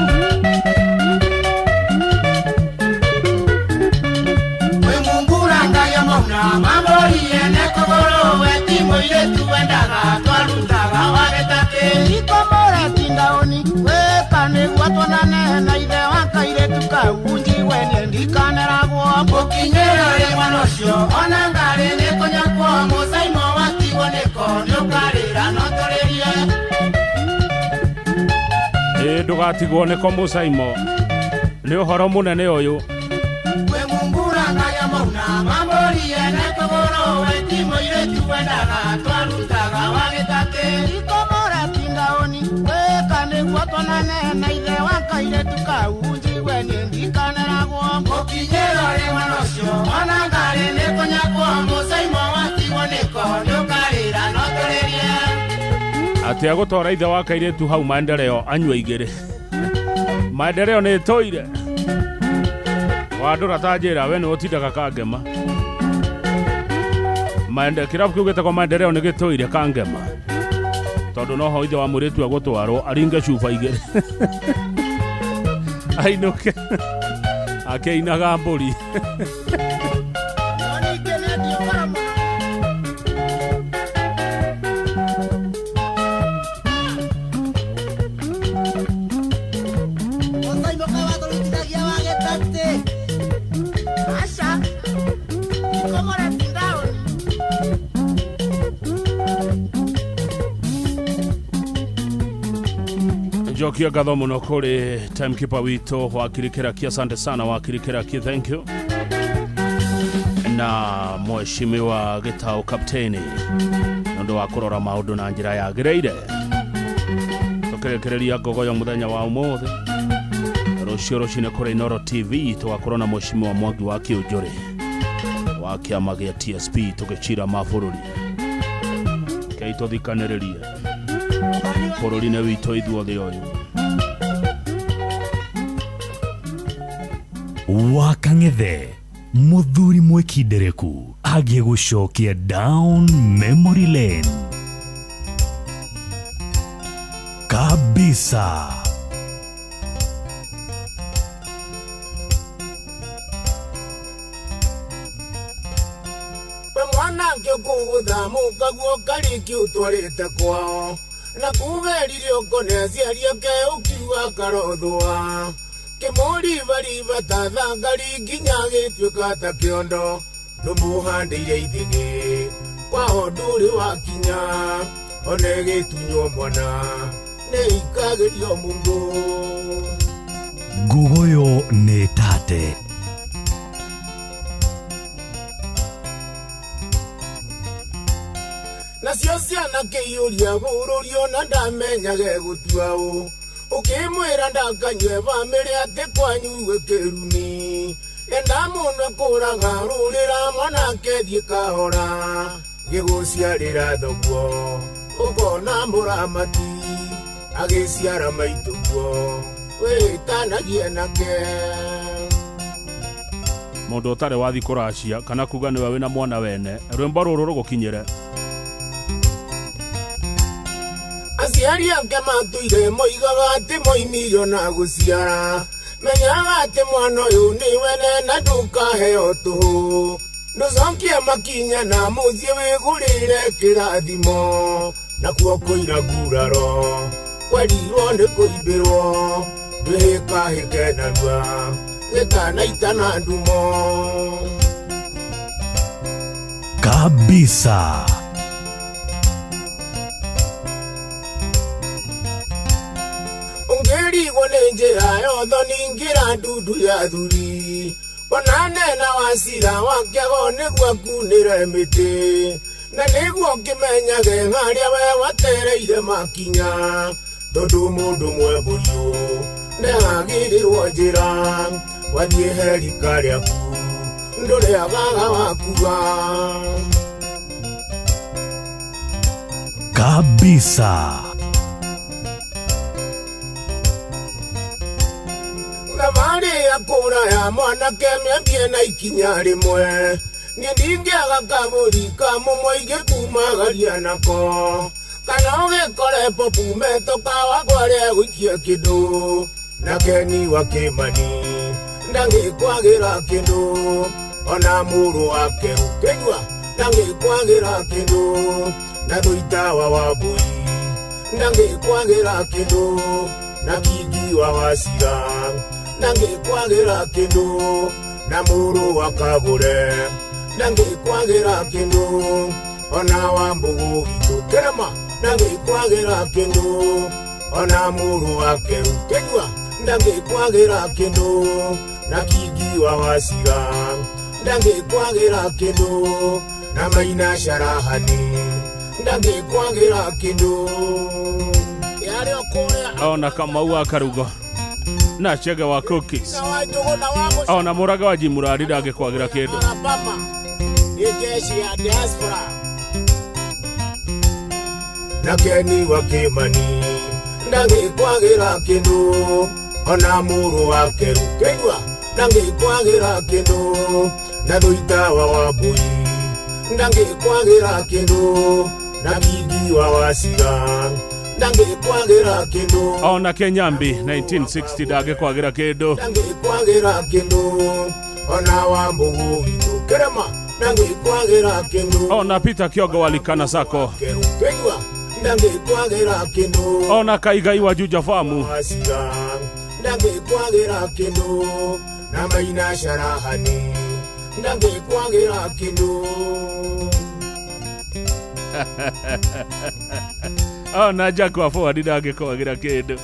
Kwĩ mungura ngayo mauna mambũri ene kũgũrũ we ti mũirĩtu wendaga twarutaga wa gĩtatĩ. Ikomora tindaoni wĩka nĩguo tuonane na ithe wa kairĩtu kau njigue niĩ ndikaneragwo. Gũkinyĩra rĩ mwana ũcio ona ngarĩ nĩ kũnyakwo mũcaimo watigwo nĩko nĩũkarĩra no tũrĩrie. Ĩ ndũgatigwo nĩko mũcaimo nĩ ũhoro mũnene ũyũ. Kwĩ mungura ngayo mauna mambũri ene kũgũrũ we ti mũirĩtu wendaga twarutaga wa gĩtatĩ. Ikomora tindaoni wĩka nĩguo tuonane na ithe wa kairĩtu kau njigue niĩ ndikaneragwo. Gũkinyĩra rĩ mwana ũcio ona ngarĩ nĩ kũnyakwo mũcaimo watigwo nĩko nĩũkarĩra no tũrĩrie. Atĩ agũtwara ithe wa kairĩtu hau maendeleo anyue igĩrĩ. Maendeleo nĩ ĩtũire wandũra ta njĩra we nĩ ũtindaga kangema. Maende kĩrabu kĩu gĩtagwo maendeleo nĩ gĩtũire kangema tondũ noho ithe wa mũirĩtu agũtwarwo aringe cuba igĩrĩ ainũke akĩinaga mbũri. Mũcaimo kaĩ watũrutithagia wa gĩtatĩ. Aca ikomora tindaoni. Njokia ngatho mũno kũrĩ timekeeper witũ wakiri Kĩraki, asante sana wakiri Kĩraki, thank you, na mheshimiwa Gĩtaũ kapteni nĩ ũndũ wa kũrora maũndũ na njĩra yagĩrĩire. Tũkĩrĩkĩrĩria ngogoyo mũthenya wa ũmũthĩ, rũciũ rũcinĩ kũrĩ Inooro TV tũgakorwo na mheshimiwa Mwangi wa Kĩũnjũrĩ wa kĩama gĩa TSP tũgĩcira ma bũrũri. Kei tũthikanĩrĩrie bũrũri-inĩ witũ ithuothe ũyũ. Wa Kang'ethe Mũthuri mwĩkindereku agĩgũcokia down memory lane kabisa. We mwanake kũgũthamũka guo kariki ũtwarĩte kwao na kugerire ũkone aciari ake ũkiuga karothũa kĩmũribariba ta thangari nginya gĩtuĩka ta kĩondo ndũmũhandĩire ithĩgĩ kwao ndũrĩ wakinya one gĩtunywo mwana nĩ ikagĩrio mũngũ. Ngugoyo nĩ tate. Nacio ciana kĩiyũria bũrũri ona ndamenyage gũtua ũ ũkĩmwĩra ndakanyue bamĩrĩ atĩ kwanyu gwĩ kĩrumi enda mũno kũraga rũrĩra mwanake thiĩ kahora gĩgũciarĩra thoguo ũkona mũramati agĩciara maitũguo wĩtanagie nake. Mũndũ ũtarĩ wathi kũracia kana kuga nĩwe wĩna mwana wene rwĩmbo rũrũ rũgũkinyĩre. Aciari ake matũire moigaga atĩ moimirio na gũciara menyaga atĩ mwana ũyũ nĩ wene na ndũkaheo tũhũ ndũcokie makinya na mũciĩ wĩgũrĩre kĩrathimo nakuo kũira nguraro kwerirwo nĩ kũimbĩrwo ndwĩhĩkahĩke narua gĩkanaita na ndumo. Kabisa. Ũngĩrigwo nĩ njĩra yotho ningĩra ndundu ya thuri ona nena wa cira wa kĩago nĩguo akunĩre mĩtĩ na nĩguo ngĩmenyage harĩa we watereire makinya tondũ mũndũ mwembũriũ nĩagĩrĩrwo njĩra wathiĩ he rika rĩaku ndũrĩagaga wakua. Kabisa. Thabarĩ ya kũraya mwanake mĩambie na ikinya rĩmwe niĩ ndingĩaga kabũri ka mũmwe ingĩkumagaria nako kana ũgĩkore popu metoka wagware gũikia kĩndũ na Keni wa Kĩmani ndangĩkwagĩra kĩndũ ona mũrũ wake rũkĩnyua ndangĩkwagĩra kĩndũ na Thũitawa wa Mbui ndangĩkwagĩra kĩndũ na Kingi wa Wacira ndangĩkwagĩra kĩndũ na mũrũ wa Kagũre ndangĩkwagĩra kĩndũ ona wa Mbũgũ witũ kĩrĩma ndangĩkwagĩra kĩndũ ona mũrũ wake rũkĩnyua ndangĩkwagĩra kĩndũ na Kingi wa Wacira ndangĩkwagĩra kĩndũ na Maina Sharahani ndangĩkwagĩra kĩndũ yarĩ o kũrĩa Ona Kamau wa Karugo na Chege wa Cookies na wa Njũgũ na wa Mũca ona Mũraga wa Jimurari ndangĩkwagĩra kĩndũ. Alabama nĩ jeshi ya diaspora na Keni wa Kĩmani ndangĩkwagĩra kĩndũ ona mũrũ wake rũkĩnyua ndangĩkwagĩra kĩndũ na Thũitawa wa Mbui ndangĩkwagĩra kĩndũ na Kingi wa Wacira ndangĩkwagĩra kĩndũ Ona Kenyambi 1960 ndangĩkwagĩra kĩndũ. Ndangĩkwagĩra kĩndũ ona wa Mbũgũ witũ kĩrĩma ndangĩkwagĩra kĩndũ Ona Peter Kiogo wa Likana Sacco kĩnyua ndangĩkwagĩra kĩndũ ona Kaigai wa Juja Famu Wacira ndangĩkwagĩra kĩndũ na Maina Sharahani ndangĩkwagĩra kĩndũ. Ona Jack wa Forward ndangĩkwagĩra kĩndũ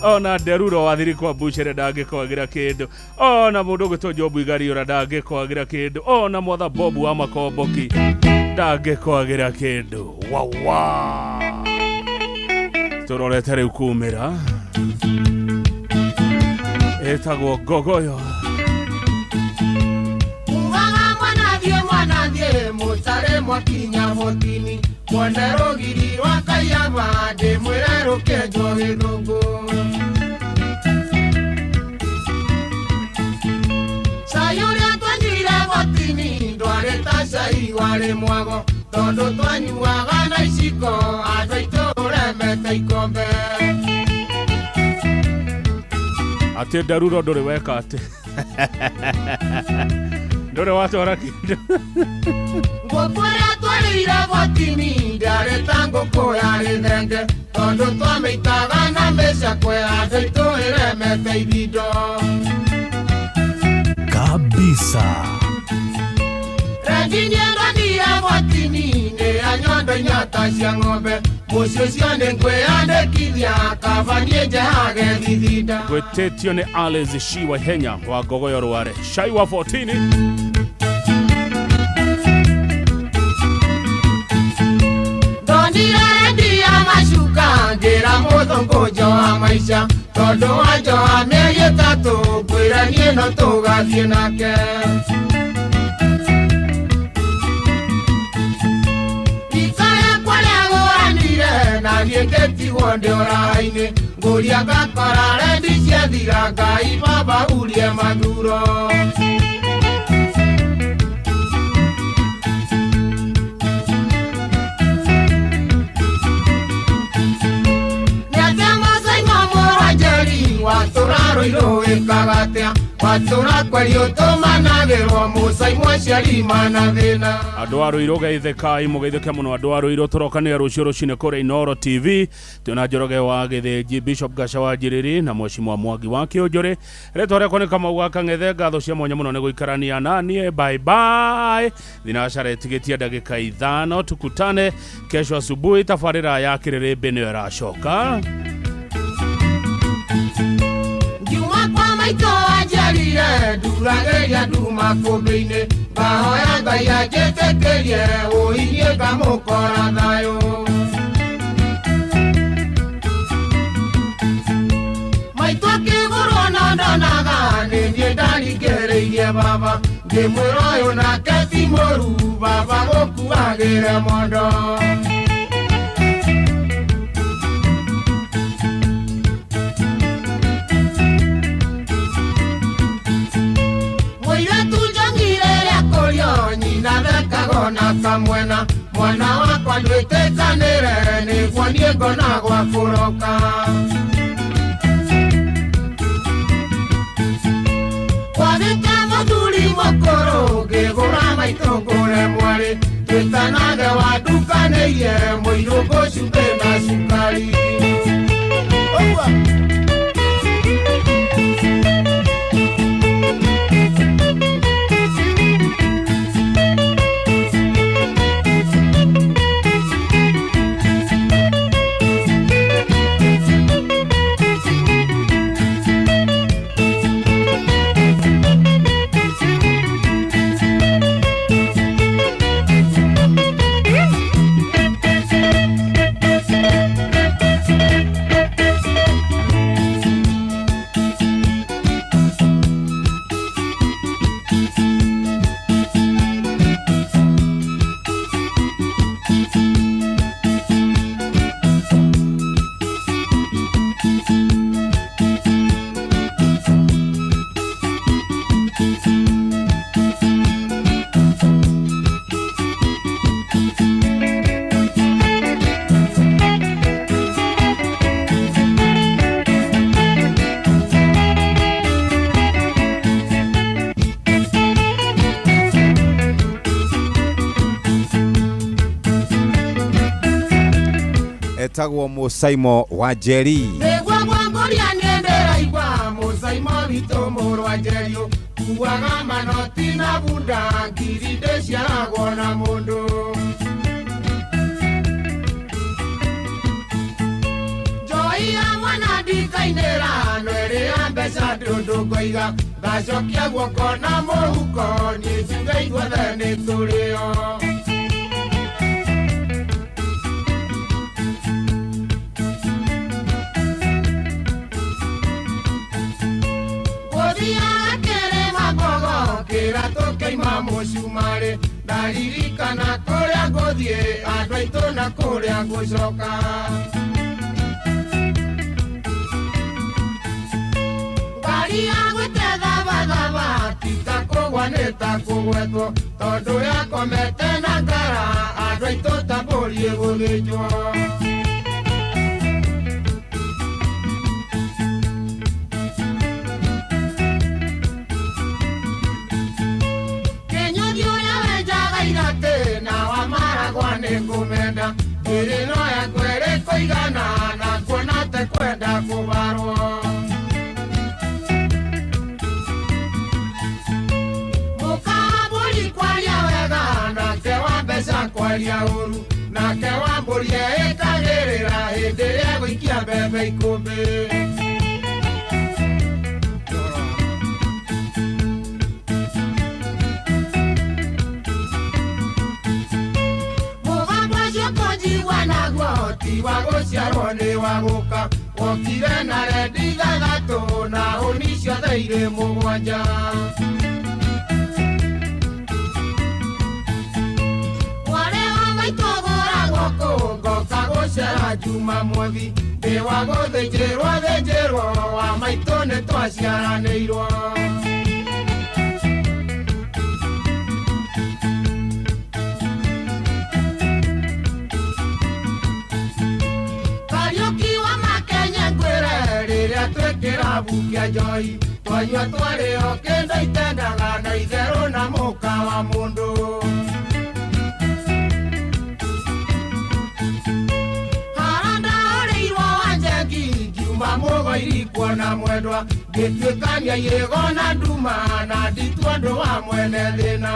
ona Nderuro wa Thiri kwa Buchere ndangĩkwagĩra kĩndũ ona mũndũ ũgwĩtwo Jobu Igariũra ndangĩkwagĩra kĩndũ ona Mwatha Bobu wa Makomboki ndangĩkwagĩra kĩndũ. Wawa tũrorete rĩu kumĩra ĩtagwo Ngogoyo. Ugaga mwanathiĩ mwanathiĩ mũtarĩ mwakinya botini mwone rũgiri rwa Kaiaba ndĩmwĩre rũkĩenjwo gĩthũngũ. Cai ũrĩa twanyuire Warĩ mwago tondũ twanyuaga na iciko andũ aitũ ũremete ikombe. Atĩ ndaruro ndũrĩ weka atĩ ndũrĩ watwara kĩndũ. Ngũkũ ĩrĩa twarĩire botini ndĩarĩ ta ngũkũ yarĩ thenge tondũ twamĩitaga na mĩcakwe andũ aitũ ĩremete ithindo. Kabisa. Rendi nĩendonire botini nĩ ya nyondo inyata cia ng'ombe mũciĩ ũcio nĩ ngwĩyandĩkithia kaba niĩ njehage thithinda. Gwĩtĩtio nĩ Alice Shiwa Henya wa Ngogoyo Rware Shai wa 14. Ndonire rendi ya macuka ngĩra mũthũngũ njoha maica tondũ wanjoha mĩeri ĩtatũ ngwĩra niĩ no tũgathiĩ nake. Rika rĩakwa rĩagũranire na niĩ ngĩtigwo ndĩ ũraha-inĩ ngũria ngakora rendi ciathira Ngai baba hurie mathuro. Watũra rũirũ wĩkaga atĩa watũra kweri ũtũmanagĩrwo mũcai mwaciari mana thĩna. Andũ a Rũirũ geithĩkai mũgeithĩke mũno andũ a Rũirũ tũrokanĩra rũciũ rũcinĩ kũrĩa Inooro TV twĩna Njoroge wa Gĩthĩnji Bishop Gaca wa Njiriri na Mheshimiwa Mwangi wa Kĩũnjũrĩ. Rĩtwa rĩakwa nĩ Kamau wa Kang'ethe. Ngatho cia mwanya mũno nĩ gũikarania naniĩ. Bye bye. Thinacara ĩtigĩtie ndagĩka 5 tukutane kesho asubuhi. Tabarĩra ya Kĩrĩrĩmbĩ nĩyo ĩracoka. Ngiuma kwa maitũ anjiarire nduragĩria nduma kũmbĩ-inĩ ngahoya Ngai anjĩtĩkĩrie ũinie ngamũkora thayũ. Maitũ akĩgũrwo no ndonaga nĩ niĩ ndaringĩrĩirie baba ngĩmwĩra ũyũ nake ti mũru baba gũkuagĩre mondo. Mũirĩtu njongire rĩa kũrio nyina thekaga ona kamwena mwana wakwa ndwĩtĩkanĩre nĩguo niĩ ngona gwa kũroka. Kwagĩte mũthuri mũkũrũ ngĩgũra maitũ ngũre mwarĩ twĩtanage wandukanĩirie mũirũ ngũcumbĩ na cukari. Ũguo. Etagwo Mũsaimo wa Njeri. Nĩguo ngwangũria niĩ ndĩraigua Mũsaimo witũ mũrũ wa Njeri kuaga manoti na bunda ngiri ndĩciaragwo na mũndũ. Njoi ya mwana ndikainĩra no ĩrĩa mbeca ndũndũ ngoiga ngacokia guoko na mũhuko niĩ njuge ithuothe nĩ tũrĩo. Kĩra mũcumarĩ ndaririkana kũrĩa ngũthiĩ andũ aitũ na kũrĩa ngũcoka. Ngari Ngari yagwĩte thabathaba ti ta kũgwa nĩ ta kũgwetwo tondũ yakomete na ngara andũ aitũ ta mbũri ĩgũthĩnjwo. Kĩnyũthi ũrĩa wenjaga iratĩ na wa maragwa nĩ kũmenda ĩrĩ no yakwa ĩrĩ kũigana na kuona te kwenda kũbarwo. Mũkambũri kwaria wega nake wa mbeca kwaria ũru nake wa mbũri eĩkagĩrĩra hĩndĩ ĩrĩa egũikia mbembe ikũmbĩ. Mũgambo ũcio kũnjigua naguo ti wa gũciarwo nĩ wa gũka wokire na rendi ithathatũ na hũni ciothe irĩ mũgwanja. Mwarĩ wa maitũ gũragwo kũ ngoka gũcera Jumamothi ndĩ wa gũthĩnjĩrwo thĩnjĩrwo wa maitũ nĩ twaciaranĩirwo. Kariũki wa Makenya ngwĩre rĩrĩa twĩ kĩrabu kĩa njohi twanyua twarĩo kĩndũ itendaga na itherũ na mũka wa mũndũ. Hara ndahũrĩirwo wa njengi ngiuma mũgoiri kuona mwendwa ngĩtuĩkania irĩgo na nduma na nditua ũndũ wa mwene thĩna.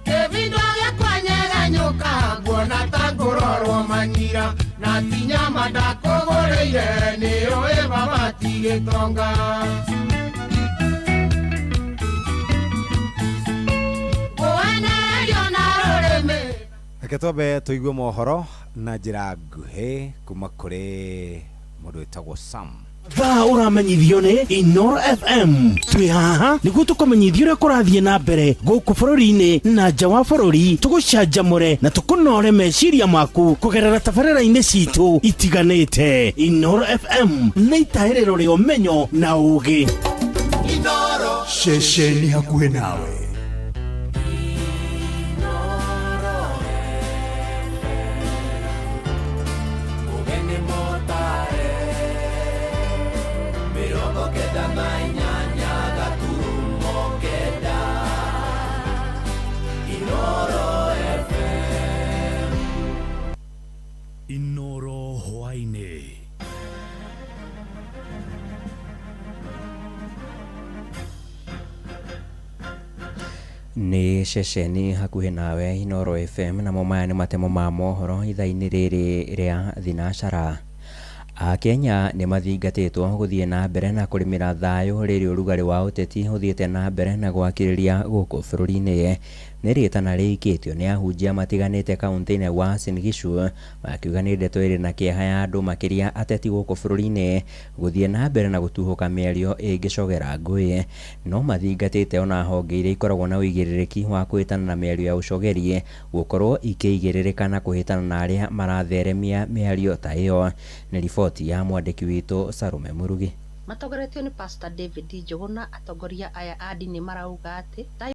Kĩbindo gĩakwa nyegenyũka nguona ta ngũrorwo manyira na ti nyama ndakũgũrĩire nĩũĩ baba ti gĩtonga. Ngũenererio na rũrĩmĩ. Reke twambe tũigue mohoro na njĩra nguhĩ kuma kũrĩ mũndũ wĩtagwo Sam. Thaa ũramenyithio nĩ Inoro FM. Twĩ haha nĩguo tũkũmenyithia ũrĩa kũrathiĩ na mbere gũkũ bũrũri-inĩ na nja wa bũrũri, tũgũcanjamũre na tũkũnore meciria maku kũgerera tabarĩra-inĩ citũ itiganĩte. Inoro FM nĩ itahĩrĩro rĩa ũmenyo na ũũgĩ. Ceceni hakuhĩ nawe. Ũgeni mũtare 98 9 Inoro FM. Inoro hwaĩ-inĩ. Nĩ ceceni hakuhĩ nawe Inoro FM, namo maya nĩ matemo ma mohoro ithaa-inĩ rĩrĩ rĩa thinacara. Akenya nĩ mathingatĩtwo gũthiĩ na mbere na kũrĩmĩra thayũ rĩrĩ ũrugarĩ wa ũteti ũthiĩte na mbere na gwakĩrĩria gũkũ bũrũri-inĩ. Nĩ rĩtana rĩikĩtio nĩ ahunjia matiganĩte kaunti-inĩ ya Uasin Gishu makiuga nĩ ndeto ĩrĩ na kĩeha ya andũ makĩria ateti gũkũ bũrũri-inĩ gũthiĩ na mbere na gũtuhũka mĩario ĩngĩcogera ngũĩ. No mathingatĩte ona honge iria ikoragwo na ũigĩrĩrĩki wa kũhĩtana na mĩario ya ũcogeri gũkorwo ikĩigĩrĩrĩka na kũhĩtana na arĩa maratheremia mĩario ta ĩyo. Nĩ riboti ya mwandĩki witũ Salome Murugi. Matongoretio nĩ Pastor David Njuguna, atongoria aya a ndini marauga atĩ thayũ